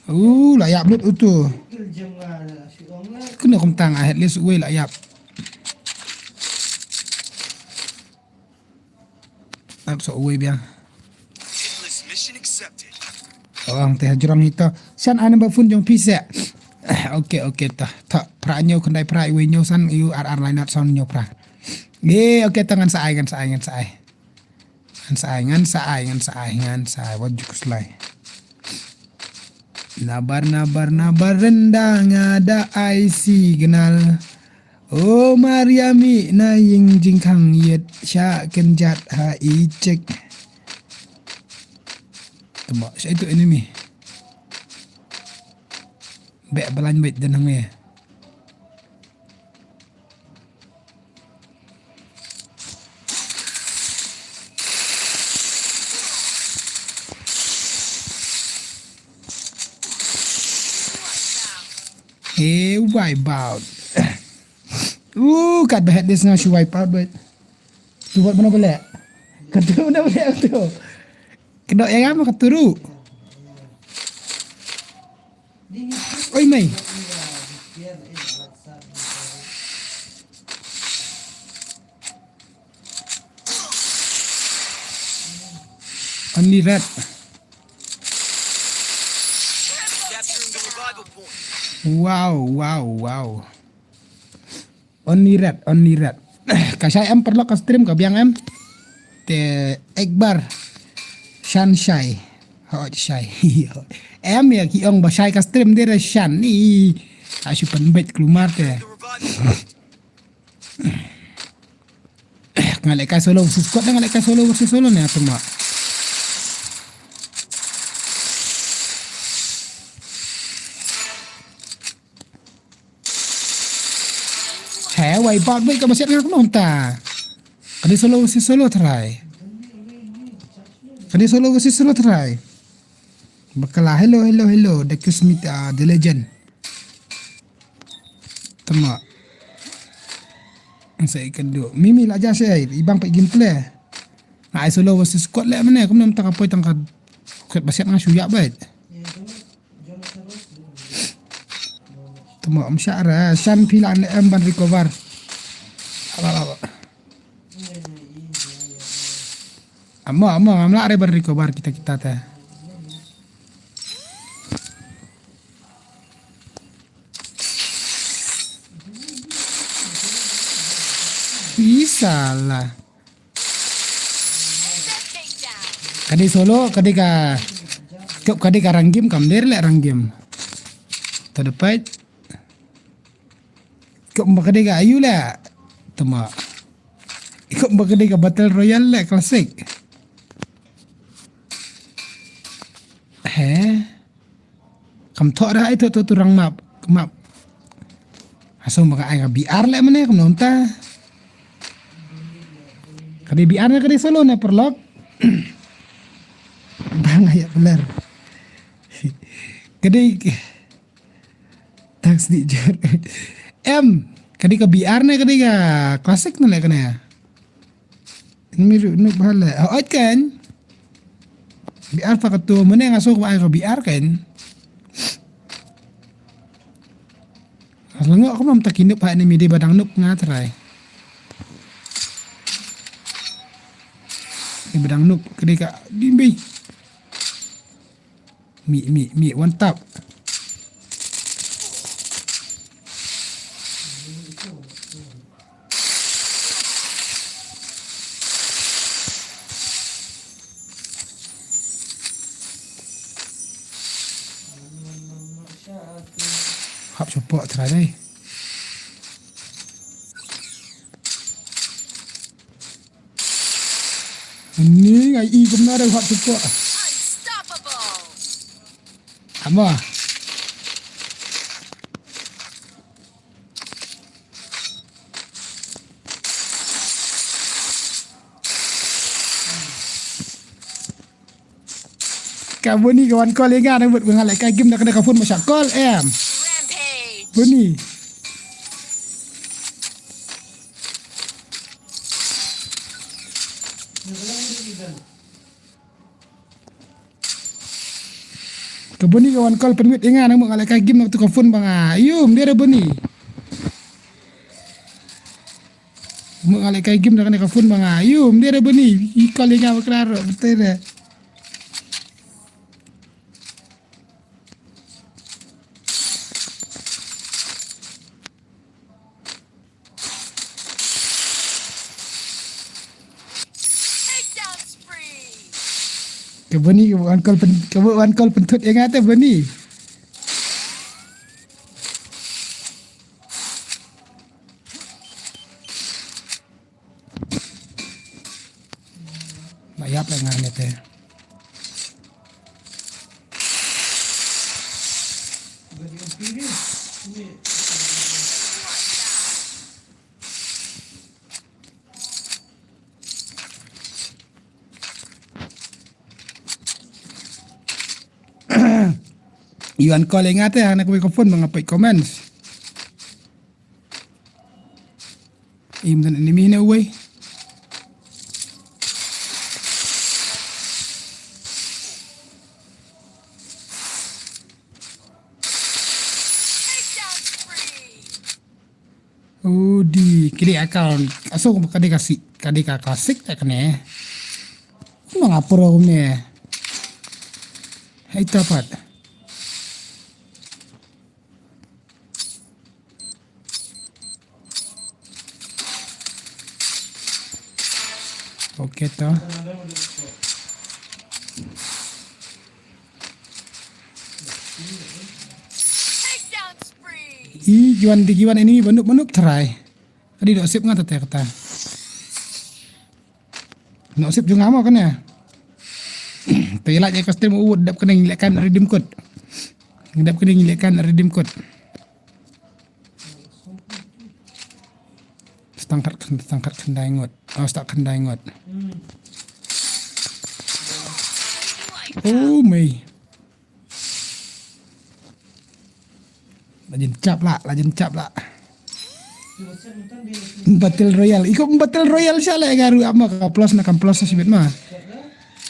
Uh, la yap lut utu. Kena kum tang ah, at least uwei la yap. Ap so uwei biang. Oh, ang teh jrong ito. San ai number phone jong phi se. Okay, okay ta. Ta pra nyo kandai pra iwei nyo san yu ar ar line out san nyo pra. Eh, okay ta ngan sa ai, ngan sa ai, ngan sa ai. Ngan sa ai, ngan sa ai, ngan sa ai, ngan sa ai, wat ju khuslai. Nabar, nabar, nabar rendang ada ai signal. Oh, Mariami na ïing jingkhang ïet sha kynjat ha i chek. Tuma, sha itu enemy. Bek balan bek dan hangne. Eh, wipe out. Uh, kat behet dia sngewsih wipe out bet. Tu buat mana boleh? Katu mana boleh tu? Kedok yang apa keturu? Oi, mei. Only red. Wow, wow, wow. Only red, only red. Ka shai em paralok ka stream ka biang em. Te ekbar. Shan shai. Hot shai. Em ïa ki ong ba shai ka stream de re shan ni. Ashu pan bet klumar te. Nga leh kai solo versus squad, nga leh kai solo versus solo ne atma. Chai wai bat bai ka baset nga kumta. Kani solo versus solo try. Kani solo versus solo try. Bakala, hello, hello, hello. The Kismet, uh, the legend. Tama. Sa ikan du. Mimi la ja se ai, ibang pa igin ple. Ai solo versus squad le mane, kumne mta ka poi tang ka. Kut basiat nga shuya bait. Tama, am sha ra, shan phi la ne em ban recover. Ala, ala. Amo, amo, ngam lah re ban recover kita, kita te. Is Sala. Ka dei solo, ka dei ka, ka, ka dei ka rank game, kam dei leh rank game. To the fight. Ka ba ka dei ka ayu leh. Tama. Ka ba ka dei ka battle royale leh classic. He. Kam thoh ra ai thoh thoh tu rang map, map. Asong ba ka ai ka B R leh mane kam nonta. Ka dei B R ne ka dei solo ne paralok. Bang aya peler. Ka dei tang sdi jur. Em, ka dei ka B R ne ka dei ka classic ne leh kane. Miru nuk bha leh. Oh, oi kan. B R pa katu mane nga so ka ai ka B R kan. As lengo ka mam ta ki nuk bha ne mi dei ba dang nuk nga trai. Dei ba dang nuk ka dei ka dei mbi. Mi, mi, mi, one tap. Hap support try dai. Ni ngai i kumno dei hap support. Amo. Ka Boni ka wan call ïa nga nang bad nga leh kai game da ka da ka phone ma sha call em. Boni. Ka Boni ka wan call pynwit ïa nga nang bad nga leh kai game na tu ka phone ba nga. Ïum dei da Boni. Mo nga leh kai game na kane ka phone ba nga. Ïum dei da Boni. I call ïa nga ba klar. Betul dei. Ka Boni ka wan call pyn, ka wan call pynthut ïa nga te Boni. Ba ïap la nga ne te. Ïa wan call ïa nga te ha na kawei ka phone ba nga peit comments. Im dan enemy ne uwei. Udi kidi account. Aso ka dei ka si, ka dei ka classic ta kane. Kumno nga pro kumne. Hai tapat. Okay to. I kiwan di kiwan ini banuk banuk try. Tadi dok sip nga tete kata. Nok sip jong nga mo kane. Te ila je custom u dap kane ngi leh kan redeem code. Ngi dap kane ngi leh kan redeem code. Stang kat kan, stang kat kan dai ngot. Oh, stang kan dai ngot. Oh, mei. La jin chap la, la jin chap la. Battle Royale. Iko Battle Royale sha le garu ama ka plus na kam plus sibit ma.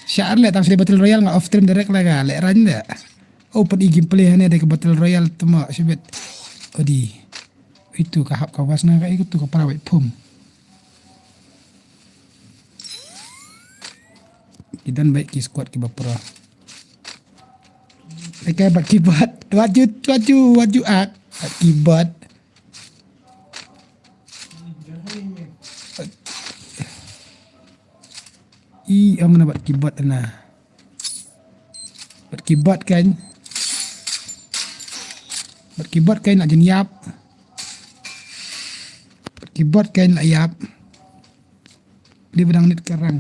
Sha le tang sha Battle Royale nga off stream direct la ga le ran de. Open i gameplay hane de ka Battle Royale tuma sibit. Odi. Itu ka hap ka was na ka iko tu ka para wait pum. Ki don bad ki squad ki ba pro. Te ka bad ki bad. What you, what you, what you act? Bad ki bad. I ong na bad keyboard na. Bad keyboard kan. Bad keyboard kan la jin ïap. Bad keyboard kan la ïap. Di bedang nit karang.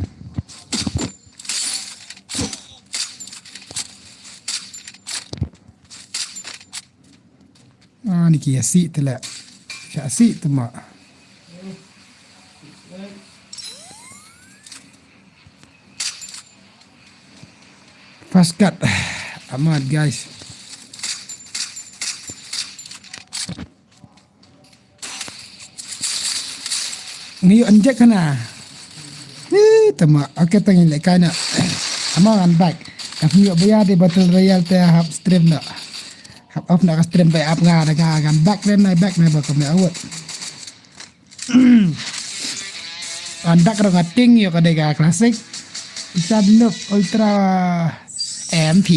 Ah, ni ki asi tela. Sha asi tema. Fast cut. Amat guys. Ngi yu injek kana. Ih, tama. Okay, tang ilek kana. Ama ngan back. Kap ngi yu bayar di battle royale te hap stream na. Hap off na ka stream bai ap nga da nga ngan back ren na back na ba kami awut. Andak rong ating yu ka dega classic. Isa noob ultra M P.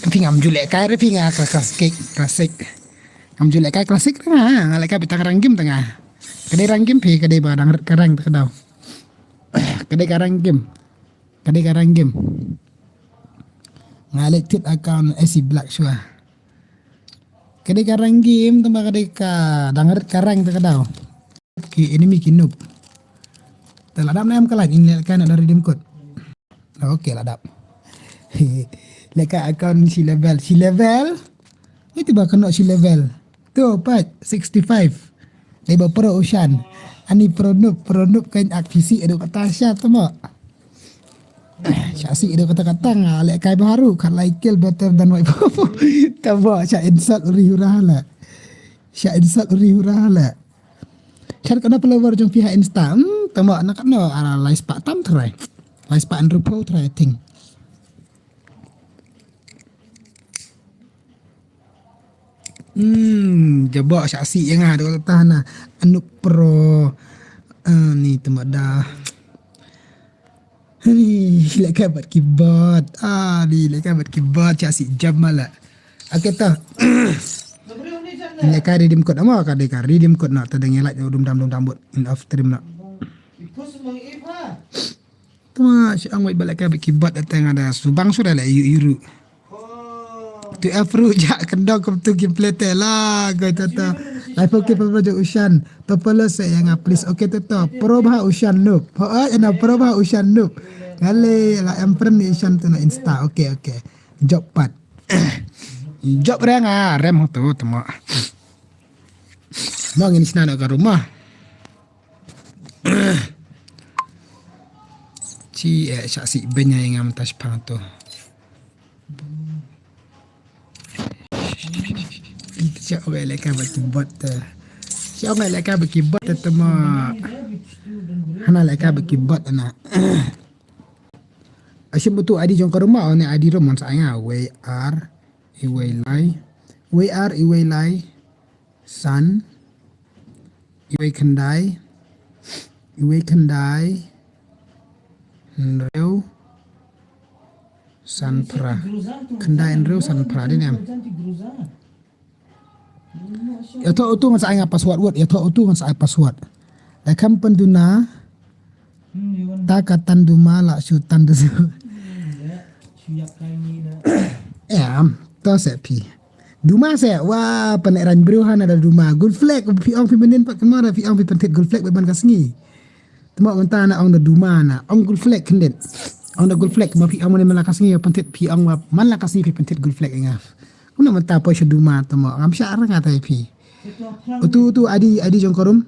M P ngam julek kai re pi nga classic, classic. Ngam julek kai classic re nga, nga lek kai bitang rang game tanga. Kadei rang game pi, kadei ba dang rit karang ta kadau. Kadei karang game. Kadei karang game. Nga lek tit account S C Black shwa. Kadei karang game tama kadei ka dang rit karang ta kadau. Ki enemy ki noob. Te la dap na em ka light in lek kai na da redeem code. Okay, la dap. Lek kai account shi level, shi level. Itu ba kena shi level. Tu pat sixty five. Dei ba pro Ushan. Ani pro noob, pro noob kan ak P C edu kata sha tama. Sha si edu kata kata nga lek kai baru kat lai kill better than wipe off. Tama sha insult uri hura la. Sha insult uri hura la. Sha kana follower jong pi ha Insta. Hmm, tama na kana ala lai spah tam try. Lai spah and rupo try I think. Hmm, jabok sha si ïa nga dol tahana. Anu pro. Ah, ni tama da. Ni lek kai bat keyboard. Ah, ni lek kai bat keyboard sha si jam mala. Okay ta. Lek kai redeem code ama kadei ka redeem code na ta dang lek dum dam dum dam bot in off stream na. Tama shi ang wait balik ka biki bat datang ada subang sudah lah yu iru. Tu afru ja kendok kum tu game play te la go tata. Live okay papa jo Ushan. Papa lo se yang please. Okay tata. Pro bah Ushan noob. Ho ai na pro bah Ushan noob. Ngale la em friend ni Ushan tu na Insta. Okay okay. Job pat. Job reng ah rem tu tama. Mau ngin sina nak ke rumah. Ci eh sha si benya yang am tas pang tu. Sha ogai leka baki bot te. Sha ogai leka baki bot te tama. Hana leka baki bot na. Asyik betul adi jong ke rumah ni adi rumah sa anga W R iwei lai. W R iwei lai. San. Iwei khyndai. Iwei khyndai. Hynriew. San phra. Khyndai hynriew san phra dei ne em. Ïathoh utu ngan sa ai nga password wut. Ïathoh utu ngan sa ai password. Lai kham pynduna. Ta ka tan duma la shu tan du. Em, to se phi. Duma se wa pynek rang briew hana da duma. Gold flag phi ong phi mynnin pat kynmaw da phi ong phi pynthet gold flag ban ka sngi. Tma mynta na ong da duma na ong gold flag kyndit. Ong da gold flag ma phi ong mynnin man la ka sngi pynthet phi ong wa man la ka sngi phi pynthet gold flag ïa nga. Kumno mynta poi sha duma tma ngam shah rang ata ïa phi. Utu utu adi adi jong ka room.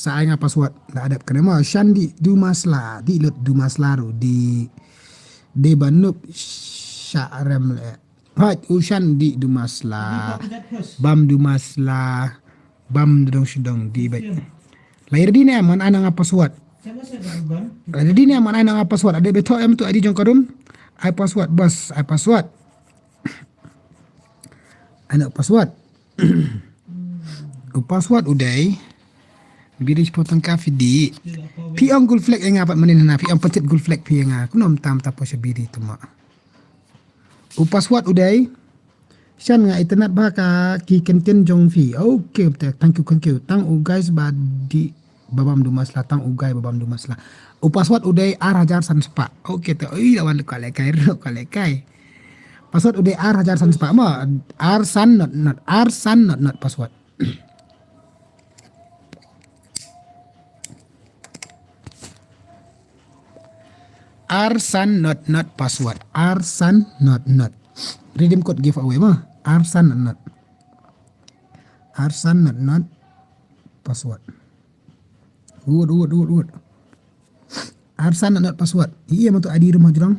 Sa ai nga password la adep kane ma shan di duma sla di lut duma sla ru di de banup sha rem le. Haj u shan di duma sla. Bam duma sla. Bam dong shidong di bai. La ir di ne man ai nga password. La ir di ne man ai nga password ade beto em tu adi jong ka room. Ai password bos ai password. Ano password? U password u dei. Biri sepotong ka phi di. Phi ong gold flag ïa nga pat mynnin na phi ong pynthet gold flag phi ïa nga. Kumno mynta mynta poi sha biri tma. U password u dei. Shan nga itynnad bha ka ki kyntien jong phi. Okay, te, thank you, thank you. Tang u guys ba di babam du masla, tang u guy babam du masla. U password u dei ar hajar san spah. Okay, te, oi, lawan ka lekai, ka lekai. Password u dei ar hajar san spah ma, ar san not not, ar san not not password. Ar san not not password. Ar san not not. Redeem code giveaway ma. Ar san not not. Ar san not not password. Wut, wut, wut, wut. Ar san not not password. Iya ma tu I D room hajrong.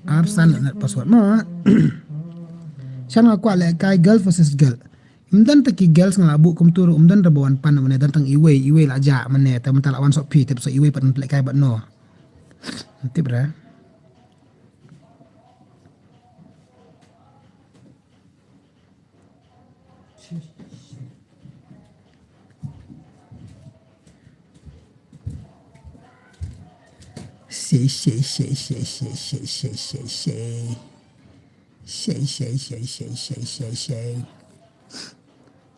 Ar san not not password ma. Shan nga kwah leh kai girl versus girl. Ym don ta ki girls nga la buh kumtu ruh, ym don ra ba wan pan mane, don tang iwei, iwei la jah mane, ta mynta la wan soh phi, tip soh iwei pat ym leh kai bad no. Tip ra. Shei, shei, shei, shei, shei. Shei, shei, shei, shei, shei, shei.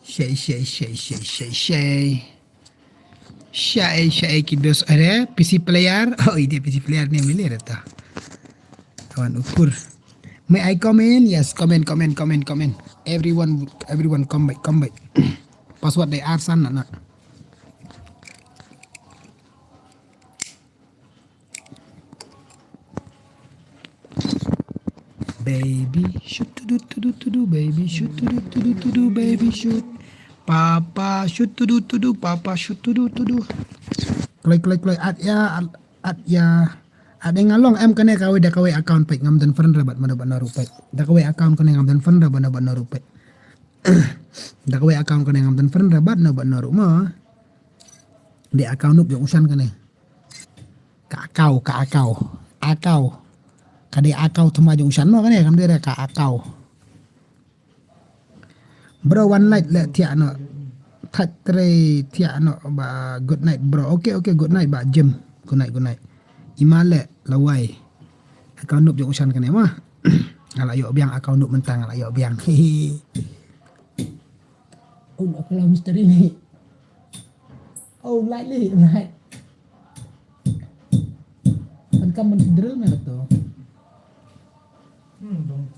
Shei, shei, shei, shei, shei, shei. Shei, shei, ki dos are, P C player. Oh, ide P C player ne mile rata. Kawan ukur. May I comment? Yes, comment, comment, comment, comment. Everyone, everyone, come back, come back. Password dei ar san not not. Baby shoot, to do, to do, to do, baby shoot, to do, to do, to do, baby shoot. Papa shoot, to do, to do, papa shoot, to do, to do. Kloi, kloi, kloi, at ya, at, at ya. At ya nga long em kane kawei da kawei account peit, ngam don friend ra bad mano bad no ruh peit. Da kawei account kane ngam don friend ra bad mano bad no ruh peit. Da kawei account kane ngam don friend ra bad mano bad no ruh ma. Dei account nup jong u Shan kane. Ka account, ka account. Account. Ka dei account thma jong u Shan mo kane, kam dei re ka account. Bro, one like leh thiah noh. Thait trei thiah noh ba good night, bro. Okay, okay, good night, ba Jim. Good night, good night. Ima leh, lawai. Account nup jong u Shan kane ma. Nga la ïoh biang account nup mynta, nga la ïoh biang. Hehe. Oh, aku lah misteri ni. Oh, light ni, light. Kan kam man drill me to. Hmm, dong.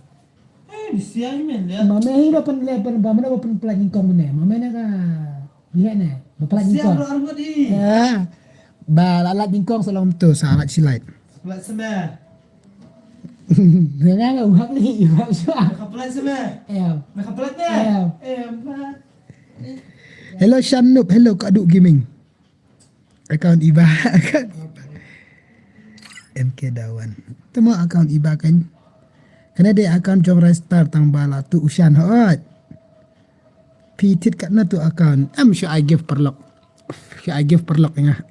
Eh, di siang men ya. Mame hi ba pen le pen ba mana ba pen pelat nyingkong ne. Mame ne ka lihat ne. Ba pelat nyingkong. Siang ro arngut i. Ya. Ba lalat nyingkong salom tu, salat silait. Pelat seme. Nga nga uhap ni, uhap sua. Meka pelat seme. Em. Meka pelat ne. Em. Em, ba. Hello Shanup, hello Kadu Gaming. Account Iba, account Iba. M K Dawan. Temo account Iba kan. Kane dei account jong Rai Star tang ba la tu u Shan hot. Phi thied katno tu account. Em, should I give paralok? Should I give paralok nga?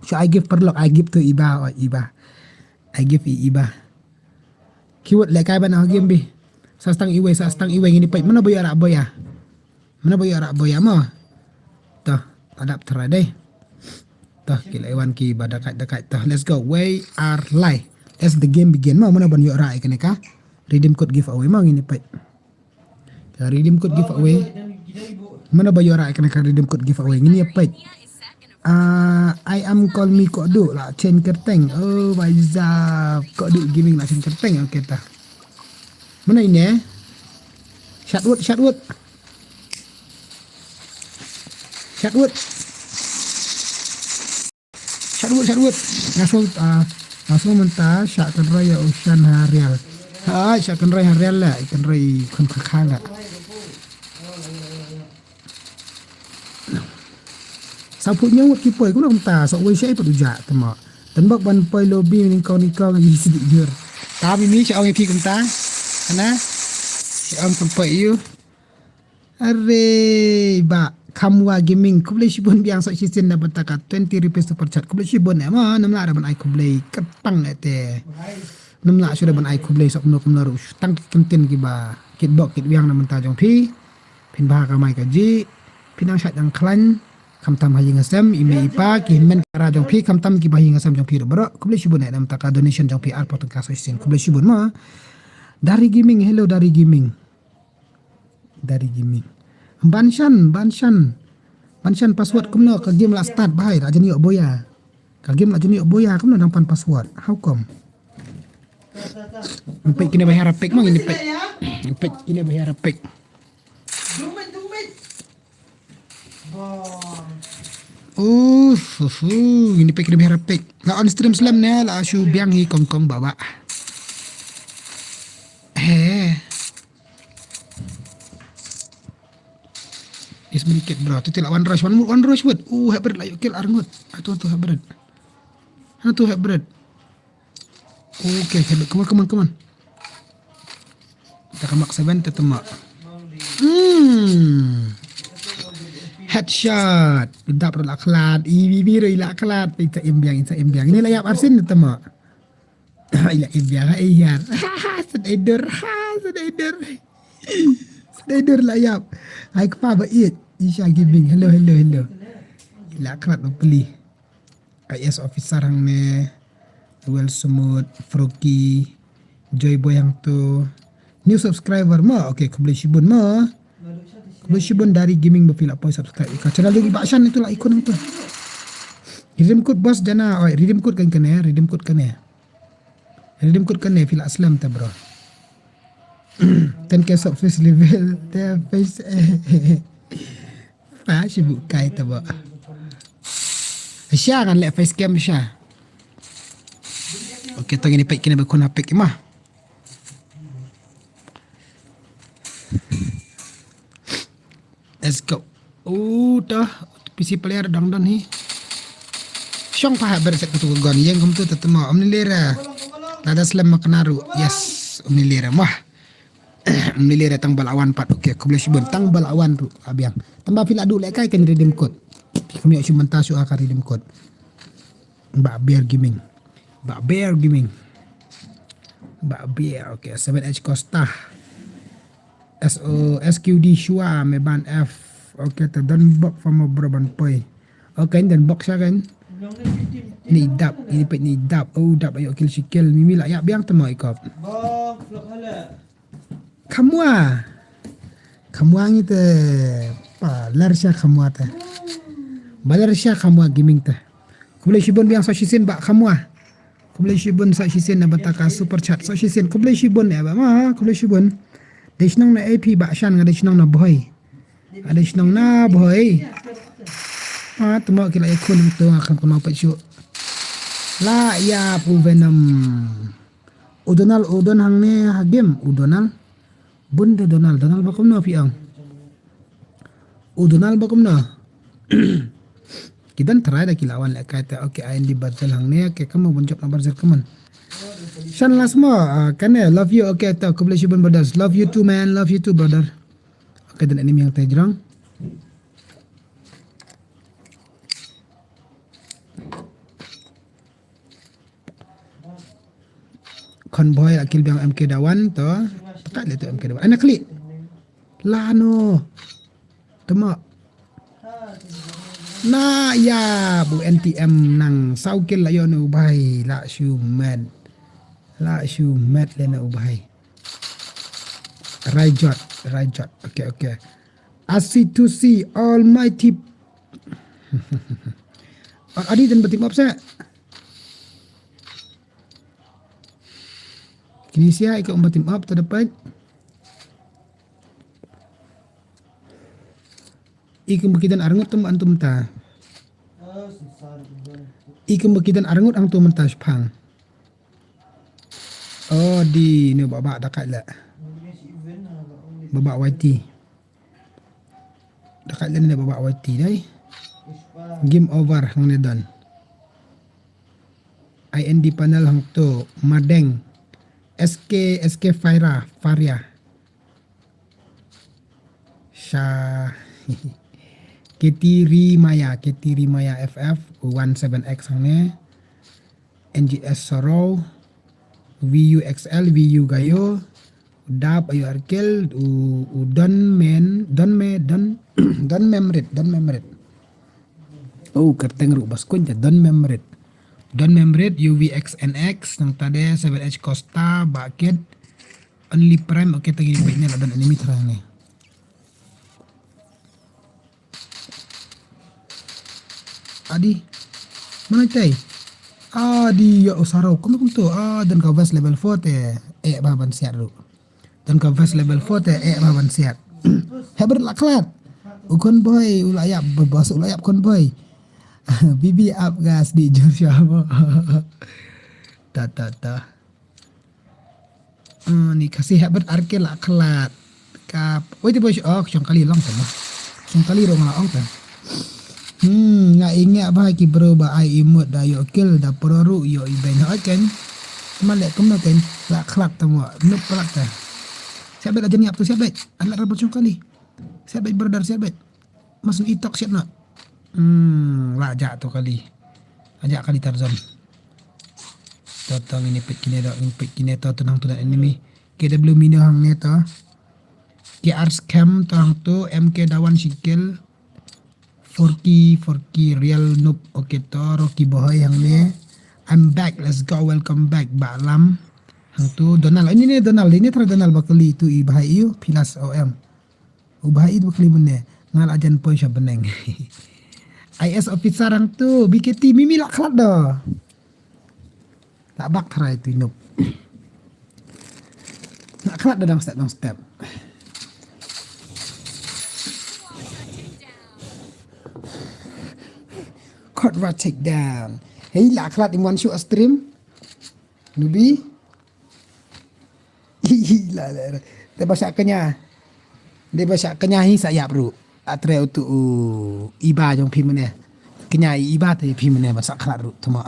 Should I give paralok? I give to Iba, oh, Iba. I give i Iba. Kiwut leh kai ban ha game bi. Sa stang iwei, sa stang iwei ngin ïa peit. Mano ba ïoh rah boya? Mano ba ïoh rah boya mo? Toh, adap try dei. Toh, ki leh wan ki ba dakait dakait. Toh, let's go. Wei ar lai. As the game begin mo, mano ban ïoh rah ïa kane ka redeem code giveaway mo ngin ïa peit. Ka redeem code giveaway. Mano ba ïoh rah ïa kane ka redeem code giveaway ngin ïa peit. Ah, I am call me Kodu la chen kerteng. Oh, bai za Kodu Gaming la chen kerteng. Okay ta. Mano ine? Shadwood, Shadwood. Shadwood. Shadwood, Shadwood. Nga sngew, ah, nga sngew mynta shah kynroi ïa u Shan ha rial. Ha, shah kynroi ha rial la, kynroi khun kha kha la. Sa phu ñiew ngut ki poi kumno kumta, sa wei shai pat u ja tama. Tan bok ban poi lobby nyngkong nyngkong ngi sidi jur. Ta mi mi sha ong ïa phi kumta. Ana. Sha ong pun poi ïa u. Are ba Khamwa Gaming, khublei shibun biang sa shisien na bynta ka twenty rupees super chat. Khublei shibun eh ma, namla da ban ai khublei katpang eh te. Namla shu da ban ai khublei sa kumno kumno ruh tang ki kyntien kiba kitbok kitwiang na bynta jong phi. Phin bha kamai kajih. Phin nang shait nang khlaiñ. Khamtam ha ïing ha sem, i mei i pa, ki hynmen ki para jong phi, khamtam kiba ha ïing ha sem jong phi ruh baroh. Khublei shibun eh na bynta ka donation jong phi arphew tyngka sa shisien. Khublei shibun ma. Dari Gaming, hello Dari Gaming. Dari Gaming. Banshan, Banshan. Banshan, password kumno, ka game la start bha, la jan ïoh boya. Ka game la jan ïoh boya, kumno nang pan password. How come? Peit kine ba hiar peit ma, ngin peit. Peit kine ba hiar peit. Uh, uh, uh, ngin peit kine ba hiar peit. La on stream slem ne, la shu biang hi kong kong baba. He. Is many kit bro. Tu la one rush, one, one rush wet. Uh, hapret la ïoh kill arngut. Atu tu hapret. Atu hapret. Okay, okay, come on, come on, come on. Kita ka Mark seven, kita tembak. Hmm. Headshot. Dap la khlad. Ibi biru ila khlad. Ita imbiang, ita imbiang. Ini la ïap arsin, kita tembak. Ila imbiang, ha, iyar. Sedai dur, ha, sedai dur. Sedai dur la ïap. Hai kepa ba it. Isha Gaming. Hello, hello, hello. Ila khlad ba peli. I S officer hangne, Well Smooth, Froki, Joy Boy hangto. New subscriber mo. Okay, khublei shibun mo. Khublei shibun Dari Gaming ba phi la poi subscribe ïa ka channel jong i Bah Shan itu la ikun hangto. Redeem code boss jana, oi, redeem code kan kane, redeem code kane. Redeem code kane phi la slem te bro. Ten K sub face level, te face. Pa shi bukai te ba. Sha kan leh face cam sha. Okay, to ngin peit kine ba khun hapik ma. Let's go. Uh, to P C player dang don hi. Shong pa ha ber set kutu gon ïeng kumtu te temo. Om ni lera. Lada slem ma kena ru. Yes, om ni lera. Wah. Mlili re tang balawan pat. Okay, khublei shibun tang balawan tu abiang. Tang ba phi la du lehkai kan redeem code. Phi kham ïoh shu mynta shu aka redeem code. Ba Bear Gaming. Ba Bear Gaming. Ba Bear. Okay, seven H Costa. S O S Q D Shua me ban F. Okay, te don bok fa mo bro ban poi. Okay, don bok sha kan. Ni dap, ni pet ni dap. Oh, dap ayo kill shi kill. Mimi la ïa biang te mo ikop. Khamwa. Khamwa ngi te. Ba lar sha khamwa te. Ba lar sha khamwa gaming te. Khublei shibun biang sa shisien ba khamwa. Khublei shibun sa shisien na bynta ka super chat. Sa shisien khublei shibun eh ba ma, khublei shibun. Dei shnong na A P ba shan nga dei shnong na Bhoi. Dei shnong na Bhoi. Ah, temo ki la ïa khun tu nga kham kynmaw pet shu. La ïa pu Venom. U Donald, u Don hangne ha game, u Donald. Bun de Donald, Donald ba kumno phi ong. U Donald ba kumno. Ki don trai da ki la wan lehkai te, okay, I N D Barzel hangne, okay, come on, bun jop na Barzel, come on. Shan las mo, ah, kane, love you, okay, to, khublei shibun brothers, love you too man, love you too brother. Okay, don enemy hangte jrong. Convoy la kill biang M K Dawan to. Tekat le to M K Dawan. Ana klik. Lano. Temo. Na ïa bu N T M nang saw kill la ïoh ne u bhai la shu met. La shu met le ne u bhai. Raijot, Raijot. Okay, okay. Asi to see Almighty. Adi dan betim up sa. Kini sia ika umba tim up ta dapat. Ika umba kidan arngut tum antum ta. Ika umba kidan arngut ang tum ta shpang. Oh di ni baba dakat la. Baba Y T. Dakat la ni baba Y T dai. Game over hangne don. I N D panel hangto Madeng. S K, S K Faira, Faria. Sha. Keti Rimaya, Keti Rimaya F F, one seven X hangne. N G S Soro, V U X L, V U Gayo, Dap ayo Arkel, u, u Don Men, Don Me, Don, Don Memrit, Don Memrit. Oh, kerteng ru bas kun ja Don Memrit. Don Memrit, U V X N X, nang tade, seven H Costa, Bakit, Only prime, okay, tagi peit ne la don enemy thrang ne. Adi. Mana tai? Adi ya usaro. Kum kum tu. Ah, don ka vest level four te. Eh, ba ban siat ru. Don ka vest level four te. Eh, ba ban siat. Hebat la khlad. U convoy u la yap, bos u la yap convoy. Bibi ap gas di Joshua mo. Ta ta ta. Ah, ni kasi hebat arke la khlad. Ka, wei ti boy, oh, shong kali long sama. Shong kali rong la ong ta. Hmm, nga inge ba ki bro ba ai imut da yo kill da pro ru yo i ben ha ken. Male kumno ken la khlad tamo. Nup plak ta. Siap bet aja ni ap tu siap bet. Alat rebut shong kali. Siap bet brother siap bet. Mas ngi tok siat na. Hmm, la ja tu kali. Aja kali Tarzan. To to ngini pit kine do, ngini pit kine to tunang tu enemy. K W Mino hang ne to. K R Scam to hang tu, M K Dawan Shikil. Forky, Forky, Real Noob, okay to, Rocky Boy hang ne. I'm back, let's go, welcome back, Ba Lam. Hang tu, Donald, ini ne Donald, ini tara Donald bakali tu i bahai iu, Pilas O M. U bahai i tu bakali mene, nga la jan poi sha beneng. I S officer hang tu, B K T, Mimi la khlad do. La bak tharai tu inuk. La khlad da dang step, dang step. Caught right take down. Hei, la khlad in one shoot a stream. Nubi. Hi, hi, la, la, la. Te ba shah kenya. Te ba shah kenya hi sa yap ru. Atre utu u iba jong phi mene. Kenya i iba te phi mene ba sa khlad ru tuma.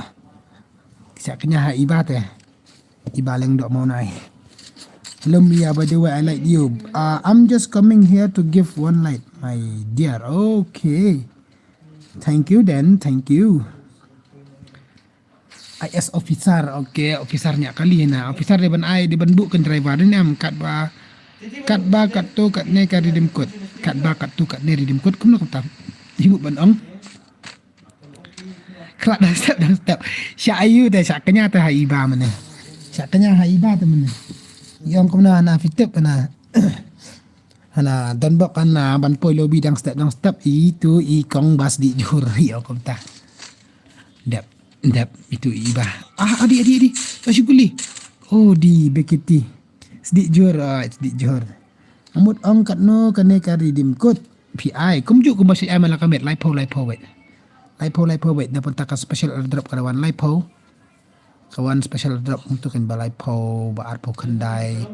Shah kenya ha iba te. Iba leng dok mau nai. Hello Mia, by the way, I like you. Uh, I'm just coming here to give one like, my dear. Okay. Thank you then. Thank you. I S officer, okay, officer nya kali na. Officer dia ban ai, dia ban buk kan driver dia nam kat ba, kat ba, kat tu, kat ne, kat redeem code. Kat ba, kat tu, kat ne, redeem code. Kumno kumta. Himut ban ong. Khlad dang step, dang step. Sha ayu deh, sha kenya te ha iba mene. Sha kenya ha iba te mene. Yong kumno na fitep na. Hana don bok hana ban poi lobby dang step, dang step. Itu i kong bas di jur. Yong kumta. Dep, dep, itu iba. Ah, adi, adi, adi. Tashi guli. Oh, di bekiti. Sdik jur, ah, sdik jur. Amut ong katno kane ka redeem code. P I. Kumju kumba shi ai mala kamet. Lai pho, lai pho wait. Lai pho, lai pho wait. Na pun taka special airdrop ka wan lai pho. Ka wan special airdrop untuk kan ba lai pho, ba ar pho khandai.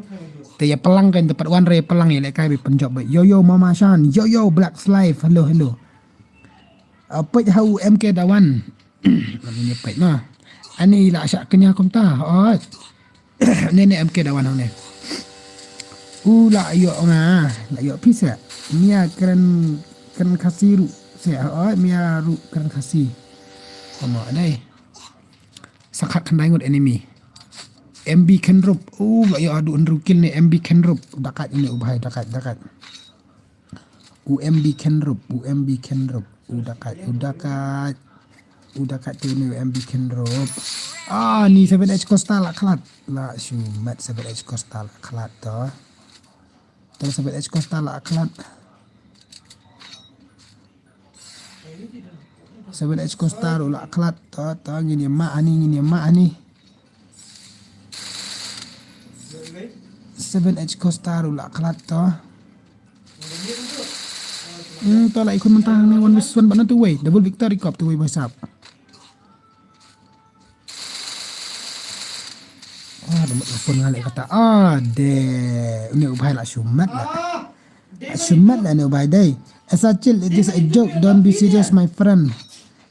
Te ya pelang kan, te pat wan re pelang ya lekai bi penjop ba. Yo, yo, Mama Shan. Yo, yo, Black Life. Hello, hello. Uh, peit ha u M K Dawan. Ani ne peit ma. Ani la sha kenya kumta. Oi. Ne ne M K Dawan ne. U la yo nga, la yo pisa. Mia kren kren khasi ru. Se oi mia ru kren khasi. Komo dai. Sakhat khandai ngut enemy. M B Kenrup. U la yo adu enru kill ne M B Kenrup. Dakat ini u bahai dakat dakat. U M B Kenrup, U M B Kenrup, u dakat, u dakat. U dakat tu ni U M B Kenrup. Ah, ni seven H Costa la khlad. La shumat seven H Costa la khlad to. To seven H Costa la khlad. Seven H Costa la khlad to, to ngin ïa ma ani, ngin ïa ma ani. Seven H Costa la khlad to. Hmm, to la ikut mentah ni one versus one bana tu wei. Double victory cup tu wei bosap. Ah, dah mut pun ngalek kata. Ah, de. Ini ubai la shumat la. Shumat la ini ubai dai. Esa chill, it is a joke. Don't be serious, my friend.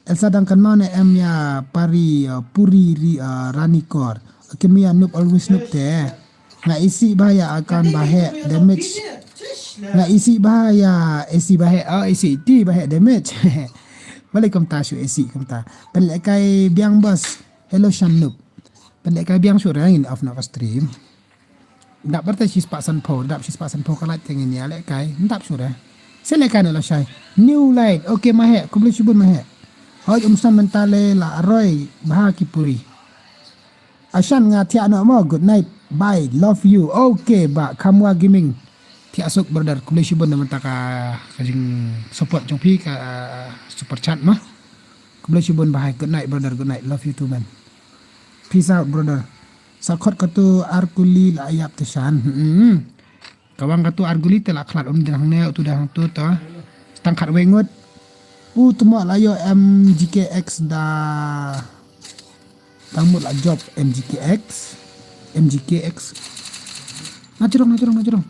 Elsa dang kan mau ne em ya pari, uh, puri ri, uh, rani kor. Kemia nup always nup te. Nga isi ba ya akan ba he damage. Nga isi ba ya isi ba he, oh, isi ti ba he damage. Balik kumta shu isi kumta. Pen lekai biang bos. Hello Shan nup. Pen lekai biang shu rangin off na ka stream. Dap berte shi spah san pho, dap shi spah san pho ka light teng ini ale kai. Dap sure. Sele kai na la shai. New light. Okay, mahe. Kumle shibun mahe. Hoi um san mentale la roi. Baha ki puri. Ashan nga thiah no mo. Good night. Bye, love you. Okay, ba Khamwa Gaming. Thiah suk brother, khublei shibun na mynta ka, ka jing support jong phi ka, uh, super chat ma. Khublei shibun bahai. Good night brother, good night. Love you too man. Peace out brother. Sa khot katu ar kuli la ïap te shan. Hmm. Ka wang katu ar kuli te la khlad, um dang hangne utu dang hangtu to. Tang khatwei ngut. U tuma la ïoh M G K X da. Tang mut la jop M G K X. M G K X. Na jrong, na jrong, na jrong.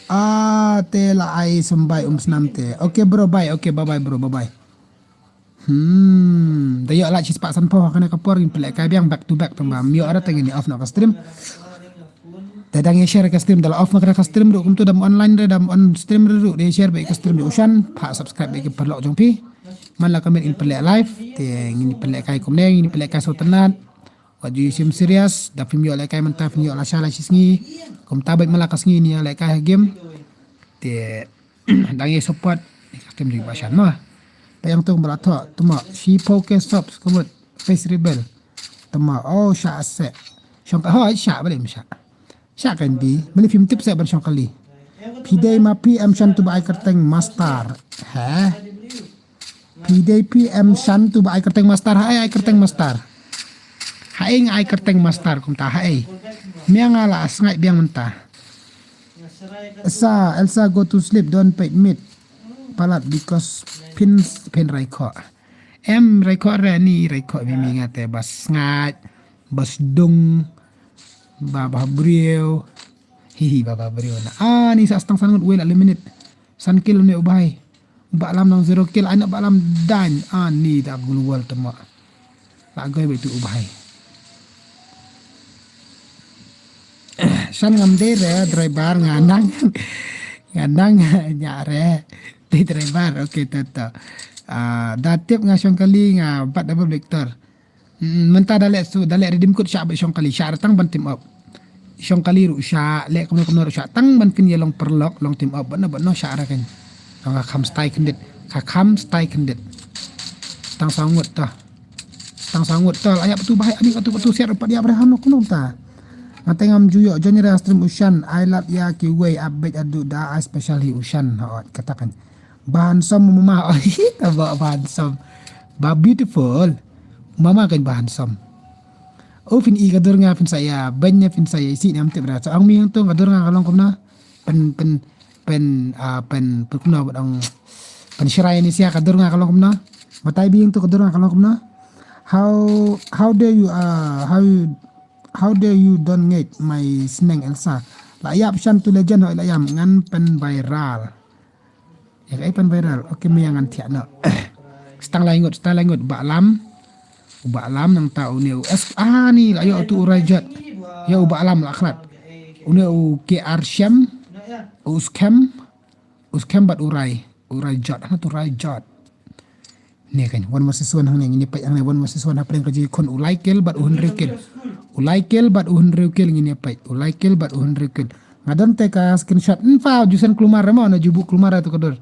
Ah, te la ai symbai um snam te. Okay bro, bye. Okay, bye bye bro, bye bye. Hmm, da ïoh la shispah sanphew ha kane ka por ngin pynlehkai biang back to back tang ba ym ïoh ara te ngin off noh ka stream. Te dang ïa share ka stream, da la off ma ka stream ruh kumtu, da ym online re, da ym on stream re ruh, da ïa share bad ka stream ruh u shan, pha subscribe bad ki paralok jong phi. Man la ka miet ngin pynleh live, te ngin pynlehkai kumne, ngin pynlehkai sawtynnat. Wat ju ïa shim serious, da phim ïoh lehkai mynta, phim ïoh la sha la shi sngi. Kumta bad man la ka sngi ngin ïa lehkai ha game. Te dang ïa support, ka stream jong i Bashan ma. Ba ïang tung ba la thoh, tuma, shi phew K subs, kumut, Face Rebel. Tuma, oh, sha se. Shong ka, hoi, sha, ba lem sha. Sha kan bi, mali phim tip se ban shong kali. Phi dei ma phi em shan tu ba ai kyrteng master. He? Phi dei phi em shan tu ba ai kyrteng master, ha ai, ai kyrteng master. Ha ai nga ai kyrteng master kumta, ha ai. Mia nga la sngaid biang mynta. Elsa, Elsa, go to sleep, don't peit mid. Palat because phin, phin rai kho. Em rai kho re ni rai kho mi mi nga te ba sngaid, ba sdung, ba ba briew. Hi hi ba ba briew na. Ah, ni sa stang san ngut wei la le minit. San kill ne u bahai. Ba lam nang zero kill, ai na ba lam dan. Ah, ni da global tema. La goi baitu u bahai. San ngam dei re, driver nga nang. Nga nang nya re. Dei driver, okay, to, to. Ah, da tip nga shong kali nga bat double vector. Mm, mynta da leh su, da leh redeem code sha ba shong kali, sha re tang ban team up. Shong kali ruh sha, leh kumno kumno ruh sha, tang ban phin ïa long paralok, long team up, bad no, bad no sha re kan. Tang ka kham stai khyndiat, ka kham stai khyndiat. Tang saw ngut to. Tang saw ngut to, la ïap tu bahai, ani katu katu siar pat ïap re hano kumno ta. Nga te ngam ju ïoh join re stream u shan, ai lap ïa kiwei update adu da, ai special hi u shan, hot, kata kan. Ba handsome mama, oh, hi, ta ba, ba handsome. Ba beautiful. Mama kan ba handsome. Oh, phin i ka dur nga phin sa ïa, ban ïa phin sa ïa, isi nam tip ra. So, ang mi hang tu ka dur nga ka long kumna. Pen, pen, pen, ah, pen, pen kumna bad ang, pen shirai ni sia ka dur nga ka long kumna. Batai bi hang tu ka dur nga ka long kumna. How, how dare you, ah, how you, how dare you don't ngeit my sneng Elsa. La ïap shan tu legend hoi la ïam ngan pen viral. Ïa ka ai pan viral. Okay, me ïa ngan thiah noh. Stang lai ngut, stang lai ngut, ba lam. U ba lam nangta une u S, ah, ni la ïoh tu u Raijot. Ïa u ba lam la khlad. Une u K R Shem. U Skem. U Skem bad u Rai. U Raijot, ha tu Raijot. Ne kan, one versus one hangne, ngin ïa peit hangne, one versus one hapdeng ka jingïakhun u lai kill bad u hynriew kill. U lai kill bad u hynriew kill ngin ïa peit. U lai kill bad u hynriew kill. Nga don te ka screenshot. Npa, ju send kulmar re mo, na ju buh kulmar re tu ka dur.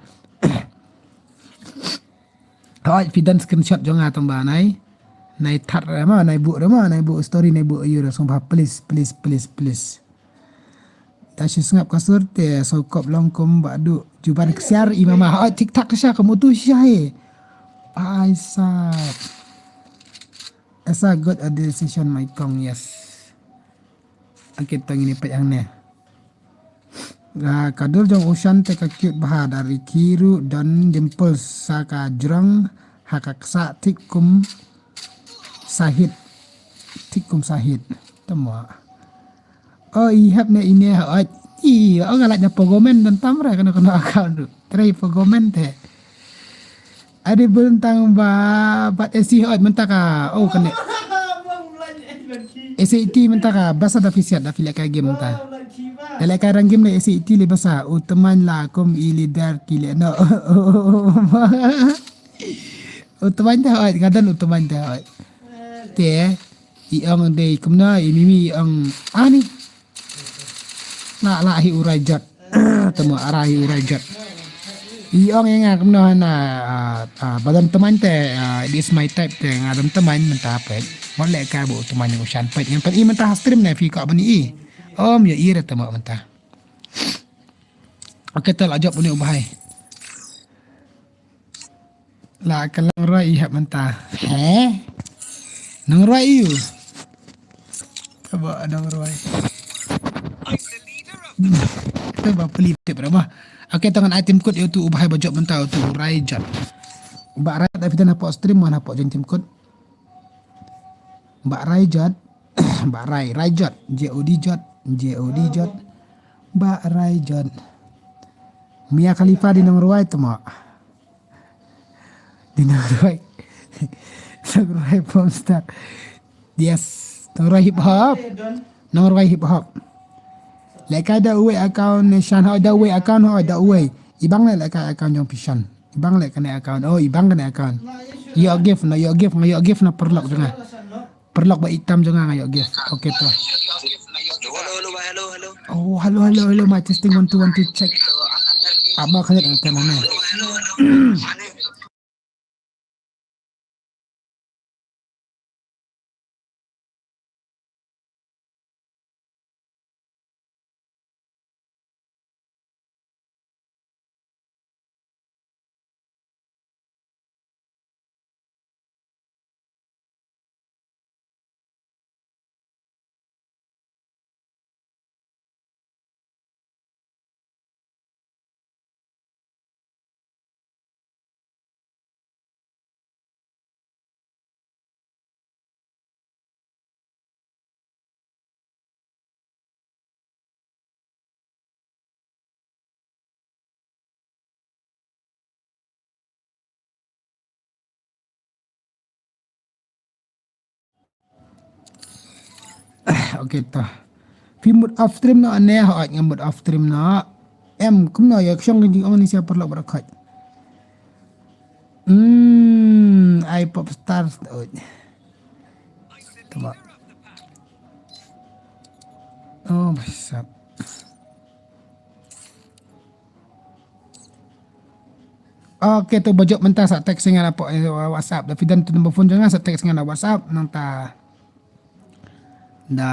Hoi, phi don screenshot jong nga tang ba nai. Nai that re mo, nai buh re mo, nai buh story, nai buh ïu re sngewbha, please, please, please, please. Da shu sngap ka sur te sngewkop long kum ba du juban ksiar i mama. Hoi, thik thak sha kum utu sha he. Ai sa. Esa good a decision my kong, yes. Ake tang ini peit hangne. Ka, ka dur jong u Shan te ka cute bha, da Ricky ruh don dimple sa ka jrong ha ka ksa thik kum sahit. Thik kum sahit. Tama. Oh, i hap ne ine ha ot. I, oh, nga lait na pogomen don tam ra kano kano account ruh. Try pogomen te. Ade bun tang ba, bat esi hot mynta ka, oh, kane. S eighty mynta ka, basa da phi siat da phi lehkai game mynta. Da lehkai rang game le S eighty le basa, u tymmen la kum i leader ki le no. U tymmen te hot, nga don u tymmen te hot. Te, i ong dei kumno, i mimi i ong, ani. La, la hi u Raijot. Tamo ara hi u Raijot. I ong ïa nga kumno na, ah, ah, ba don tymmen te, ah, it is my type te, nga don tymmen mynta peit. Wat lehkai ba u tymmen ïa u Shan. Peit ngan pyni mynta ha stream ne phi kwah ban ïohi. Ym ïohi re tymmen mynta. Okay, te la jop une u bhai. La ka Nongrwai ïa mynta. He? Nongrwai ïa u. Kaba Nongrwai. Te ba peli tip re ba. Okay, te ngan ai tim kut ïa utu u bhai ba jop mynta, utu u Raijot. Bah Raijot, da phi dang hapoh stream, man hapoh, join tim kut. Bah Raijot. Bah Rai, Raijot. J O D Jot. J O D Jot. Bah Raijot. Mia Khalifa dei Nongrwai tymmen. Dei Nongrwai. Nongrwai porn star. Yes. Nongrwai hip hop. Nongrwai hip hop. Lehkai da uwei account ne Shan, hooid da uwei account, hooid da uwei. Ibang leh lehkai account jong phi Shan. Ibang leh kane account. Oh, ibang kane account. Ïoh gift, nga ïoh gift, nga ïoh gift na paralok jong nga. Paralok ba itam jong nga, nga ïoh gift. Okay to. Hello, hello, hello, hello. Oh, hello, hello, hello. Mic testing, one, two, one, two, check. Ap ma kane, eh, kane, ne. Okay to. Phi mut off stream noh ne, hooid nga mut off stream noh. Em, kumno ïa ka shong ka jingong ne sha paralok baroh khoit. Hmm, ai pop star. Oi. Tama. Oh, masap. Okay, to ba jop mynta sa text ïa nga na po, eh, WhatsApp. Da phi don to number phone jong nga sa text ïa nga na WhatsApp nangta. Da,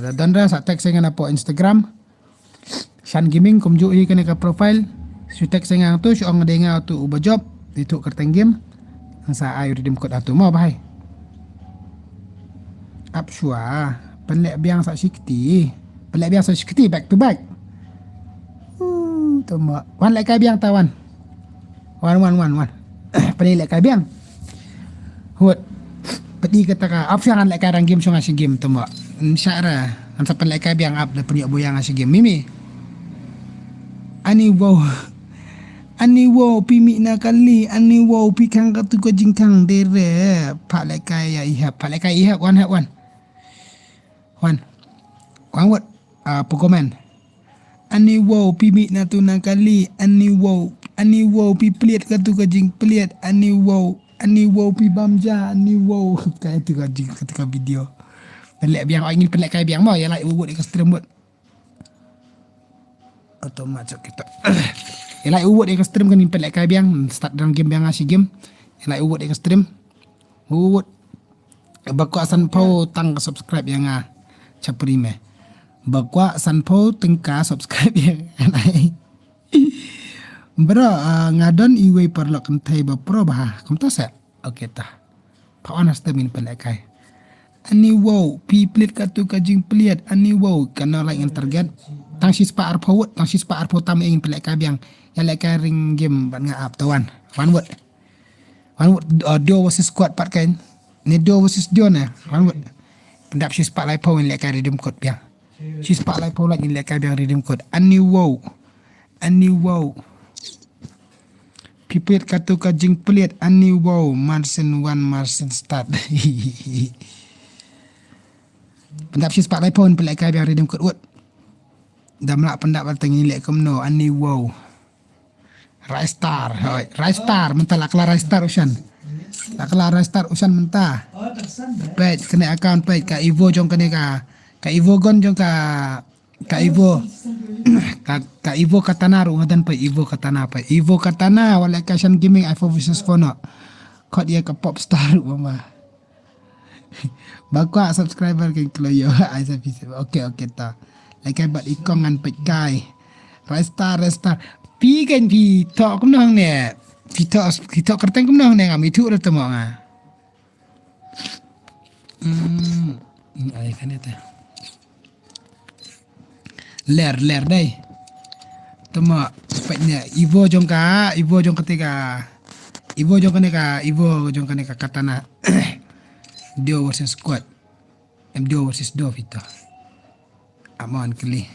da don re sa text ïa nga na po Instagram. Shan Gaming kumjuh hi kane ka profile. Shu text ïa nga to, shu ong dei nga to u ba jop. Ïa to kyrteng game. Ngan sa ai redeem code ha to mo bhai. Ap shuwa. Pynleh biang sa shi kti. Pynleh biang sa shi kti back to back. Uh, to mo. Wan lehkai biang ta wan. Wan, wan, wan, wan. Pynleh lehkai biang. Hut. Pynleh kata ka. Ap shuwa ngan lehkai rang game shuwa nga shi game to mo. Ngan sa ra. Ngan sa pynlehkai biang ap da pynïoh buya nga shi game. Mimi. Ani wow. Ani wow, phi mih na kali, ani wow, phi khang katu ka jingkhang, dei re, phah lehkai ïa i hep, phah lehkai i hep, wan hep, wan. Wan. Wan wut, ah, phi comment. Ani wow, phi mih na tu na kali, ani wow, ani wow, phi pliat katu ka jingpliat, ani wow, ani wow, phi bam ja, ani wow. Katu ka jing, katu ka video. Pynleh biang, oh, ngin pynlehkai biang mo, ïa like u wut ïa ka stream wut. Auto ma chok kita. Ïa like u wut ïa ka stream kan ngin pynlehkai biang. Start dang game biang nga shi game. Ïa like u wut ïa ka stream. U wut. Ba kwah sanphew tang ka subscribe ïa nga. Chapri me. Ba kwah sanphew tyngka subscribe ïa nga. Bro, ah, nga don iwei paralok kynthei ba pro bha. Kumta sa. Okay ta. Pha wan ha stem ngin pynlehkai. Ani wow, phi pliat katu ka jingpliat, ani wow, kano like ngin target. Tang shispah arphew wut, tang shispah arphew tam ngin pynlehkai biang. Ïa lehkai ring game bad nga ap to wan. Wan wut. Wan wut, uh, duo versus squad pat kan. Ne duo versus duo ne. Wan wut. Pyndap shispah laiphew ngin lehkai redeem code biang. Shispah laiphew like ngin lehkai biang redeem code. Ani wow. Ani wow. Phi pliat katu ka jingpliat, ani wow, Marcin wan, Marcin start. Pyndap shispah laiphew ngin pynlehkai biang redeem code wut. Da mlak pyndap ba tang ngin leh kumno, ani wow. Rai star, hoi. Rai star, mynta la kylla rai star u Shan. La kylla rai star u Shan mynta. Peit, kane account peit, ka Evo jong kane ka, ka Evo gun jong ka Ka Evo. Ka, ka Evo Katana ruh nga don pa Evo Katana pa. Evo Katana, wat lehkai Shan Gaming, ai four versus four noh. Khot ïa ka pop star ruh mama. Ba kwah subscriber kan kloi ïoh. Ai sa phi. Okay, okay ta. Lehkai bad i kong ngan peit kai. Resta, resta. Phi kan phi thoh kumno hangne. Phi thoh, phi thoh kyrteng kumno hangne, ngam ithuh ruh te mo nga. Hmm. Ai kane te. Ler, ler dei. Te mo, peit ne, Evo jong ka, Evo jong kata ka, Evo jong kane ka, Evo jong kane ka katana. Duo versus squad. Em, duo versus duo phi thoh. Amon kali.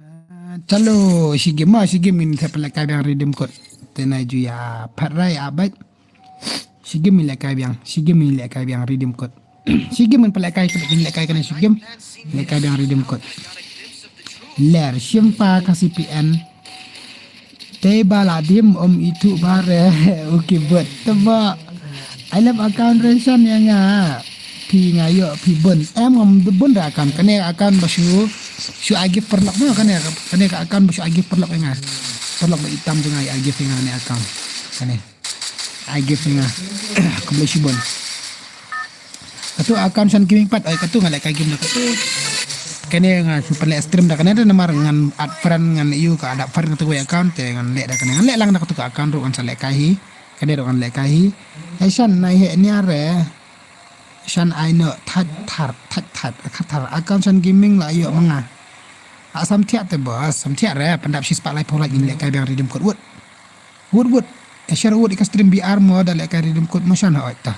Ah, chalo, shi game, ah, shi game ngin sa pynlehkai biang redeem code. Te na ju ïa phat rai, ah, bait. Shi game ngin lehkai biang, shi game ngin lehkai biang redeem code. Shi game ngin pynlehkai, ngin lehkai kane shi game. Lehkai biang redeem code. Ler, shim pa ka C P N. Te ba la dim ym ithuh ba re, u keyboard. Te ba, ai lem account re shan ïa nga. Phi nga ïoh phi bun. Em ngam bun re account. Kane account ba shu, shu ai gift paralok mo kane, kane ka account ba shu ai gift paralok ïa nga. Paralok ba itam jong nga ai gift ïa nga kane account. Kane. Ai gift ïa nga. Khublei shibun. Katu account Shan Gaming pat, oi katu nga lehkai game da katu. Kane nga shu pynleh stream da kane da namar ngan add friend ngan ïoh ka add friend katu ka account te ngan leh da kane ngan leh lang da katu ka account ruh ngan sa lehkai hi. Kane ruh ngan lehkai hi. Ai Shan nai he niar re. Shan ai no thait thar thait thait thait thar account Shan Gaming la ïoh ma nga. A sam thiah te boss, sam thiah re pyndap shi spah laiphew lait ngin lehkai biang redeem code wut. Wut, wut. Eh, share wut ïa ka stream B R mo da lehkai redeem code mo Shan ha oi ta.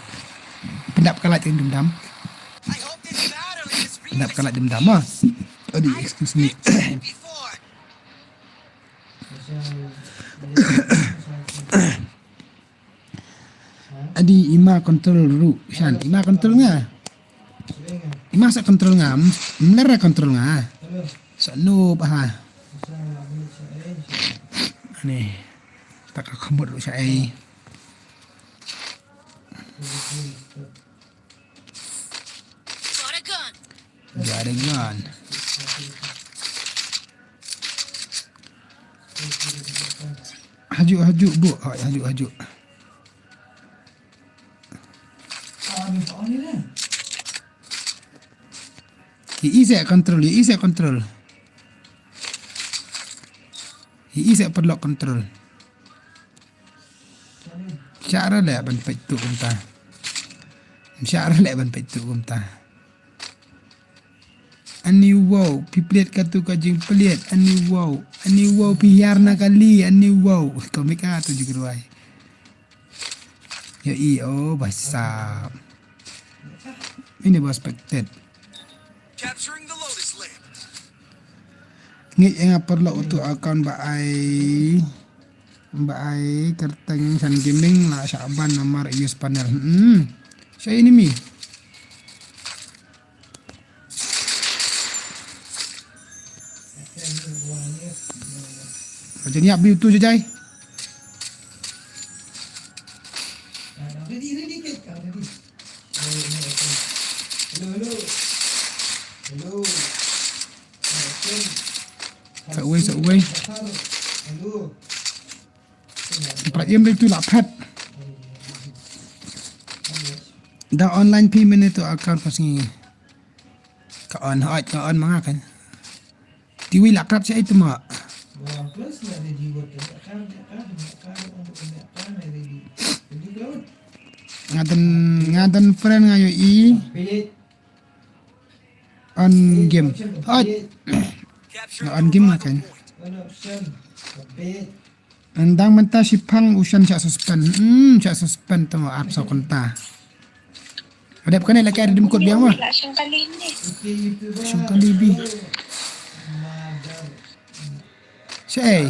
Pyndap ka light dum dam. Pyndap ka light dum dam mo. Adi, excuse me. Adi ima control ruh Shan. Ima control nga. Ima sa control nga. Mler control nga. Sa noob ha. Ani. Ta ka khmut ruh sha ei. Got a gun. Hajuk, hajuk, bu. Hai, hajuk, hajuk. Ïa i seh control, ïa i seh control. Ïa i seh paralok control. Shah re leh ban peit tu kumta. Shah re leh ban peit tu kumta. Ani wow, phi plie katu ka jingplie. Ani wow, ani wow, phi hiar na kali. Ani wow. Komik ah tu jingruai. Ïa i, oh, basa. Ini bas pektet. Capturing the Lotus Land. Ngi ïa nga paralok utu account ba ai, ba ai kyrteng Shan Gaming la shah ban namar use panel. Hmm. Sha enemy. Macam ni abdi tu je jai. Sa uwei, sa uwei. Prat ïem dei tu la phat. Da online payment itu account ka sngi. Ka on hot, ka on ma nga kan. Tiwi la krat sha itu ma. Nga dan, nga dan friend nga ïohi. On game. Hot. Nga on game ma kan. Ndang mynta shiphang u Shan shah suspend. Hmm, shah suspend tang arphew saw kynta. Adep kane la ka redeem code biang ma. Shong kali bi. Shai.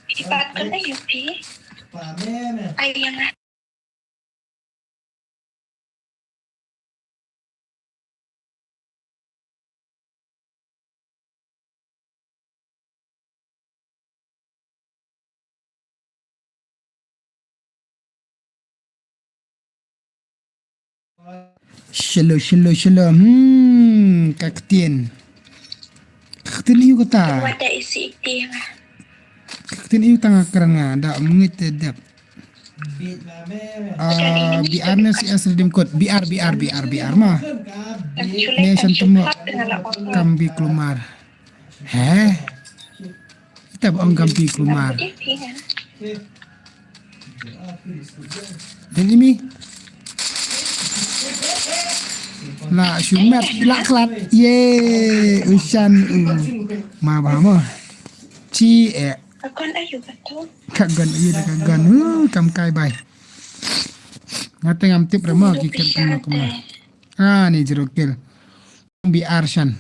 Ipat kane yupi. Ai yang Shelo, shelo, shelo. Hmm, ka ktien. Ka ktien aiu kata? Wat da isi iti nga. Ka ktien aiu tang ka kren nga, da mengit te dep. Ah, B R ne C S Redeem Code. B R, B R, B R, B R ma. Ne shan temo. Kam bi kulmar. He? Kita ba ong kam bi kulmar. Yang ini. La shumet, la klat. Ye, u shan u. Ma ba mo. Chi e. Ka gon aiu ka tu? Ka gon aiu da ka gon. Uh, kam kai bai. Nga te ngam tip re mo ki kill kumno kumno. Ah, ni zero kill. B R shan.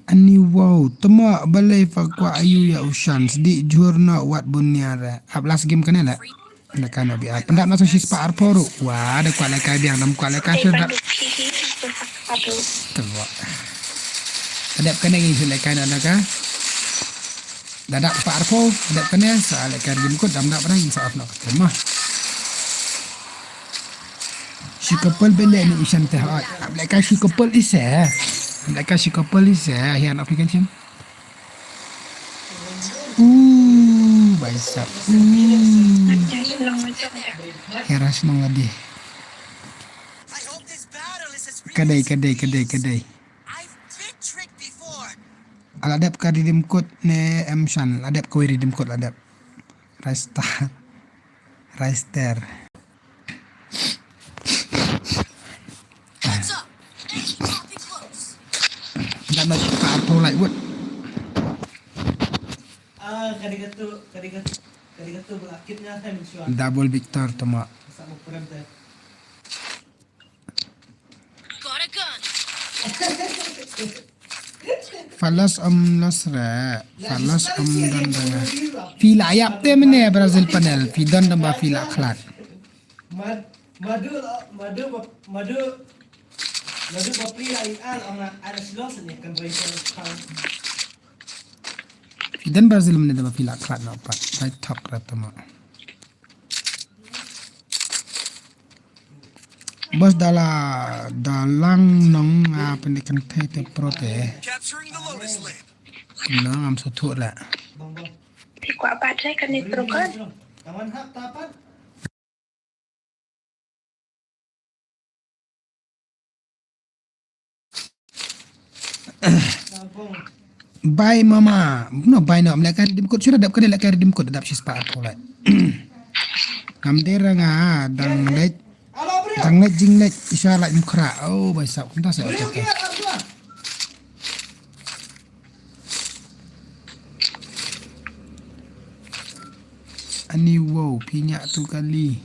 Ani wow, temo balei pha kwah aiu ïa u shan, sdih jhur noh wat bun niar. Ap last game kane la. Lehkai noh B R. Pyndap na sa shispah arphew ruh. Wa, da kwah lehkai biang, dam kwah lehkai shu dap. Tengok. Da dep kane ngi shu lehkai noh da ka. Da dap spah arphew, da dep kane sa lehkai Redeem Code, dam dap rang sa ap noh ka tem mah. Shi couple bele ni isan te hoi. Lehkai shi couple ise. Lehkai shi couple ise. Hian application. Uh, baisap. Uh. Hera senang lagi. Kadai, kadai, kadai, kadai. Ala dep ka Redeem Code ne em shan. La dep ka wei Redeem Code la dep. Raistar. Raistar. Heads up! Enemy dropping close. Dah nak tak tahu like what. Ah, kadi katu, kadi katu, kadi katu belakitnya saya mensuan. Double victor tuma. Masa mau kurang teh. Got a gun. Falos om los re. Falos om don re. Phi la ïap te mene Brazil panel. Phi don damba phi la khlad. Mad-, madu, madu, madu, madu bapli la ian ong na ada silos ni kan bai kan. Phi don Brazil mene damba phi la khlad na pat. Bai thok re tuma. Bos dala dalang nong nga pyndikan thei te pro te. Nong am sothu la. Phi kwah bat re kane pro kan. Bai mama, no bai no, mlek ka Redeem Code, sudah dap ka dap ka Redeem Code, dap shispah arphew lait. Ngam dera nga dang lait, dang lait jing lait, isa lait mukra. Oh, bai sap, kumta sa. Ani wow, phi nya tu kali.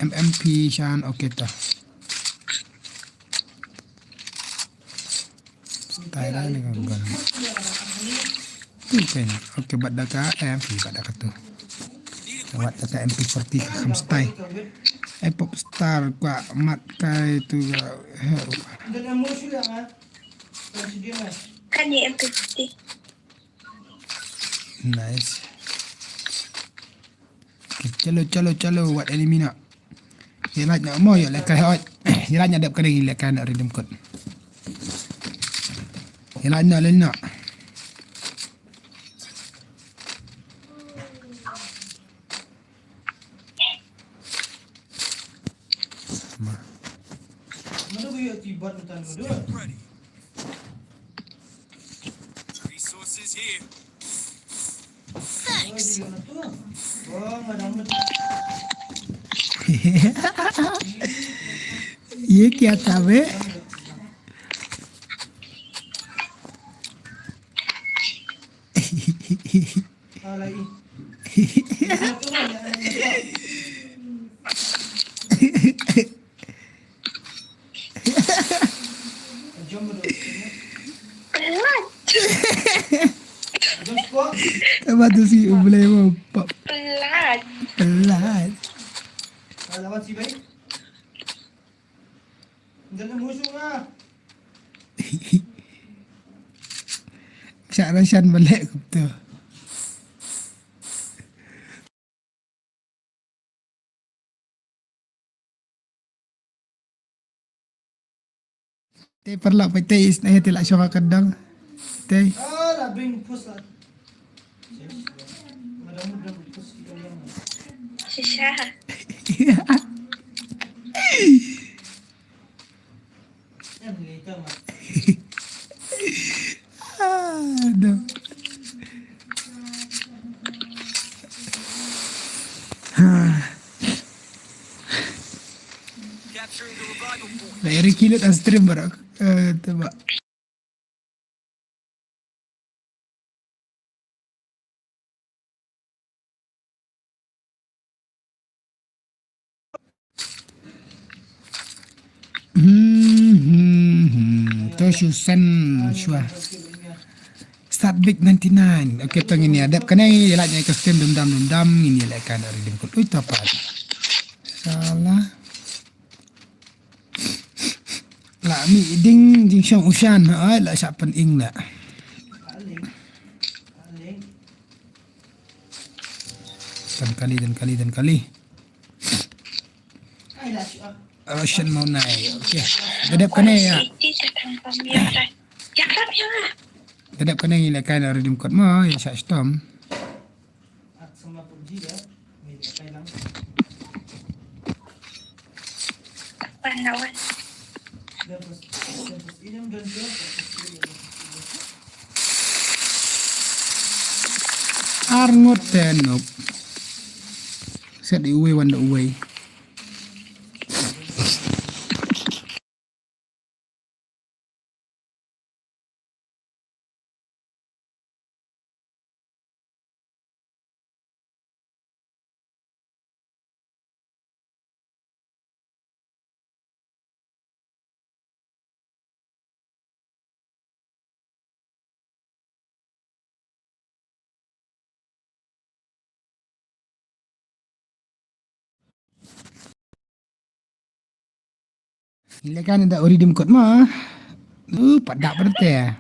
M M P shan, okay ta. Style ni kan gun. Tu kan. Okay, bat da ka M P, bat da ka tu. Wat da ka M P forty ka kham style. Eh, pop star kwa mat kai tu ka. Kan ye M P forty. Nice. Chalo, chalo, chalo, wat enemy na. Ye lait na mo, ye lehkai hoi. Ye lait na dep ka dei lehkai na Redeem Code. Ye lait na, lait na. Ma. Resources here. Thanks. Ye kya tha be? Alai. Blood. Blood. Apa tu si Ublai mau pop? Blood. Blood. Lawan si baik. Jangan musuh lah. Syak Rashan balik tu. Te paralok peit te is ne te la shong ka dang. Te. Shisha. Aduh. Nah, Eric Hilut stream baru. Eh, coba. Hmm, hmm, hmm. To shu send shuwa. Start big ninety-nine. Okay, to ngin ïa dep kane, ïa lait ïa ka stream dum dam dum dam, ngin ïa leh ka na redeem code. Ui, to pat. Salah. La mih ding jingshong u Shan, ai la shah pynïeng la. Dang kali, dang kali, dang kali. Roshan Maunai, okay. Da dep kane ïa. Da dep kane ngi leh kai na redeem code mo, ïa shah shitom. Ar ngut te nop. Set i uwei wan da uwei. Ngi leh kai na da u redeem code mo. Uh, pat da pat te.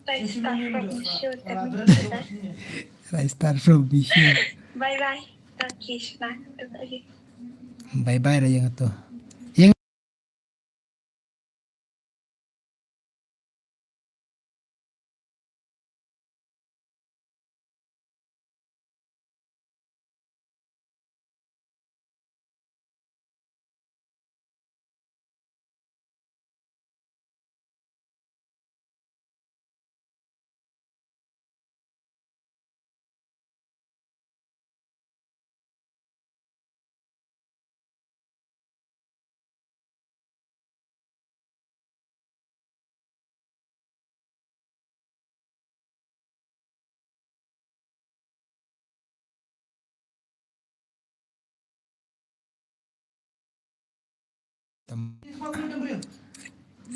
Rai Star from Mishu, thank you. Rai Star from Mishu. Bye bye. Rakesh na. Bye bye, Rayang tu. Yang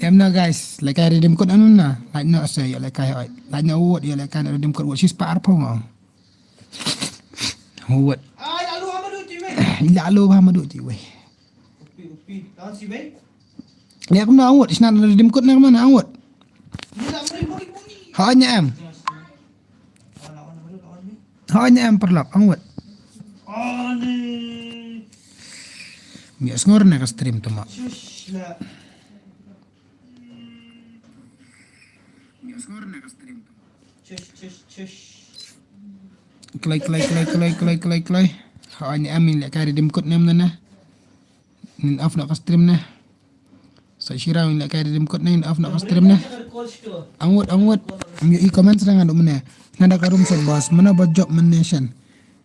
Em na guys, leh kai redeem code anu na. Lait noh se ïa leh kai oi. Lait noh wot ïa leh kai redeem code wot shispah arphew ngo. Wot. Ila lu ba ma du ti wei. Leh kumno ang wot, isna redeem code na kumno ang wot. Ha nya em. Ha nya em paralok ang wot. Ngi sngur na ka stream tu ma. Kloi kloi kloi kloi kloi kloi kloi. Ha nya em, in leh kai redeem code nem na na. Nin off na ka stream na. Sa shira in leh kai redeem code na, in off na ka stream na. Ang wot, ang wot. Am ïohi comment sdang haduh mynne. Nada ka room sa boss. Mano ba job mynne shen.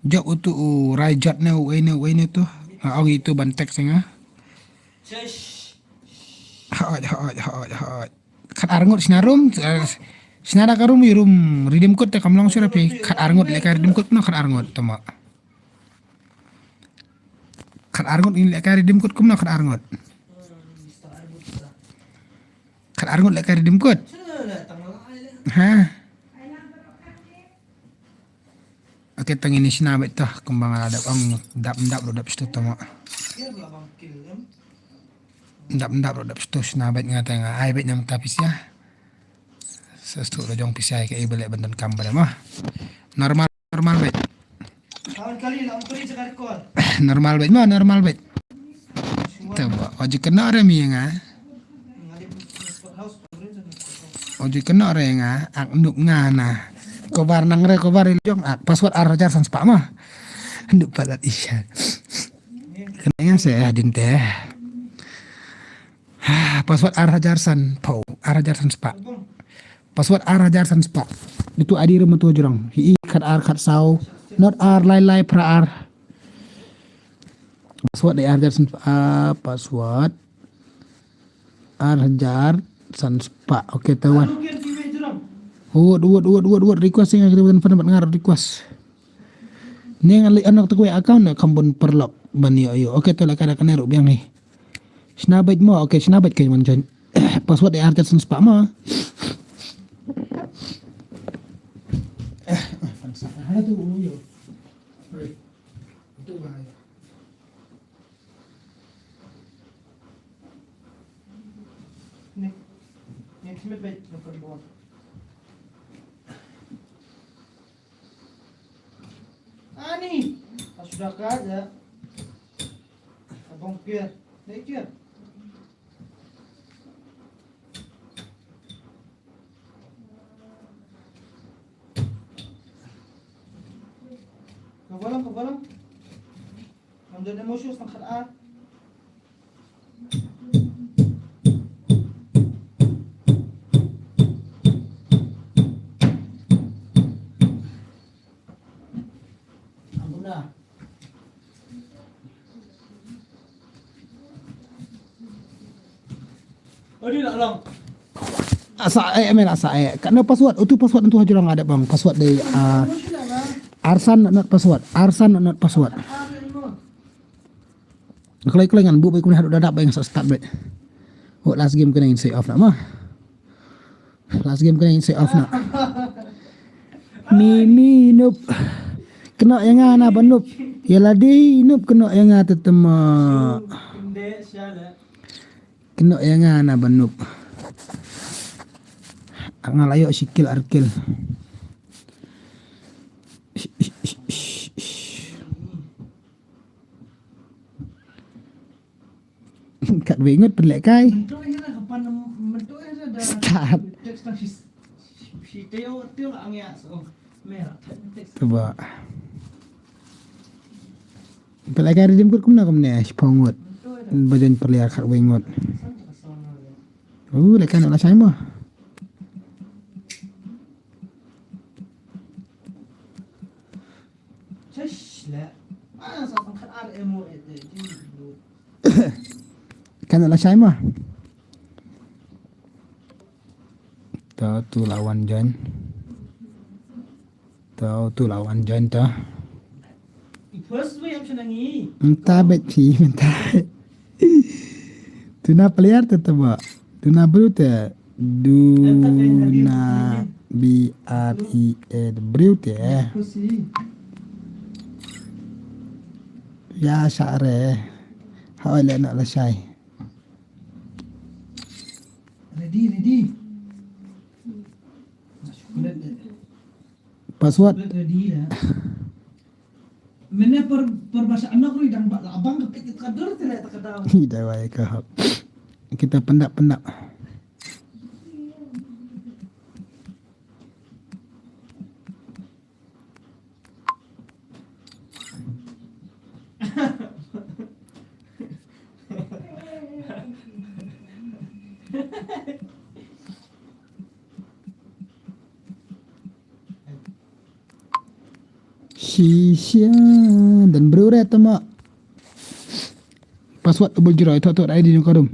Job utu u Raijat ne, uwei ne, uwei ne tu. Ah, ong itu ban text nga. Hoi, hoi, hoi, hoi. Khat ar ngut shna room, eh, shna da ka room, i room redeem code te kam long shuh phi. Khat ar ngut leh kai redeem code kumno khat ar ngut tama. Khat ar ngut in leh kai redeem code kumno khat ar ngut. Khat Arngut leh ka redeem code. Ha. Okay, tang ini shna bait to, kumba nga la dep ong, dap dap ruh dap shto to mo. Dap dap ruh dap shto, shna bait nga tang ai bait namta pisa. Sa stu la jong pisa ka iba leh ban donkam ba mo. Normal, normal bait. Normal bait mo, normal bait. Te ba, oji kena re mi nga. Oji kena re nga, ak nuk nga na. Kobar nang re, kobar ri jong, ak password ar hajar san spah ma. Nuk palat isha. Kena nga se adin te. Password ar hajar san pau, ar hajar san spah. Password ar hajar san spah. Itu adi rum tu jrong. Hi khat ar khat sau. Not ar lai lai pra ar. Password dei ar hajar san spah. Ah, password ar hajar san spah. Okay, tawan. Wot, wot, wot, wot, wot. Request nga kena fan bat ngar request. Neng ali anak tu kue account na kambun perlok ban yo yo. Okay, tu la kada kena ruk biang ni. Shna bait mo, okay, shna bait kai man join. Password dei ar hajar san spah mo. Ada tu yo. Next, next minute, wait, no problem. Ani, sudah kerja. Abang Pierre, naik dia. Ke balang, ke balang. Ngam don emosi tang khat ar. Ampun dah. Asa eh, men asa eh. Kano password? Utu password tu hajar nga ada bang. Password dei ah, arsan not password. Arsan not password. Kloi kloi ngan bu bai kumne hadu dadap bai ngan start bai. Oh, last game kena ngin say off nak mah. Last game kena ngin say off nak. Mi mi nup. Kena yang nga na ba nup. Ya ladi nup kena yang nga tetema. Kena yang nga na ba nup. Nga layo sikil arkil. Kat wei ngut pynleh kai. Start. Ba. Pynleh kai redeem code kumno kumne shiphew ngut. Ba jan pynleh kat wei ngut. Uh, leh kai na la shai mo. Kan la shai ma. To tu lawan join. To tu lawan join to. First way am shanangi. Mynta bet phi mynta. Tuna player te teba. Tuna brute. Duna B R E A brute. Ya share. Hawai le nak lashai. Ready, ready. Password. Ready ya. Mene per per bahasa anak ri dang ba labang ke pek ka dur tele ta ka daw. Hi dawai ka hap. Kita pendak-pendak. Shisha dan brure tama. Password double zero itu tu ada di karum.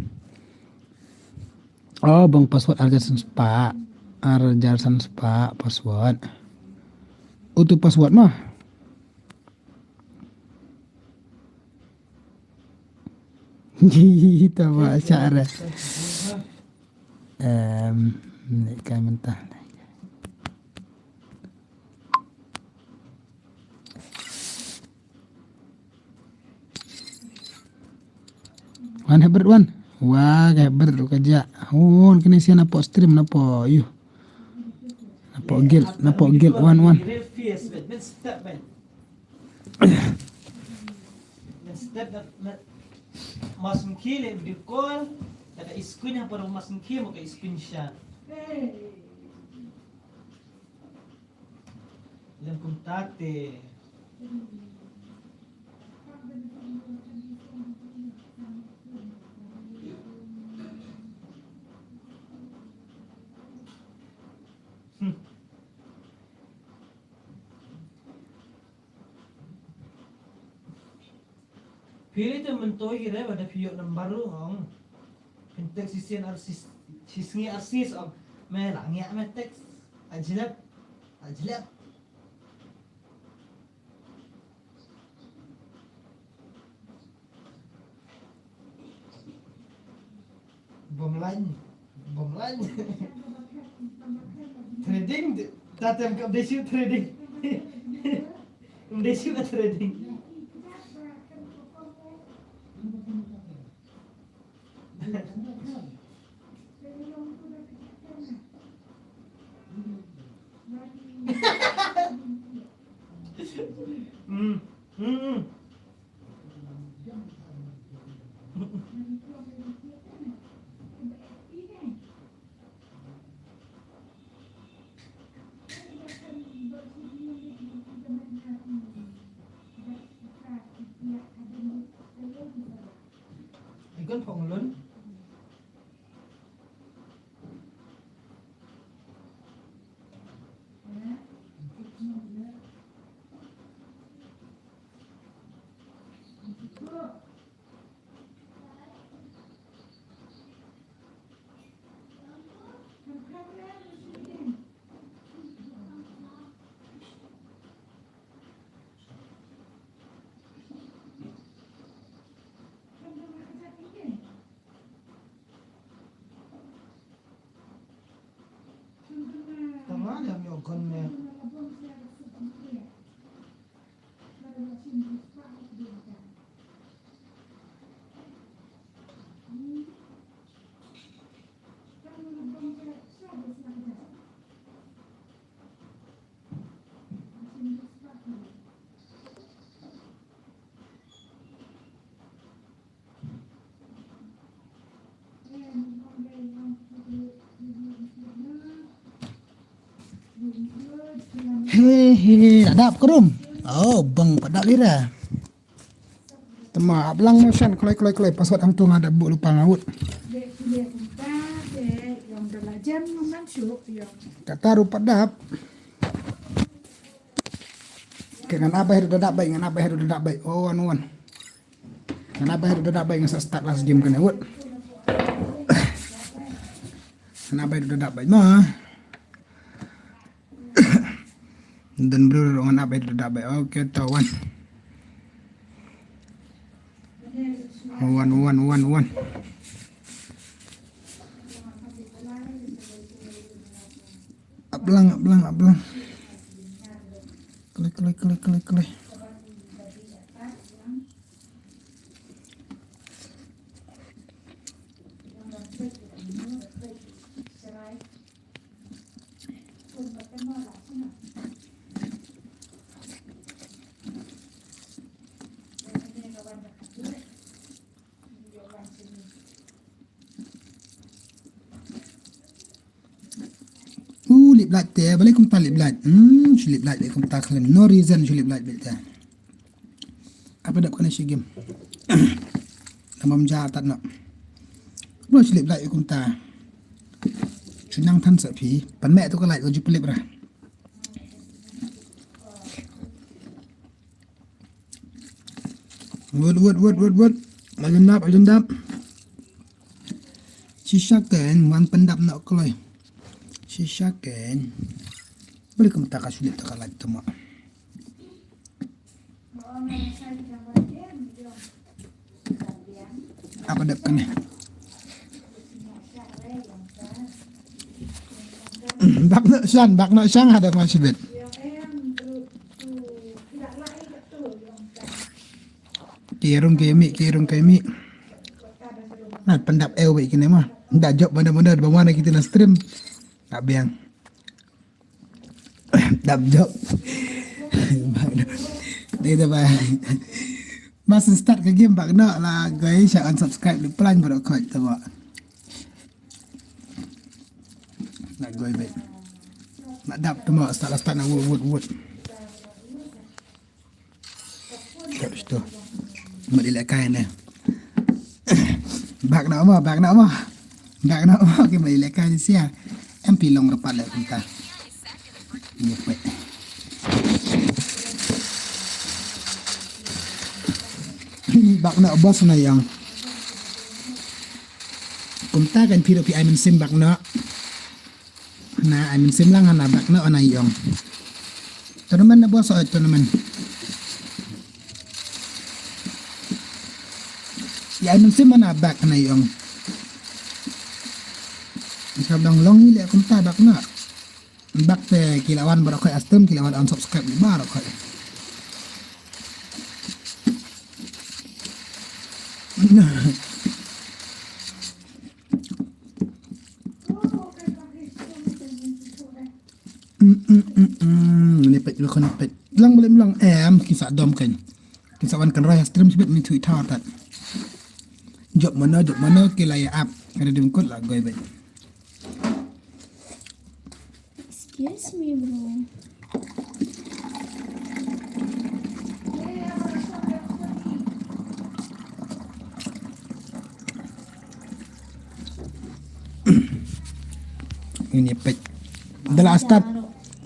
Oh, bang password arjar san spa. Arjar san spa password. Utu password mah. Kita ba cara. Em, ni kai mynta. Wan Herbert wan. Wah, ka Herbert ruh ka jah. Wan kine sian napoh stream napoh yu. Napoh guild, napoh guild wan wan. Step na, na, mas mkhie le video call, kata iskun ha para mas mkhie mo ka iskun sha. Lem kumta te. Hmm. Phi lei te mynta hi re ba da phi ïoh number ruh ong. Phin text shisien ar shis-, shisngi ar shis ong. Me la ngiah me text. Ajlep. Ajlep. Bom lain, bom lain. Trading, ta tem ka besi trading. Besi ba trading. Hmm, hmm, hmm. Ai kon phong lun. Tama jam yo kon me. He he, la dap ka rum. Oh, bang pat dap lira. Tama ablang motion kloi kloi kloi, password hangtu nga da buh lypa nga wut. Kata ruh pat dap. Ke ngan abai ruh da dap bai, ngan abai ruh da dap bai. Oh, wan wan. Ngan abai ruh da dap bai, ngan sa start last game kane wut. Ngan abai ruh da dap bai ma. Don bru ruh ngan abai ruh da dap bai. Okay, to wan. Wan wan wan wan. Ablang, ablang, ablang. Klik, klik, klik, klik, klik. U lip light te, balei kumta lip light? Hmm, shu lip light balei kumta khlem. No reason shu lip light balei te. Apa dap kane shi game. Namam ja tat na. Balei shu lip light kumta. Shu nang than sa phi. Pan me tu ka light ko ju lip ra. Wut, wut, wut, wut, wut. Alun dap, alun dap. Shisha ken, wan pyndap na kloi. Shisha ken. Beri kum taka sulit taka lagi tama. Apa dap kene? Bak noh shan, bak noh shang hada ma shibit. Ki rung ki mi, ki rung ki mi. Na pyndap eu ba kine ma. Da jop benda-benda ba mana kita na stream. Ka biang. Dap jop. Dei da ba. Mas start ka game bak noh la goi sha unsubscribe di plan baroh khoit ta ba. La goi be. La dap tu ma start la start na wut wut wut. Kat situ. Mari lehkai ne. Bak na ma, bak na ma. Bak na ma, ki mari lehkai ne sia. Em pi long rapat leh kumta. Ni pet. Bak na boss na yang. Kumta kan piro pi ai mynsiem bak na. Na ai mynsiem lang hana bak na ona ïong. Tournament na boss oi tournament. Ya ai mynsiem hana bak hana ïong. Ka dong long hi leh kumta bak na. Bak te ki la wan baroh khoit a stream ki la wan unsubscribe baroh khoit. Mm, mm, mm, mm. Ni peit, ni peit. Lang boleh lang em, ki sa dom kan. Ki sa wan kan raya stream sibit ni thui tha tat. Jop mana, jop mana ki la ya ap. Ada dengkut la goi bet. Excuse me, bro. Ini pek. Dah lah start.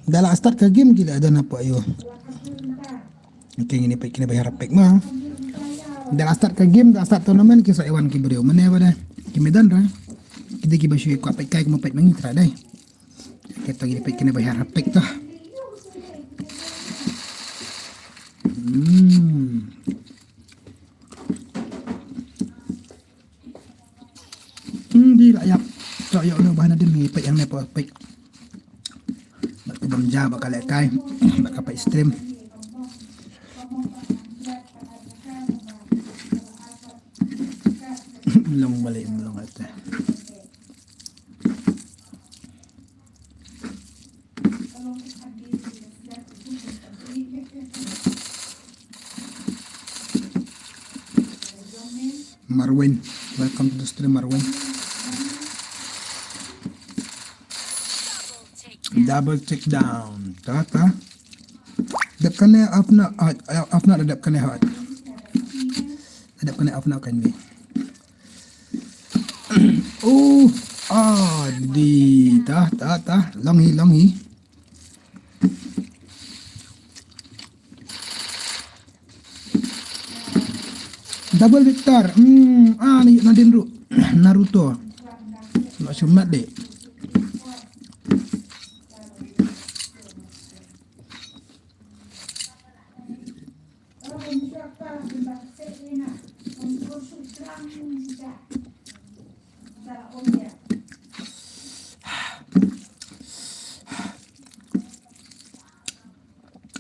Dah lah start ke game gila dah nampak yo. Okay, ini pek kena bayar pek mah. Dah lah start ke game, dah start tournament kisah Iwan ki brio. Mana apa dah? Ki medan dah. Kita ki basyu kuat pek kai kemo pek mangi tera dai. Kita gini pek kena bayar pek tu. Hmm. Hmm, di lah yap. Cok yok no bahan adin ni pek yang nepo pek. Bak tu bam ja bak kalek kai. Bak kapai stream. Melong balik melong atas. Marwin, welcome to the stream, Marwin. Double take down. Ta ta. Dep kane off na, ah, off na dep kane hot. Dep kane off na kan ni. Oh, ah, di ta ta ta. Long hi, long hi. Double victor. Hmm, ah, ni nadin ru. Naruto. Nak sumat deh.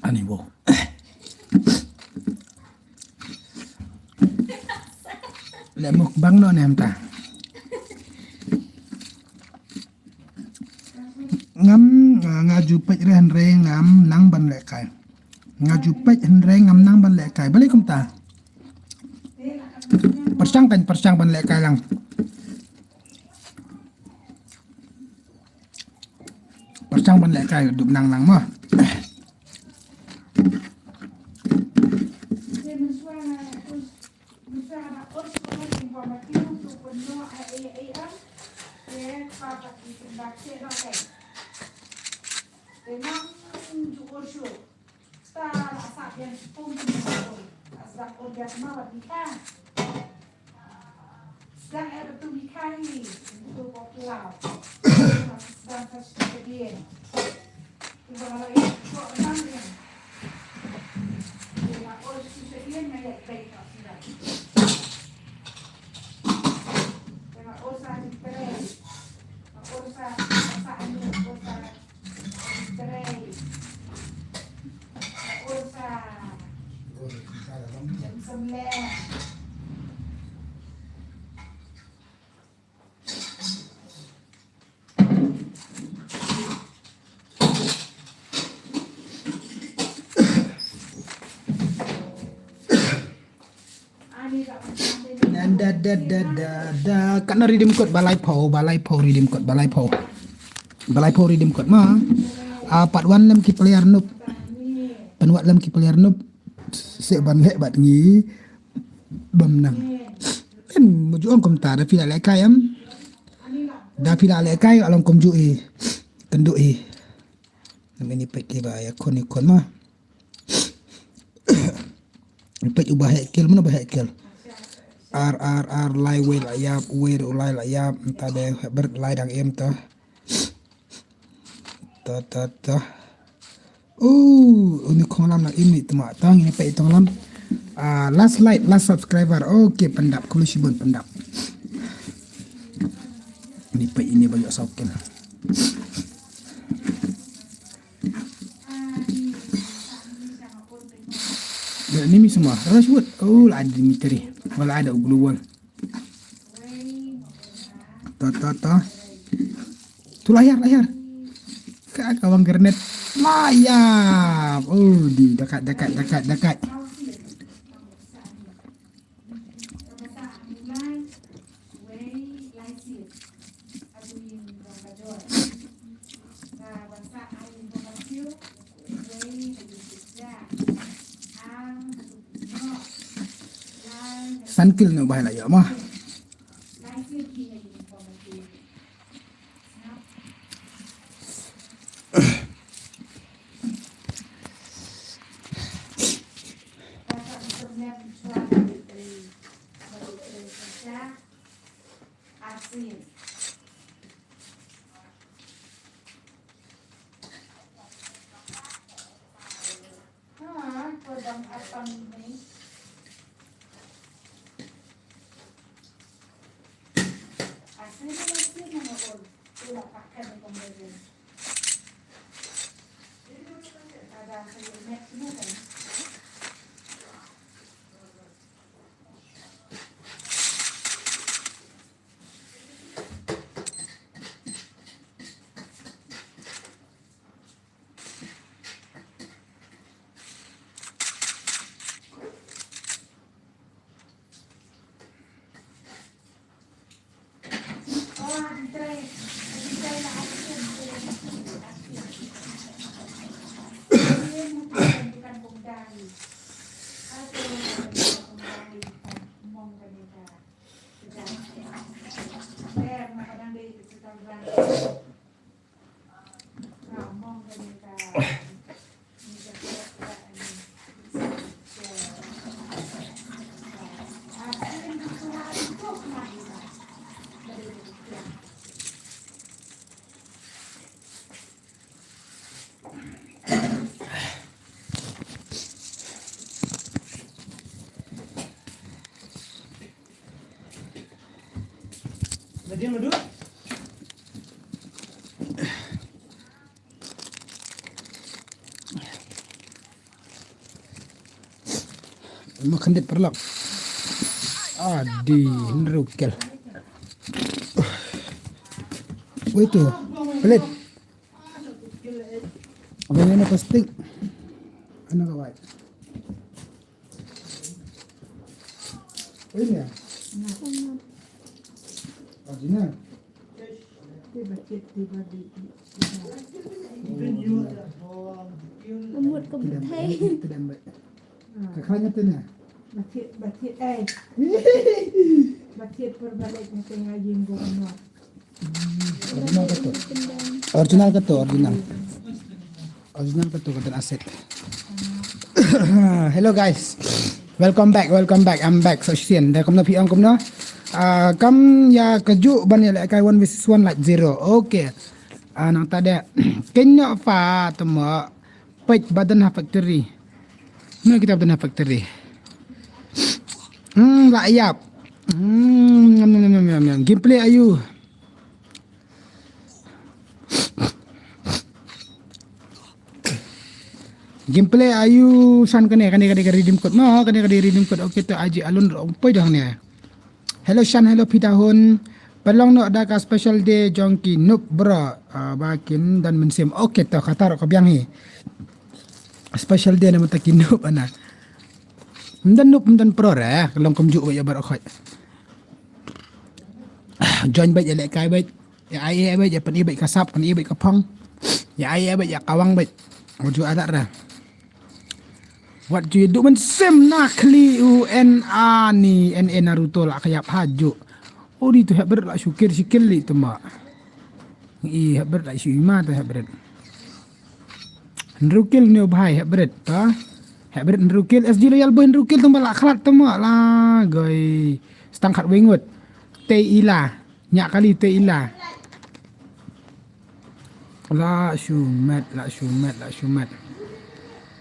Ani bo. Le mukbang no ne hamta. Ngam, ah, nga ju peit re hynrei ngam nang ban lehkai. Nga ju peit hynrei ngam nang ban lehkai. Balei kumta? Pyrshang kan, pyrshang ban lehkai lang. Pyrshang ban lehkai duk nang nang mo. Da da da da da. Katno redeem code? Ba laiphew, ba laiphew redeem code, ba laiphew. Ba laiphew redeem code ma. Ah, pat wan lem ki player Noob. Pan wat lem ki player Noob. Seh ban leh bad ngi. Bam nang. Em, mu ju ong kumta, da phi la lehkai em. Da phi la lehkai, alang kumjuh i. Kynduh i. Namar ini peit ki ba ïakhun ïakhun ma. Peit uba heh kill, mano ba heh kill? Ar, ar, ar, lai wei la ïap, wei ruh lai la ïap, mynta de ber lai dang im to. To, to, to. Oh, uni khonglam na im ni tma tang ini peit tonglam. Ah, last like, last subscriber. Okay, pyndap, khublei shibun pyndap. Ini peit ini ba ïoh saw kill. Ni mi semua. Rushwood. Oh, la ada Dimitri. Wala ada Ugluwal. Ta, ta, ta. Tu layar, layar. Ka, ka bang gernet. Layar. Oh, di dekat, dekat, dekat, dekat. San kill no bahai la ïoh ma. Ma khyndiat paralok. Adi, hynriew kill. Wei tu, pelit. Abang, ini plastik. Ano ka wai? Ini ya? Original. Lembut ke betai. Ka khlaiñ ïa tene. Ba thied, ba thied, eh. Ba thied por balik nga tengah ïing go no. Original ka to. Original ka to, original. Original ka to, ka don aset. Hello guys. Welcome back, welcome back. I'm back. So shisien da kumno phi ong kumno? Ah, kam ïa kajuh ban ïalehkai one versus one like zero. Okay. Ah, nangta de. Kynnoh fa temo. Peit ba don ha factory. Mano kita ba don ha factory? Hmm, la ïap. Hmm, nyam, nyam, nyam, nyam, nyam. Gameplay ayu. Gameplay ayu san kane, kane, kane, kane redeem code. No, kane, kane redeem code. Okay, to aji alun ro. Poi dah ne. Hello Shan, hello Pita Hun. Pynlong noh da ka special day jong ki noob bro. Ah, ba kin don mynsiem. Okay, to kata ruh ka biang hi. Special day na mynta ki noob ana. Ym don noob, ym don pro re, ka long kumjuh ba ïa baroh khoit. Join bad ïa lehkai bad. Ïa ai ïa bad ïa pyni bad ka sap, pyni bad ka phong. Ïa ai ïa bad ïa kawang bad. Uju adat ra. Wat ju du mynsiem na khli u en ani en en Naruto la ka ïap ha ju. Odi tu hebret la shu kir shi kil li tu ma. I hebret la shu ima tu hebret. Hynriew kil ne u bhai hebret ta. Hebret hynriew kil S G Loyal Boy hynriew kil tu ma la khlat tu ma la goi. Stang khat wengut. Te ila. Nya kali te ila. La shumet, la shumet, la shumet.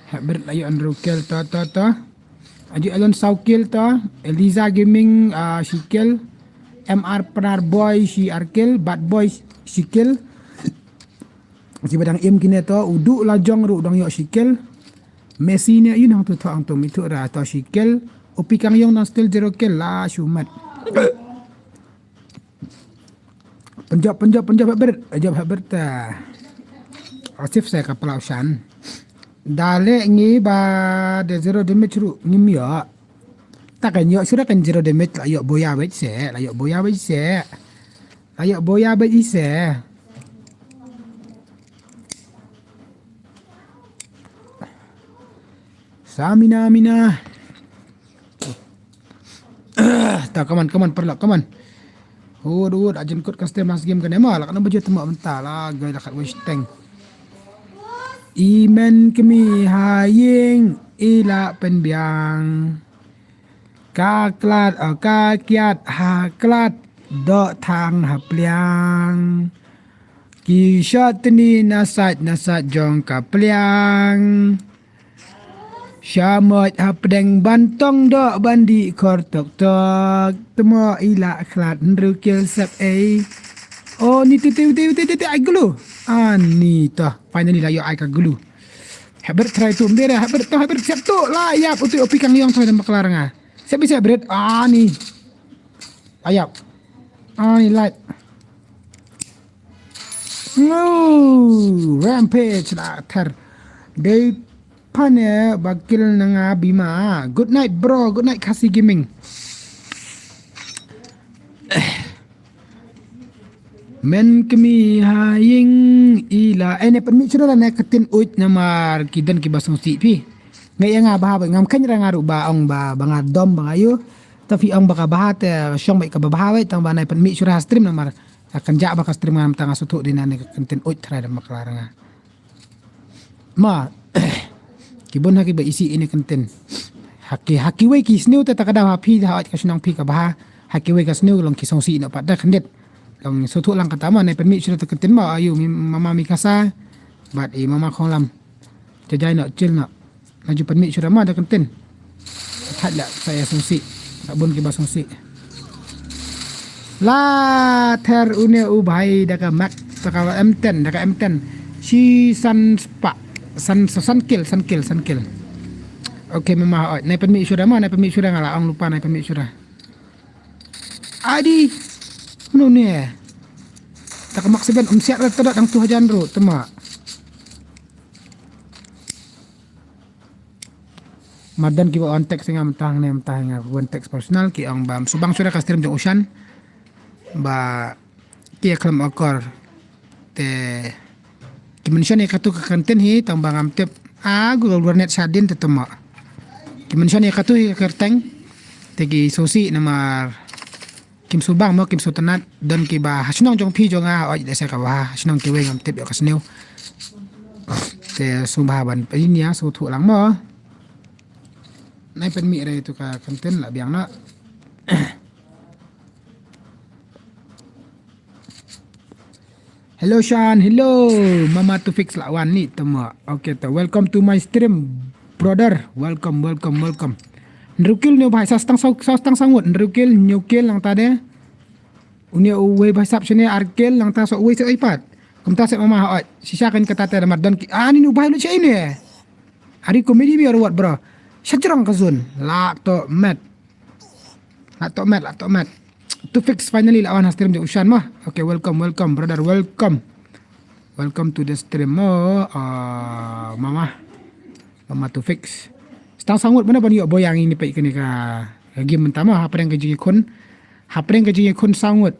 Hebret la ïoh hynriew kil to to to. Aju Elon saw kil to. Eliza Gaming ah, shi kil. M R Pnar Boy shi ar kil. Bad Boy shi kil. Shi badang im kine to. Udu la jong ru dang ïoh shi kil. Messi ne yu nang tu to ang tu mitu ra to shi kil. Upi kang yong nang still zero kil la shumet. Penjop, penjop, penjop hebret, penjop hebret ta. Asif saya kapal ausan. Dale ngi ba de zero damage ru ngim yo. Ta kan yo sura kan zero damage la yo boya wet se, la yo boya wet se. La yo boya wet se. Samina mina. Ta, come on, come on, paralok, come on. Hud hud ajin kut kan stem last game kan ema la kan bajut temo benta la gai la khat wei shteng. Imen kemi ha ïing ila penbiang. Ka klat, oh, ka kiat ha klat dok thang ha pliang. Ki shot tni na sait na sait jong ka pliang. Shamot hapdeng ban tong dok ban di khor tok tok. Temo ila khlat hynriew kil sep ei. Oh ni ti ti ti ti ti ai glu. Ani to. Finally la yo ai ka glu. Hebret try tu mbere hebret to hebret sep tu la yap utu opi kang yong try dan baklar nga. Sep bi sep bret ani. Ayap. Ani light. Ngoo, rampage la ter. Dei pane bakil nanga bima. Good night bro, good night Khasi Gaming. Men kemi ha ïing ila ene pan mi chura ne katin uj namar kidan ki basong si phi. Ngai nga ba ba ngam kan ra nga ru ba ong ba ba nga dom ba nga yu. Ta phi ong ba ka ba te shong ba ka ba ba wai tang ba nai pan mi chura stream namar. Akan ja ba ka stream ngam tang asutu di nane ka kantin uj trai da maklar nga. Ma ki bun ha ki ba isi ini kenten. Ha ki ha ki wei ki sniu te ta ka da ha phi ha ka shnong phi ka ba ha ki wei ka sniu long ki song si ino pat da kandit. Long so thu lang kata ma ne permi sura ta kenten ma ayu mi mama mi kasa. Bat i mama khong lam. Te jai no chil no. Laju pan mi sura ma da kenten. Thad la saya song si. Ka bun ki ba song si. La ther une u bhai da ka mak da ka M ten da ka M ten. Shi san spa san san kil san kil san kil. Okay mama oi nai pan mi sura ma nai pan mi sura nga la ong lupa nai pan mi sura. Adi. Mano ne. Da ka mak seben um siat ra tadot dang tu hajan ru tema. Madan ki ba on text nga mentah ne mentah nga wan text personal ki ong ba subang sura ka stream jong Ushan ba ki ya khlem akor te ki mention ya katu ka kenten hi tang ba ngam tip a Google Warnet sadin te temo ki mention ya katu hi ka kerteng te ki sosi namar Kim su bang mo kim su tanat don ki ba ha shnong jong phi jong nga oj de se ka ba ha shnong ki weng am tip yo ka snew. Te su ba ban pin ya su thu lang mo. Nai pen mi re tu ka kantin la biang na. Hello Shan, hello. Mama to fix la wan ni tama. Okay to. Welcome to my stream brother. Welcome, welcome, welcome. Nrukil new bhai sa stang sa stang sangut. Nrukil new kil lang tade. Uni uwei bhai sap shane arkil lang ta so uwei se ipat. Kumta se mama oi. Sisa kan kata te mar don ki. Ah ni nu bhai lu che ini. Hari komedi bi or what bro. Shajrang ka zone. La to met. La to met, la to met. To fix finally la wan ha stream jong Ushan mah. Okay, welcome, welcome brother, welcome. Welcome to the stream mo. Ah, mama. Mama to fix. Stang sangut mana ban yo boyang ini pek kene ka game mentama ha prank ka jingkhun. Ha prank ka jingkhun sangut.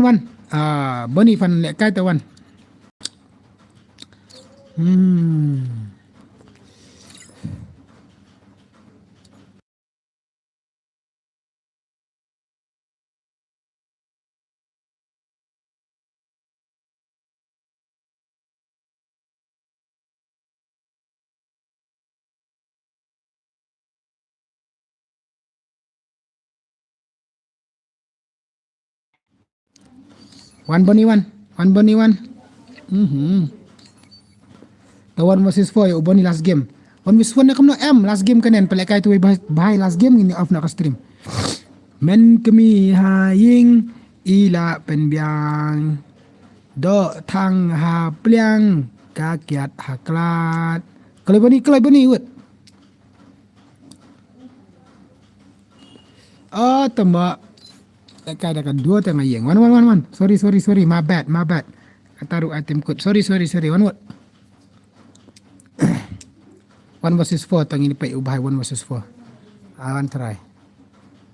Wan, wan. Ah, Boni fan lehkai te wan. Hmm. Wan Boni wan. Wan Boni wan. Mhm. Te one versus four ïa u Boni last game. One versus four ne kumno em last game kane, pynlehkai tu bhai, bhai last game ngin off noh ka stream. Men kmie ha ïing i la pynbiang. Doh thang ha pliang ka kiad ha klat. Kloi Boni, kloi Boni wut. Oh, tama. Ka da ka dua tang ïeng. Wan, wan, wan, wan. Sorry, sorry, sorry. My bad, my bad. Ka taruh item code. Sorry, sorry, sorry. Wan, wan. One versus four tang ini pei u bhai one versus four. Awan try.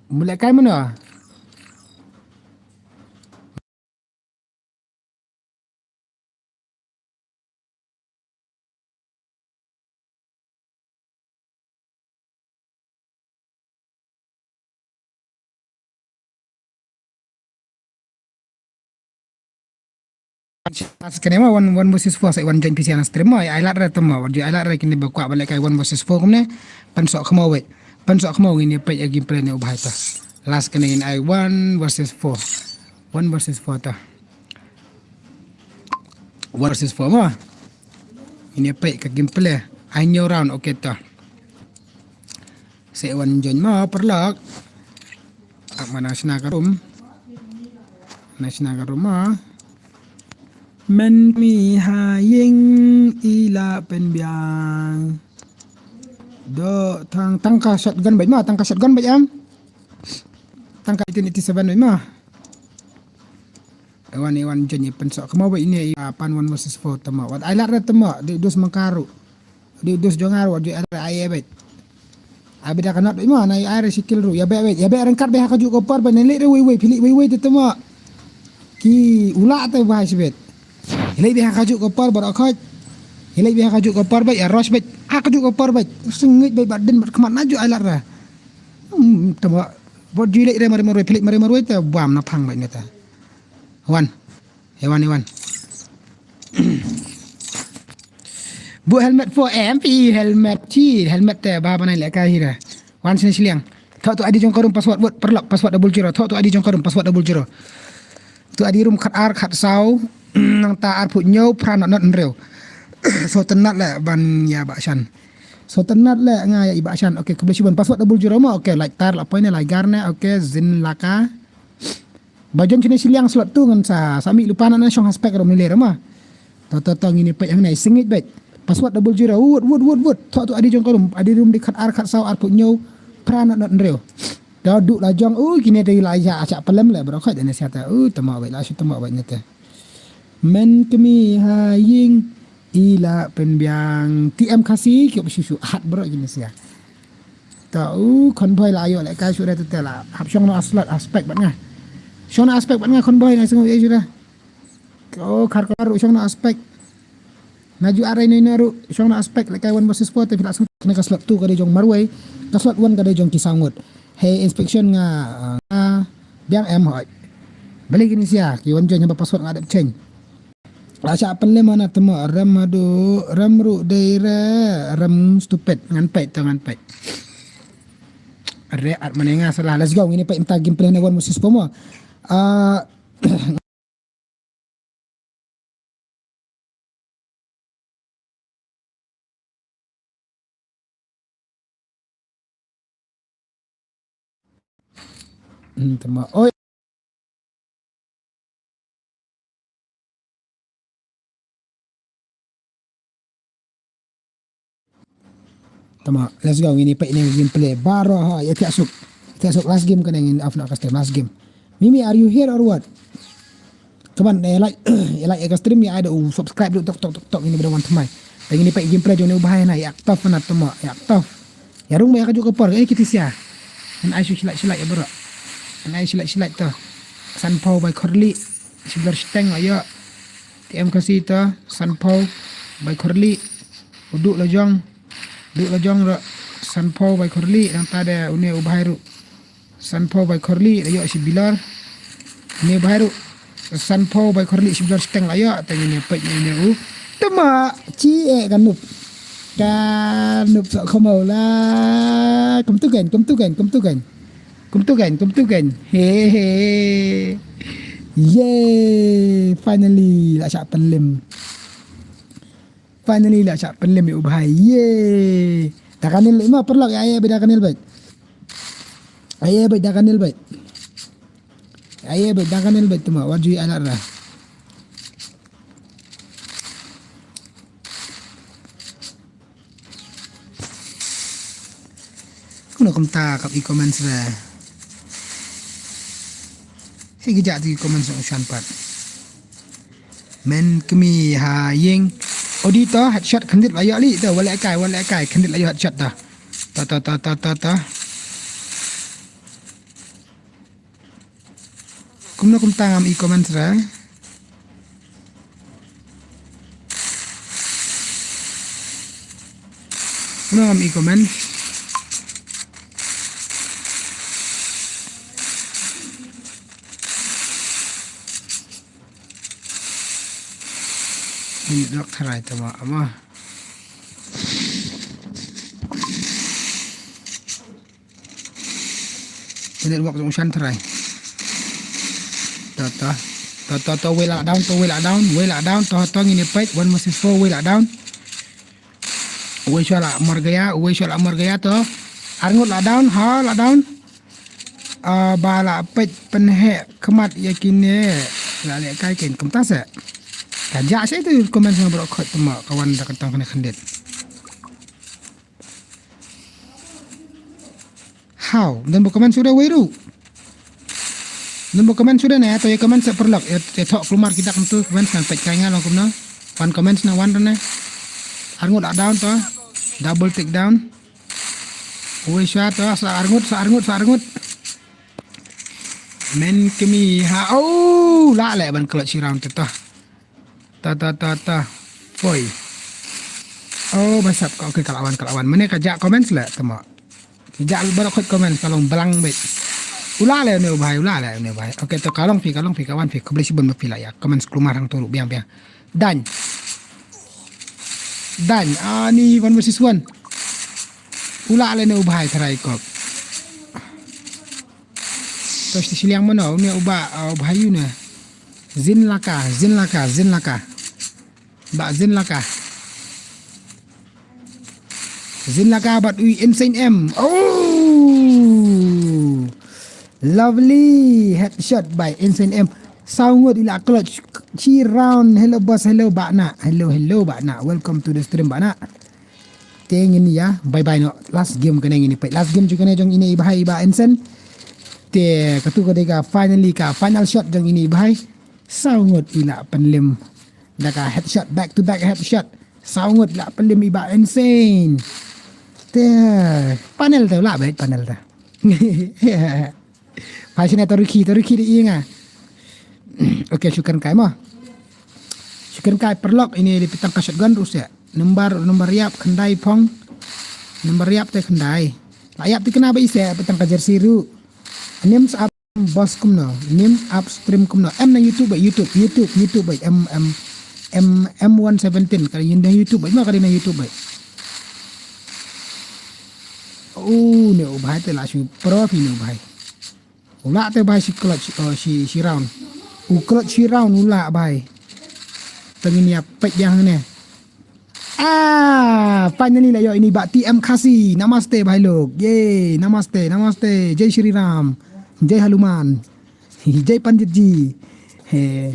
Mulai kai mana? Last kane ma one, one versus four sa wan join P C na stream ma ai lad re tama wan ai lad re kine ba kwah ba lehkai one versus four kumne. Pan sok khmo wei. Pan sok khmo ngin ïa peit ïa gameplay ne u bhai ta. Last kane ngin ai one versus four. One versus four ta. One versus four ma. Ngin ïa peit ka gameplay. Ai hynñiew round, okay ta. Sa wan join ma paralok. Ak mana shna ka room. Na shna ka room ma. Men kmie ha ïing i la pynbiang. Doh thang, tang ka shotgun beit ma, tang ka shotgun beit em. Tang ka eighteen eighty-seven beit ma. Wan, wan join ïa pynsoh khmo beit ine ïa pan one versus four tama. Wat ai lad re tama, dei u dus mangkaru. Dei u dus jong nga ruh, dei ai ai beit. Abi da ka not beit ma, na ai re sikil ruh. Ïa beit beit, ïa beit ryngkat beit ha kajuh ka por beit, ne leit re wei wei, phi leit wei wei te tama. Ki u lah te bha shibit. Leit beit ha kajuh ka por baroh khoit. Leit beit ha kajuh ka por beit, ïa rush beit. Ha kajuh ka por beit. Sngewbha beit bad dien bad khmat najuh ai lad re. Hmm, tama. Bad ju leit re marwei marwei, phi leit marwei marwei te bam na phang beit ne te. Wan. Iwan, Iwan. Bu helmet four M P helmet chi, helmet te ba ba nai lehkai hi re. Wan sini shiliang. Thoh tu I D jong ka room password wut paralok password double zero. Thoh tu I D jong ka room password double zero. Tu I D room khat ar khat saw. Nangta arphew hynñiew phra not not hynriew. Sngewtynnat leh ban ïa Bah Shan. Sngewtynnat leh nga ïa i Bah Shan. Okay, khublei shibun password double zero ma. Okay, like tar la poi ne, like gar ne. Okay, zin laka. Ba jon chine shiliang slot tu ngan sa, sa mih lypa na na shong ha spek rom ni le rom ma. To, to, to, ngin ïa peit hangne, sngewbha beit. Password double zero, wut, wut, wut, wut. Thoh tu I D jong ka room, I D room dei khat ar khat saw arphew hynñiew phra not not hynriew. To duh la jong, u, kine te la ïa, acha palem le, bro, khat ne sia ta, u, tama beit, la shu tama beit ne te. Men kmie ha ïing, i la pynbiang, T M Khasi, ki op shu shu, hat bro, kine sia. Ta, u, khon boy la ayo, le, kai shu re te te la, hap shong no aspek, aspek bad nga. Shong no aspek bad nga, khon boy, nga sngewbha shu re. Oh, khar khar ruh shong na aspek. Na ju arai noi na ruh shong na aspect lehkai one versus four te phi lah sngewthuh. Kane ka slot two ka dei jong marwei, ka slot one ka dei jong ki saw ngut. Hei inspection nga, ah, biang em hoi. Balei kine sia ki wan join haba password nga dep change. Lah shah pynlem ana temo rem adu rem ruh dei re rem stupid ngan peit to ngan peit. Re at mane nga salah. Let's go. Ngin ïa peit mynta gameplay na one versus four mo. Ah, Hmm, tama. Oi. Tama, let's go. Ngin ïa peit ine i gameplay baroh ha, ïa thiah suk. Thiah suk last game kane ngin off na ka stream last game. Mimi, are you here or what? Come on, eh, like, eh, like ïa ka stream ïa ai da u subscribe ruh tok tok tok tok ngin ïa ba dang wan thymmai. Te ngin ïa peit i gameplay jong une u bhai na ïa tough na tama, ïa tough. Ïa rung ba ïa ka juk ka por, eh, kiti sia. Ngan ai shu shi like shi like ïa baroh. Ngan ai shi like shi like to. Sanphew bai Khorli. Shi blor shiteng la ïoh. T M Khasi to. Sanphew bai Khorli. U Duh Lajong. Duh Lajong ruh. Sanphew bai Khorli. Nangta de une u bhai ruh. Sanphew bai Khorli la ïoh shi blor. Une u bhai ruh. Sanphew bai Khorli shi blor shiteng la ïoh. Te ngin ïa peit ine u. Tama chi eh ka noob. Ka noob soh khamaw la. Kumtu kan, kumtu kan, kumtu kan. Kumtu kan, kumtu kan. He he. Yay, finally la shah pynlem. Finally la shah pynlem ïa u bhai. Yay. Da ka nil ma paralok ïa, ïa beit da ka nil beit. Ïa beit da ka nil beit. Ïa beit da ka nil beit tama wat ju ïa alat ra. Kumno kumta kap i comments re. Hi ki jat ki comments u shan pat. Men kmi ha ïing. Odi to headshot khyndiat la ïoh li to wale kai wale kai khyndiat la ïoh headshot to. To to to to to to. Kumno kumta ngam i comments re. Kumno ngam i comments. Ini dok tharai tama ama. Te network jong u shan tharai. To to. To to to wei lah down to wei lah down wei lah down to to ngin ïa peit one versus four wei lah down. Uwei shuwa lah mor gaya uwei shuwa lah mor gaya to. Arngut lah down ha lah down. Ah, ba lah peit pynheh khmat ïa kine. Lah leh kai ken kumta se. Ka jah se tu comment sngewbha khot tama ka wan da ka tang kane khyndiat. How? Don ba comment suda wei ruh. Don ba comment suda ne, to ïa comment sa paralok. Ïa ïa thok klumar kita kumtu comment ngan peit kai nga long kumno. Wan comment na wan ne. Arngut a down to. Double take down. Wei sha to sa arngut sa arngut sa arngut. Men kemi ha oh la le ban kelot shi round to. Ta ta ta ta. Foi. Oh, ba sap ka, okay, ka la wan, ka la wan. Mane ka jah comments la, tama. Ki jah baroh khot comments ka long blank beit. U la le ne u bhai, u la le ne u bhai. Okay, to ka long phi, ka long phi, ka wan phi, khublei shibun ba phi la ïa. Comments klumar hangto ruh biang biang. Done. Done. Ani one versus one. U la le ne u bhai tharai kop. To shi shiliang mano, une u ba, ah, u bhai une. Zin laka, zin laka, zin laka. Ba zin laka. Zin laka bad u Insane M. Oh! Lovely headshot by Insane M. Saw ngut ila clutch. Chi round. Hello boss, hello ba na. Hello, hello ba na. Welcome to the stream ba na. Te ngin ïa bye bye noh. Last game kane ngin ïa peit. Last game jong kane jong ine i bhai i Bah Insane. Te katu ka dei ka finally ka final shot jong ine i bhai. Saw ngut i la pynlem da ka headshot, back to back headshot. Saw ngut la pynlem i Bah Insane. Te panel te la beit panel te. Phai shane to rikhi, to rikhi da i nga. Okay, shukran kai mo. Kren kai paralok, ini dei peit tang ka shotgun ruh seh. Number, number ïap khyndai phong. Number ïap te khyndai. La ïap te khyndai ba i seh, peit tang ka jersey ruh. Nim sa ap boss kumno. Nim upstream kumno. Em na YouTube ba, YouTube, YouTube, YouTube ba. M, M, M, M one seventeen. Ka ïa na YouTube ba. Ino ka ïa na YouTube ba. Oh, ne u bhai te la shu pro phi ne u bhai. U lah te bhai shi clutch, oh, shi, shi round. U clutch shi round u lah bhai. Te ngin ïa peit biang ne. Ah, finally la ïoh ini ba T M Khasi. Namaste bhai lok. Ye, namaste, namaste. Jai Shri Ram. Jai Hanuman. Jai Pandit ji. He.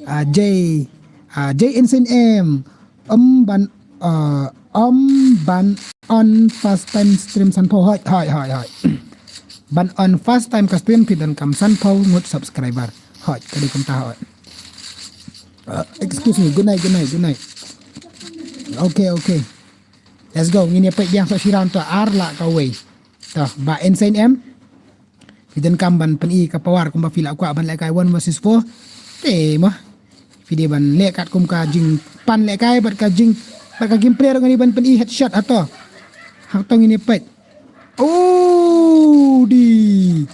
Ah, Jai, ah, Jai Insane M. Om ban, ah, om ban on first time stream sanphew. Hoi, hoi, hoi, hoi. Ban on first time ka stream phi donkam sanphew ngut subscriber. Hoi, ka dei kumta hoi. Ah, excuse me, good night, good night, good night. Okay, okay. Let's go, ngin ïa peit biang sa shi round to ar la kawei. To, ba Insane M. Phi donkam ban pyni ka power kumba phi la kwah ban lehkai one versus four. Te mo. Phi dei ban leh katkum ka jingpan lehkai bad ka jing, bad ka gameplay ruh ngan dei ban pyni headshot hato. Hato ngin ïa peit. Oh, di.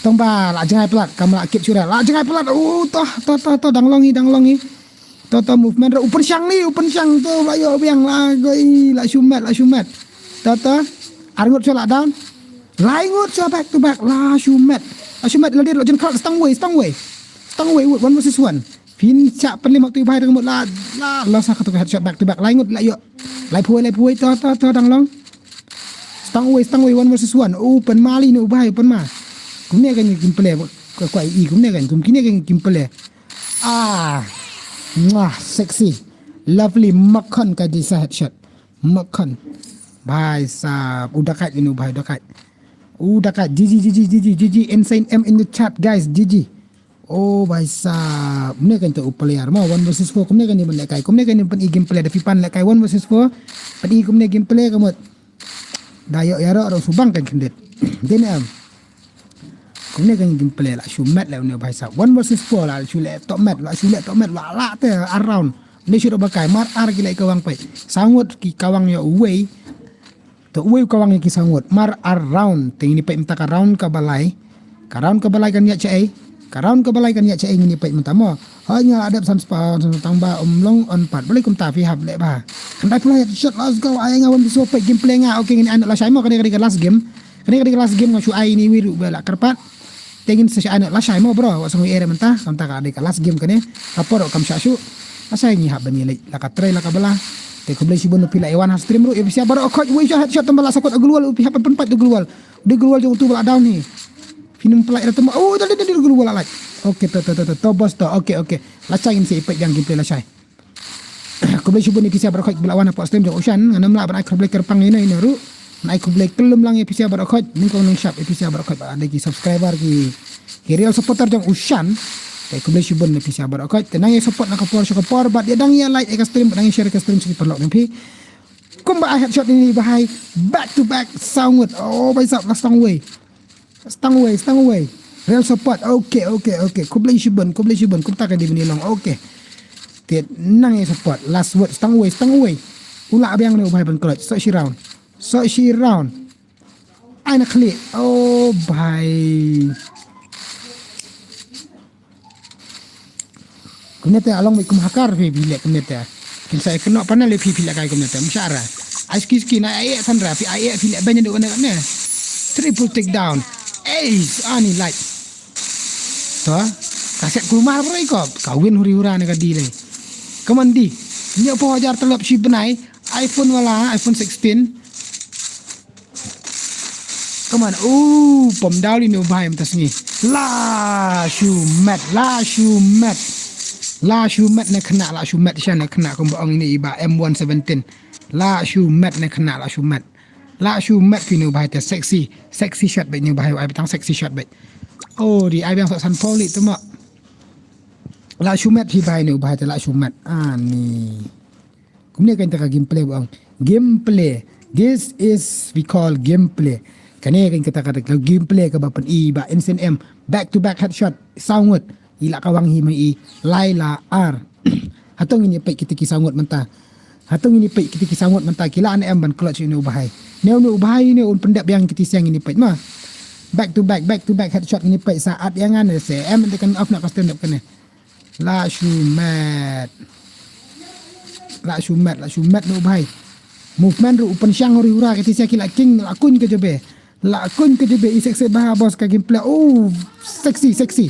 Tong ba la jngai palat, kam la kit shuwa. La jngai palat. Oh, to, to, to, to, dang long hi, dang long hi. To, to, movement ruh u pynshang ni, u pynshang to, la ïoh biang la, goi, la shu met, la shu met. To, to, ar ngut shuwa la down. Lai ngut shuwa back to back, la shu met. La shu met, la dei la jin krat stang wei, stang wei. Stang wei, one versus one. Phin shah pynlem tu bhai dang mut la, la, la sa ka tu headshot back to back. Lai ngut la ïoh. Lai phuwei, lai phuwei, to, to, to, dang long. Stang wei, stang wei, one versus one. Oh, pynma li ne u bhai, pynma. Kumne kan gameplay, ka, ka, i, kumne kan, kum kine kan gameplay. Ah, mwah, sexy, lovely, makan ka dei sa headshot, makan. Bhai sahab, u dakat ini, bhai dakat. U dakat, G G, G G, G G, G G, Insane M in the chat, guys, G G. Oh, bhai sahab, kumne kan tu player mo, one versus four, kumne kan ni ban lehkai, kumne kan ni ban i gameplay, da phi pan lehkai one versus four, ban i kumne gameplay ka mut. Da ïoh ïaroh ruh shu bang kan khyndiat. Dei ne em. Kumne kan gameplay la shu met la une bhai sahab. One versus four la shu leh top met, la shu leh top met, la la te ar round. Ne shu ruh ba kai mar ar ki leh kawang peit. Saw ngut ki kawang ïa uwei. To uwei u kawang ïa ki saw ngut. Mar ar round. Te ngin ïa peit mynta ka round kaba lai. Ka round kaba lai kan ïaid shaei. Ka round kaba lai kan ïaid shaei ngin ïa peit mynta mo. Hoi nga la dep san spah, san spah tang ba um long on pat. Balei kumta phi hap leh bha. Khyndai phew lai headshot, let's go. Ai nga wan biso peit gameplay nga. Okay, ngin ai noh lashai mo, kane ka dei ka last game. Kane ka dei ka last game, nga shu ai ine iwei ruh ba la kyrpad. Te ngin sa shu ai noh lashai mo bro. Wat sngew ïa re mynta, mynta ka dei ka last game kane. Ka por ruh kam shah shuh. Lashai ngi hap ban ïaleit la ka trei la ka bala. Te khublei shibun phi la ïa wan ha stream ruh, ïa phi sha baroh khoit, wei sha headshot tang ba la sa kot gloo wall, phi hap ban pynpait gloo wall. Dei gloo wall jong utu ba la down hi. Phin ym pynlait ra tang ba, oh, dal dal dal gloo wall la lait. Okay, to to to to, to boss to. Okay, okay. Lashai ngin sa ïa peit biang gameplay lashai. Khublei shibun ïa phi sha baroh khoit ba la wan hapoh stream jong u Shan. Ngan ym lah ban ai khublei kyrpang ïa ino ino ruh. Ngan ai khublei kyllum lang ïa phi sha baroh khoit. Nyngkong nyngshap ïa phi sha baroh khoit ba dei ki subscriber, ki, ki real supporter jong u Shan. Te khublei shibun ïa phi sha baroh khoit. Te nang ïa support na ka por sha ka por bad ïa dang ïa like ïa ka stream bad dang ïa share ïa ka stream sha ki paralok jong phi. Kumba ai headshot ine bhai, back to back, saw ngut. Oh, bhai sahab, la stang wei. Stang wei, stang wei. Real support. Okay, okay, okay. Khublei shibun, khublei shibun. Kumta ka dei ban ïa long. Okay. Te nang ïa support. Last word, stang wei, stang wei. U lah biang ne u bhai ban clutch. Soh shi round. Soh shi round. Ai na khlieh. Oh, bhai. Kumne te along bad kum hakar phi, phi leh kumne te. Kin sa ïa kynnoh panel ïa phi, phi leh kai kumne te. Msha ra. Ai ski ski na ai san ra phi, ai phi leh ban ïa dei kumne. Triple takedown. Ace, ani light. To. Ka set kulmar bro ko. Ka win huri hura ne ka di lei. Come on di. Nyo po hajar telop shi bnai. iPhone wala, iPhone sixteen. Come on. Ooh, pom daw li ne u bhai mynta sngi. La shu met, la shu met. La shu met ne khynnah, la shu met sha ne khynnah kumba ong ine i ba M one seventeen. La shu met ne khynnah, la shu met. La shu met phi ne u bhai te sexy. Sexy shot beit ne u bhai, ai ba tang sexy shot beit. Oh, di ai biang sa san poli tu mo. La shu met phi bhai ne u bhai te la shu met. Ani. Kumne kan ta ka gameplay ba ong. Gameplay. This is we call gameplay. Kane kan kata ka gameplay kaba pyni ba Insane M. Back to back headshot. Saw ngut. I la kawang hi ma i. Lai la ar. Hato ngin ïa peit kita ki saw ngut mynta. Hato ngin ïa peit kita ki saw ngut mynta ki lah ne em ban clutch ïa une u Bahai. Ne une u Bahai ne un pyndep biang kita ki saw, ngin ïa peit ma. Back to back, back to back headshot, ngin ïa peit sa at ïa ngan ne se em, te kan off na ka stand up kane. La shu met. La shu met, la shu met une u Bahai. Movement ruh u pynshang huri hura, kita ki saw ki la king, la kuñ ka jubab. La kuñ ka jubab, i sexy bha boss ka gameplay. Oh, sexy, sexy.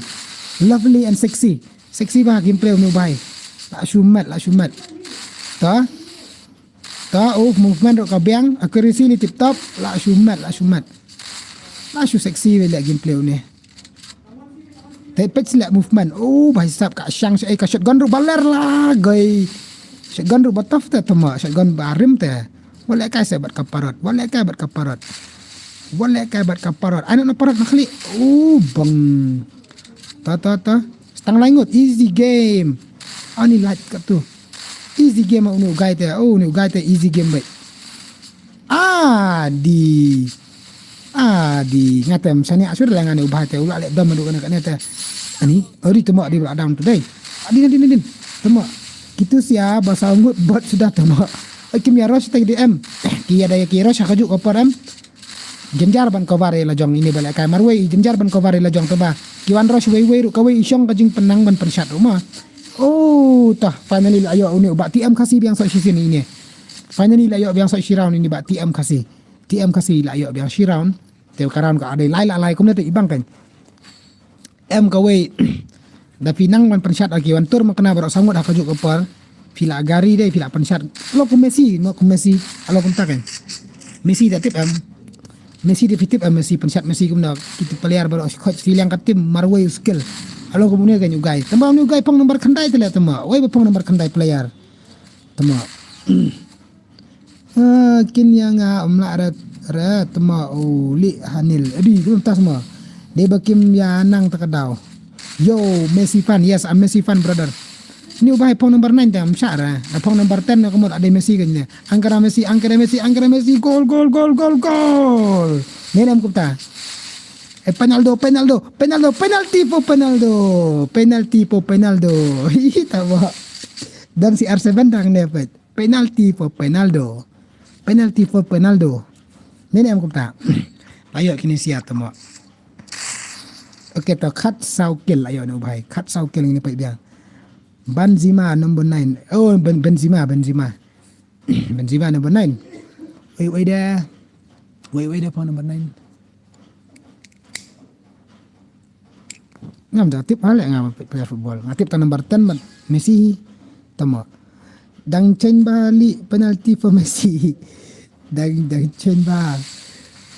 Lovely and sexy. Sexy bha gameplay une u Bahai. La shu met, la shu met. Ta. Ta, oh, movement ruh ka biang, accuracy li tip top, la shu met, la shu met. La shu sexy bha leh gameplay une. Te peit leh movement. Oh, bha shisha ka shang sha, eh, ka shotgun ruh ba ler la, guy. Shotgun ruh ba tough te, tama, shotgun ba rim te. Wat lehkai seh bad ka parot. Wat lehkai bad ka parot. Wat lehkai bad ka parot. Ai noh na parot na khlieh. Oh, bang. Ta, ta, ta. Sa tang lai ngut. Easy game. Ani light katto. Easy game une u guy te. Oh, une u guy te easy game bha. Adi. Adi. Nga te ym shaniah shuh la ngan une u Bahai te. U la leh dom haduh kane kane te. Ani. Adi, tama, adi, ba la down today. Adi, adi, adi. Tama. Kitu sia ba saw ngut bot suda, tama. Ai, kim ïa rush te ki D M. Ki ïa da ïa ki rush ha kajuh ka por em. Jynjar ban cover ïa la jong, ine ba lehkai marwei, jynjar ban cover ïa la jong, te ba ki wan rush wei wei ruh kawei i shong ka jingpynang ban pynshad ruh ma. Oh, ta, finally la ïoh une u Bah T M Khasi biang soh shisien ine. Finally la ïoh biang soh shi round ine Bah T M Khasi. T M Khasi la ïoh biang shi round. Te ka round ka dei lai la lai kumne te i bang kan. Em kawei. Da phi nang ban pynshad, ha ki wan tur makna baroh saw ngut ha kajuh ka por. Phi la gari dei, phi la pynshad. Lo kum Messi, mo kum Messi. Alo kumta kan. Messi da tip em. Messi da phi tip em, Messi pynshad Messi kumno. Kita player baroh khoit phi liang ka team marwei u skill. Alo kum une kan u guy. Tama une u guy phong number khyndai te leh tama. Wei ba phong number khyndai player. Tama. Ah, kin ïa nga ym lah ret, ret, tama u Li Hanil. Adi, kumta sma. Dei ba kim ïa nang ta ka daw. Yo, Messi fan. Yes, I'm Messi fan, brother. Une u Bahai phong number nine te ym shah re. Da phong number ten ne kumut ade Messi kan ne. Ankara Messi, Ankara Messi, Ankara Messi. Gol, gol, gol, gol, gol. Ne em kumta. Eh, Penaldo, Penaldo, Penaldo, penalty for Penaldo. Penalty for Penaldo. Hi, tama. Dan si R seven dang ne pet. Penalty for Penaldo. Penalty for Penaldo. Ne ne em kumta. La ïoh kine sia tama. Okay, to khat saw kill la ïoh une u Bahai. Khat saw kill ngin peit biang. Benzema number nine. Oh, Ben-, Benzema, Benzema. Benzema number nine. Wei, wei da. Wei, wei da phong number nine. Ngam da tip hale nga player football. Nga tip ta number ten bad Messi. Tama. Dang chen ba li penalty for Messi. Dang, dang chen ba.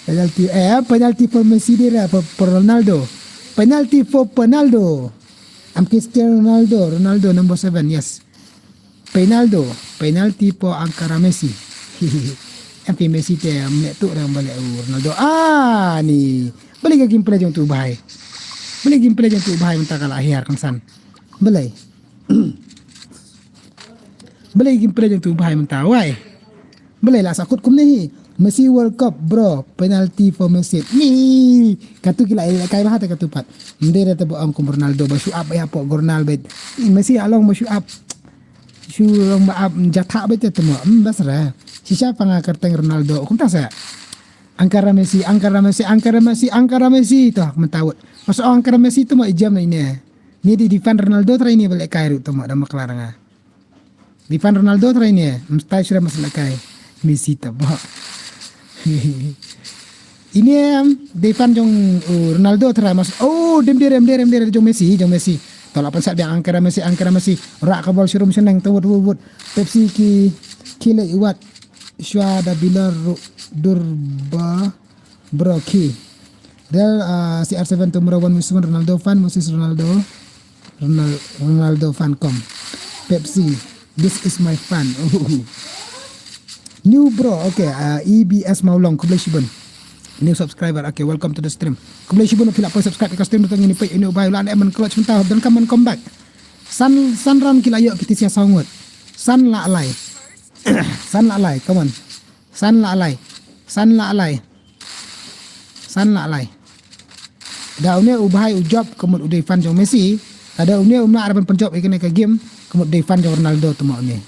Penalty, eh, penalty for Messi dei ra, for, for Ronaldo. Penalty for Ronaldo. I'm Cristiano Ronaldo. Ronaldo number seven, yes. Penaldo, penalty for Ankara Messi. Em phi Messi te, em leh tu orang ba leh u Ronaldo. Ah, ni. Balei ka gameplay jong tu Bahai. Balei gameplay jong tu Bahai mynta ka la hiar kan san. Balei. Balei gameplay jong tu Bahai mynta. Why? Balei la sakut kumne hi. Messi World Cup, bro. Penalty for Messi. Ni. Katu ki la, la kai ba ha te katu pat. Mdei da te ba ong kum Ronaldo ba shu ap ya po Ronaldo bet. Messi along ba shu ap. Shu long ba ap jatha ba te temo. Hmm, bas ra. Shisha pa nga kyrteng Ronaldo. Kumta sa. Ankara Messi, Ankara Messi, Ankara Messi, Ankara Messi. Toh, mentawut. Mas Ankara Messi temo ijam na ine. Ni di defend Ronaldo trai ni balik kai ru temo. Dah maklar nga. Defend Ronaldo trai ni. Mstai sura mas lakai. Messi temo. Ini em, defend jong, uh, Ronaldo trai mas. Oh, dem derem, derem, derem jong Messi, jong Messi. Tolak pensat dia angkara Messi, angkara Messi. Rak ka bol sirum seneng tawut wut wut. Pepsi ki kile iwat. Shwa da bilar ru-, durba broki. Real, uh, C R seven tomorrow one Ronaldo fan, Moses Ronaldo. Ronal-, Ronaldo fan com. Pepsi. This is my fan. New bro, okay, uh, E B S Maulong, khublei shibun. New subscriber, okay, welcome to the stream. Khublei shibun, phi la poi subscribe ka stream, tang ini poi ini ubai ulan em man clutch mentah dan kaman comeback. San, san ran ki la ïoh kita sia saw ngut. San la lai. San la lai, come on. San la lai. San la lai. San la lai. Da une u Bahai u jop ka mut u dei fan jong Messi. Lada une um lah ban pynjop ïa kane ka game. Ka mut dei fan jong Ronaldo te mo une.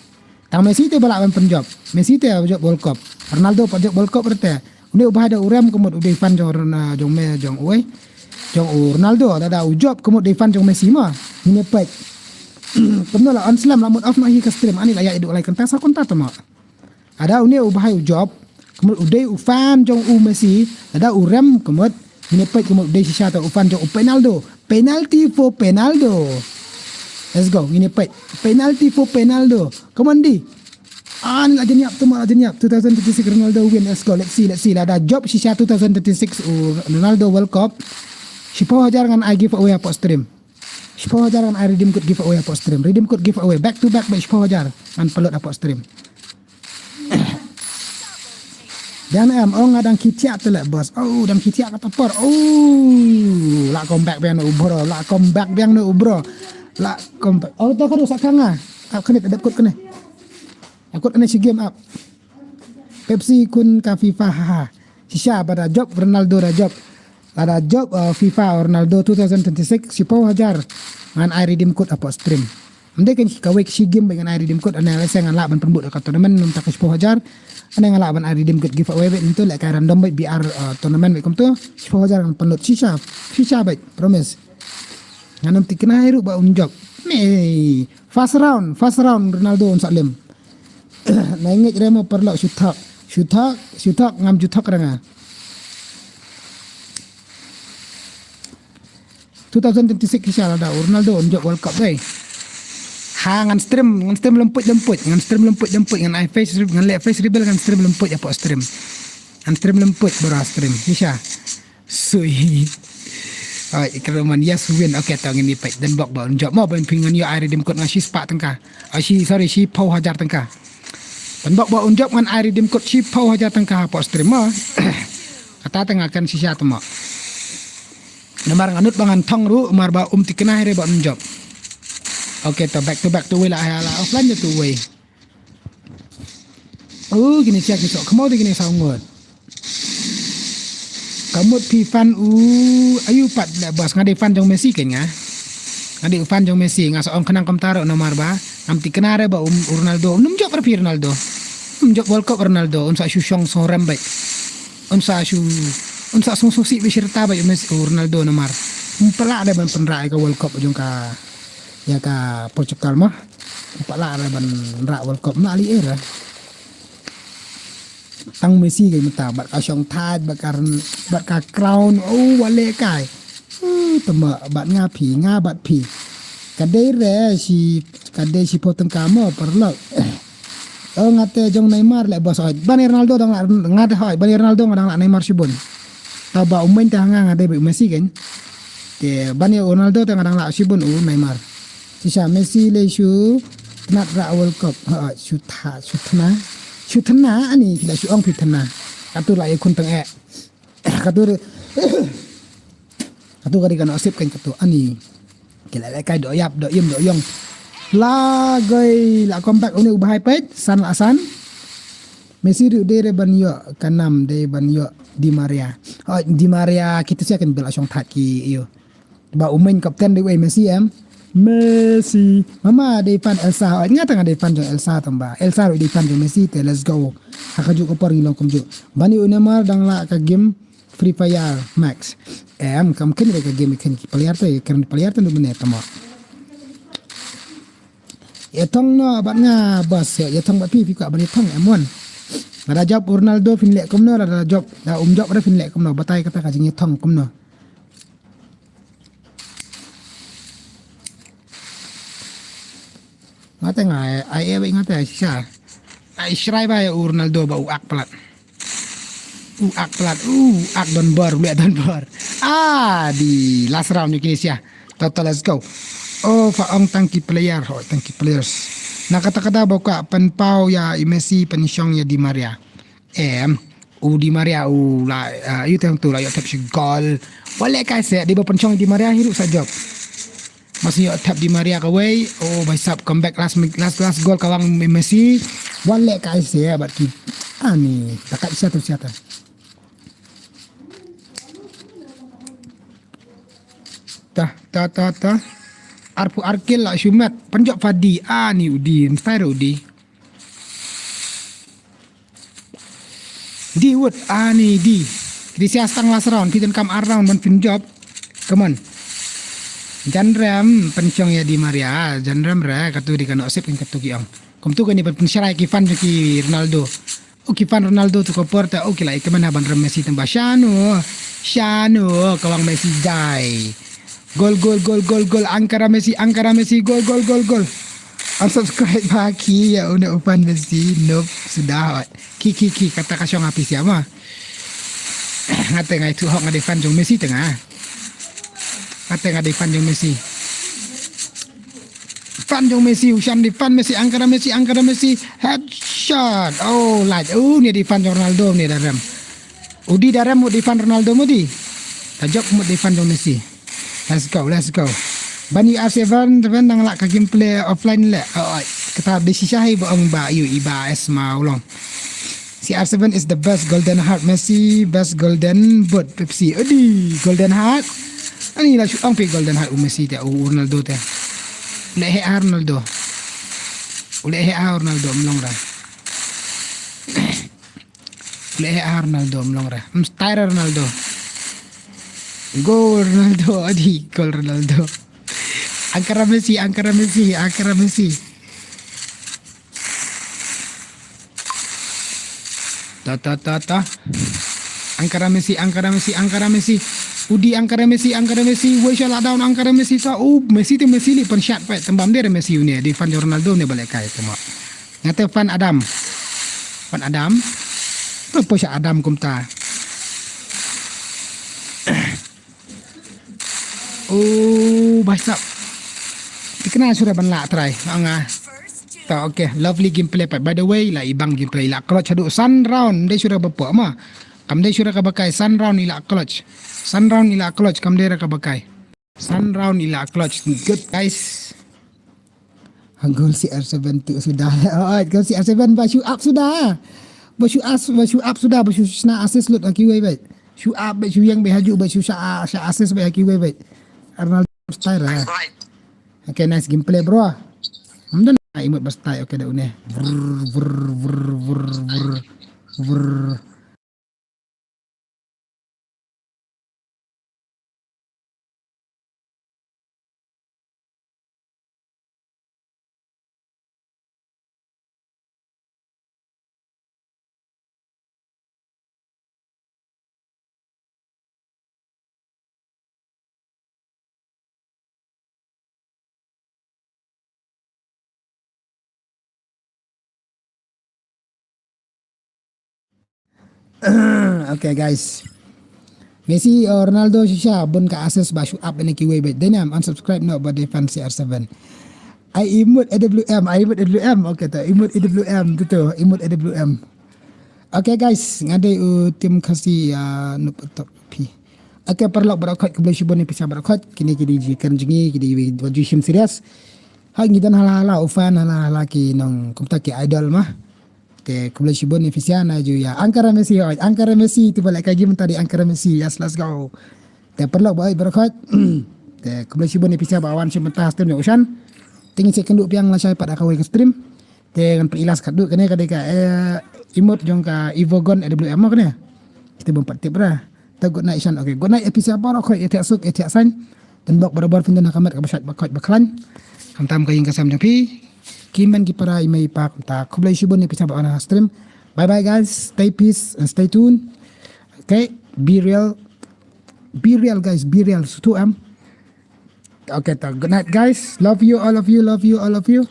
Tang Messi te ba lah ban pynjop. Messi te ba jop World Cup. Ronaldo pat jop World Cup rete. Une u bhai da u rem ka mut u dei fan jong Ron-, jong me jong uei. Jong u Ronaldo lada u jop ka mut dei fan jong Messi mo. Ngin ïa peit. Kumno la on slem la mut off noh hi ka stream. Ani la ïa idu lai kynta sa kynta te mo. Lada une u bhai u jop, ka mut u dei u fan jong u Messi, lada u rem ka mut, ngin ïa peit ka mut u dei shisha te u fan jong u Penaldo. Penalty for Penaldo. Let's go, ngin ïa peit. Penalty for Penaldo. Come on, di. Ah, ni la jan ïap tu, ma la jan ïap. Two thousand thirty-six Ronaldo win. Let's go, let's see, let's see. Lada jop shisha two thousand thirty-six u Ronaldo World Cup. Shiphew hajar ngan ai giveaway hapoh stream. Shiphew hajar ngan ai redeem code giveaway hapoh stream. Redeem code giveaway. Back to back, back shiphew hajar. Ngan pynlut hapoh stream. Dang em, ong nga dang khie thiah te leh, boss. Oh, dang khie thiah katta por. Oh, la comeback biang na u bro. La comeback biang na u bro. La comeback. Oh, to ka ruh sa kha nga. Ap kane te dep kut kane. Ap kut kane shi game ap. Pepsi khun ka FIFA, ha ha. Shisha ba da jop Ronaldo da jop. Lada jop, uh, FIFA Ronaldo two thousand twenty-six, shiphew hajar ngan ai redeem code hapoh stream. Ym dei kane kawei ka shi game ba ngan ai redeem code, ane lehse ngan lah ban pynbud ka tournament mynta ka shiphew hajar. Ane ngan lah ban ai redeem code giveaway beit mynta leh ka random beit B R, uh, tournament beit kumta. Shiphew hajar ngan pynlut shisha, shisha beit, promise. Ngan ym thikna hi ruh ba un jop. Me, first round, first round Ronaldo un sa lem. Nai ngeit re mo paralok, shu thok. Shu thok, shu thok, ngam ju thok re nga. Two thousand twenty-six shisha lada u Ronaldo un jop World Cup dei. Ha, ngan stream, ngan stream lem puit lem puit, ngan stream lem puit lem puit, ngan ai face re-, ngan leh face reveal, ngan stream lem puit hapoh stream. Ngan stream lem puit bro, stream. Shisha. Sweet. Alright, kyrman yes win. Okay, to ngin ïa peit. Don bok ba un jop mo ban pyngan ïoh ai redeem code nga shispah tyngka. Ah, shi, sorry, shiphew hajar tyngka. Don bok ba un jop ngan ai redeem code shiphew hajar tyngka hapoh stream mo. Kata te nga kren shisha te mo. Namar nga nud ba ngan thong ruh, namar ba um thikna hi re ba un jop. Okay, to back to back to wei la, la offline to wei. Oh, kine sha ki sok khmaw de kine saw ngut. Ka mut phi fan u, ayu pat leh boss, nga dei fan jong Messi kein nga. Nga dei fan jong Messi, nga sa ong khnang kumta ruh namar ba ngam thikna re ba um, u Ronaldo, um jop re phi Ronaldo. Um jop World Cup Ronaldo, un sa shu shong song rem beit. Un sa shu, un sa song song si beit shirta beit u Messi, u Ronaldo namar. Um pala re ban pynrah ïa ka World Cup jong ka, ïa ka Portugal mo. Pala re ban rah World Cup na li era. Tang Messi kai mynta bad ka shong thait, bad ka ren-, bad ka crown, oh, wale kai. Uh, tama bad nga phi, nga bad phi. Ka dei re shi, ka dei shiphew tyngka mo paralok. Oh, nga te jong Neymar leh boss oi. Ban ïa Ronaldo dang lah, nga te hoi, ban ïa Ronaldo nga dang lah Neymar shibun. Tau ba u main te ha nga nga dei ba u Messi kein. Te ban ïa u Ronaldo te nga dang lah shibun u Neymar. Shisha Messi lei shu tnat rah World Cup. Ha, shu tha, shu tna. Shu tna ani, ki la shu ong phi tna. Katu la ïa khun tang eh. Katu re. Katu ka dei ka noh sip kein katu ani. Ki la leh kai doh ïap, doh im, doh ïong. La goi, la comeback une u bhai peit, san la san. Messi ruh dei re ban ïoh, ka nam dei ban ïoh Di Maria. Oh, Di Maria, kita siakan bela shong thait ki ïoh. Ba u main captain dei wei Messi em. Messi. Mama dei fan Elsa. Oh, nga tang dei fan jong Elsa tang ba. Elsa ruh dei fan jong Messi te, let's go. Ha kajuh ka por ngi long kumjuh. Ban ïa u Neymar dang lah ka game Free Fire Max. Em, kam khein re ka game khein ki player te, khein player te ndu bene tama. Ïa thong no bad nga boss, ïa thong bad phi phi kwah ban ïa thong em wan. Lada jop u Ronaldo phin leh kumno, lada jop, da um jop re phin leh kumno, batai kata ka jingïathong kumno. Nga te nga ai e bai nga te shisha. Ai shrai ba ïa u Ronaldo ba u ak palat. U ak palat, u ak don bor, u leh don bor. Ah, di last round ni kine shisha. Total, let's go. Oh, fa ong tang ki player, ho, tang ki players. Na kata kata ba ka pynpaw ïa i Messi, pynshong ïa Di Maria. Em, u Di Maria u la, ah, ïa tang tu la ïa thep shi gol. Wale kai se, di ba pynshong Di Maria hi ruh sa jop. Masih ïa thep Di Maria kawei. Oh, bai sap comeback last mi-, last, last goal ka wang Mi-, Messi. Wale kai se, bat ki. Ani, takat siata, siata. Ta, ta, ta, ta. Arphew ar kill la shu met. Pynjop fa di. Ani u di. Mstai ruh u di. Di wut, ani di. Ki dei sia stang last round, phi donkam ar round ban pynjop. Come on. Jan rem, pynshong ïa di Maria. Jan rem re, katu di ka nusip kan katu ki ong. Kumtu kane ban pynshrai ki fan jong ki Ronaldo. O ki fan Ronaldo tu ka por ta, o ki la ïa kmen ha ban rem Messi tang ba shano. Shano, ka wang Messi jai. Gol, gol, gol, gol, gol. Ankara Messi, Ankara Messi. Gol, gol, gol, gol. Unsubscribe ba ki ïa une u fan Messi. Nope, suda. Ki, ki, ki. Kata ka shong ha phi sia ma. Nga te nga ithuh hok nga dei fan jong Messi te nga. Nga te nga dei fan jong Messi. Fan jong Messi, u shan dei fan Messi, Ankara Messi, Ankara Messi. Headshot. Oh, lait. Oh, une dei fan jong Ronaldo, une da rem. U di da rem, u dei fan Ronaldo, u di. Da jop, u dei fan jong Messi. Let's go, let's go. Ban U R seven, seven nang lah ka gameplay offline leh. Oh, oh, kata dei shisha hi ba ong ba ïu i ba es ma u long. C R seven is the best golden heart Messi, best golden boot Pepsi. Adi, golden heart. Ani la shu ong phi golden heart u Messi te, u Ronaldo te. U leh heh ha Ronaldo. U leh heh ha Ronaldo, um long ra. U leh heh ha Ronaldo, um long ra. Mstai ra Ronaldo. Gol Ronaldo, adi, gol Ronaldo. Ankara Messi, Ankara Messi, Ankara Messi. Ta, ta, ta, ta. Ankara Messi, Ankara Messi, Ankara Messi. U di Ankara Messi, Ankara Messi. Wei sha la down Ankara Messi ta. U Messi te Messi li pynshad pa. Tang bam dei Messi une. Dei fan jong Ronaldo une ba leh kai te mo. Nga te fan Adam. Fan Adam. Pynpoi sha Adam kumta. Oh, bhai sahab. Tikna shuh ban lah try. Nga. Ta, okay, lovely gameplay pat. By the way, la i bang gameplay, i la clutch haduh san round, ym dei shuh ba pok ma. Kam dei shuh kaba kai, san round i la clutch. San round i la clutch, kam dei kaba kai. San round i la clutch. Good, guys. Gol C R seven tu suda. Oh, gol C R seven ba shu up suda. Ba shu as, ba shu up suda, ba shu shna assist lut ha kiwei bad. Shu up bad shu ïeng bad haju bad shu sha, sha assist bad ha kiwei bad. Ronaldo style ra. Okay, nice gameplay, bro. Ym don ai mut ba style, okay, da une. Vrr, vrr, vrr, vrr, vrr, vrr. Okay, guys. Messi, uh, Ronaldo shisha bun ka assist ba shu up ïa kiwei bad. Dei nam unsubscribe noh ba dei fan C R seven. Ai imut A W M, ai imut A W M. Okay, ta imut A W M tu tu, imut A W M. Okay, guys, nga dei u Tim Khasi, uh, nup top pi. Okay, paralok baroh khoit, khublei shibun ïa phi sa baroh khoit. Kine ki dei jingkren jong ngi, ki dei ba ju shim serious. Ha ngi don hala hala u fan, hala hala ki nong kumta ki idol ma. Te khublei shibun ïa phi sa na ju ïa Ankara Messi, oi, Ankara Messi tu ba leh ka game tadi Ankara Messi. Yes, let's go. Te paralok baroh khoit. Te khublei shibun ïa phi sa ba wan shim mynta ha stream jong u Shan. Te ngin sa ïakynduh biang lashai pat ha kawei ka stream. Te ngan pyni last katduh kane ka dei ka, eh, emote jong ka Evogon A W M kane. Kita bym pat tip ra. Te good night Shan. Okay, good night ïa phi sa baroh khoit, ïa thiah suk, ïa thiah saiñ. Te bok barabor phin don ha ka met kaba shait ba koit ba khlaiñ. Khamtam ka ïing ka sem jong phi. Ki hynmen ki para, i mei i pa, kumta khublei shibun ïa phi sa ba wan ha stream. Bye bye guys. Stay peace and stay tuned. Okay, be real. Be real guys, be real. Sutu em. Okay, ta good night guys. Love you, all of you, love you, all of you.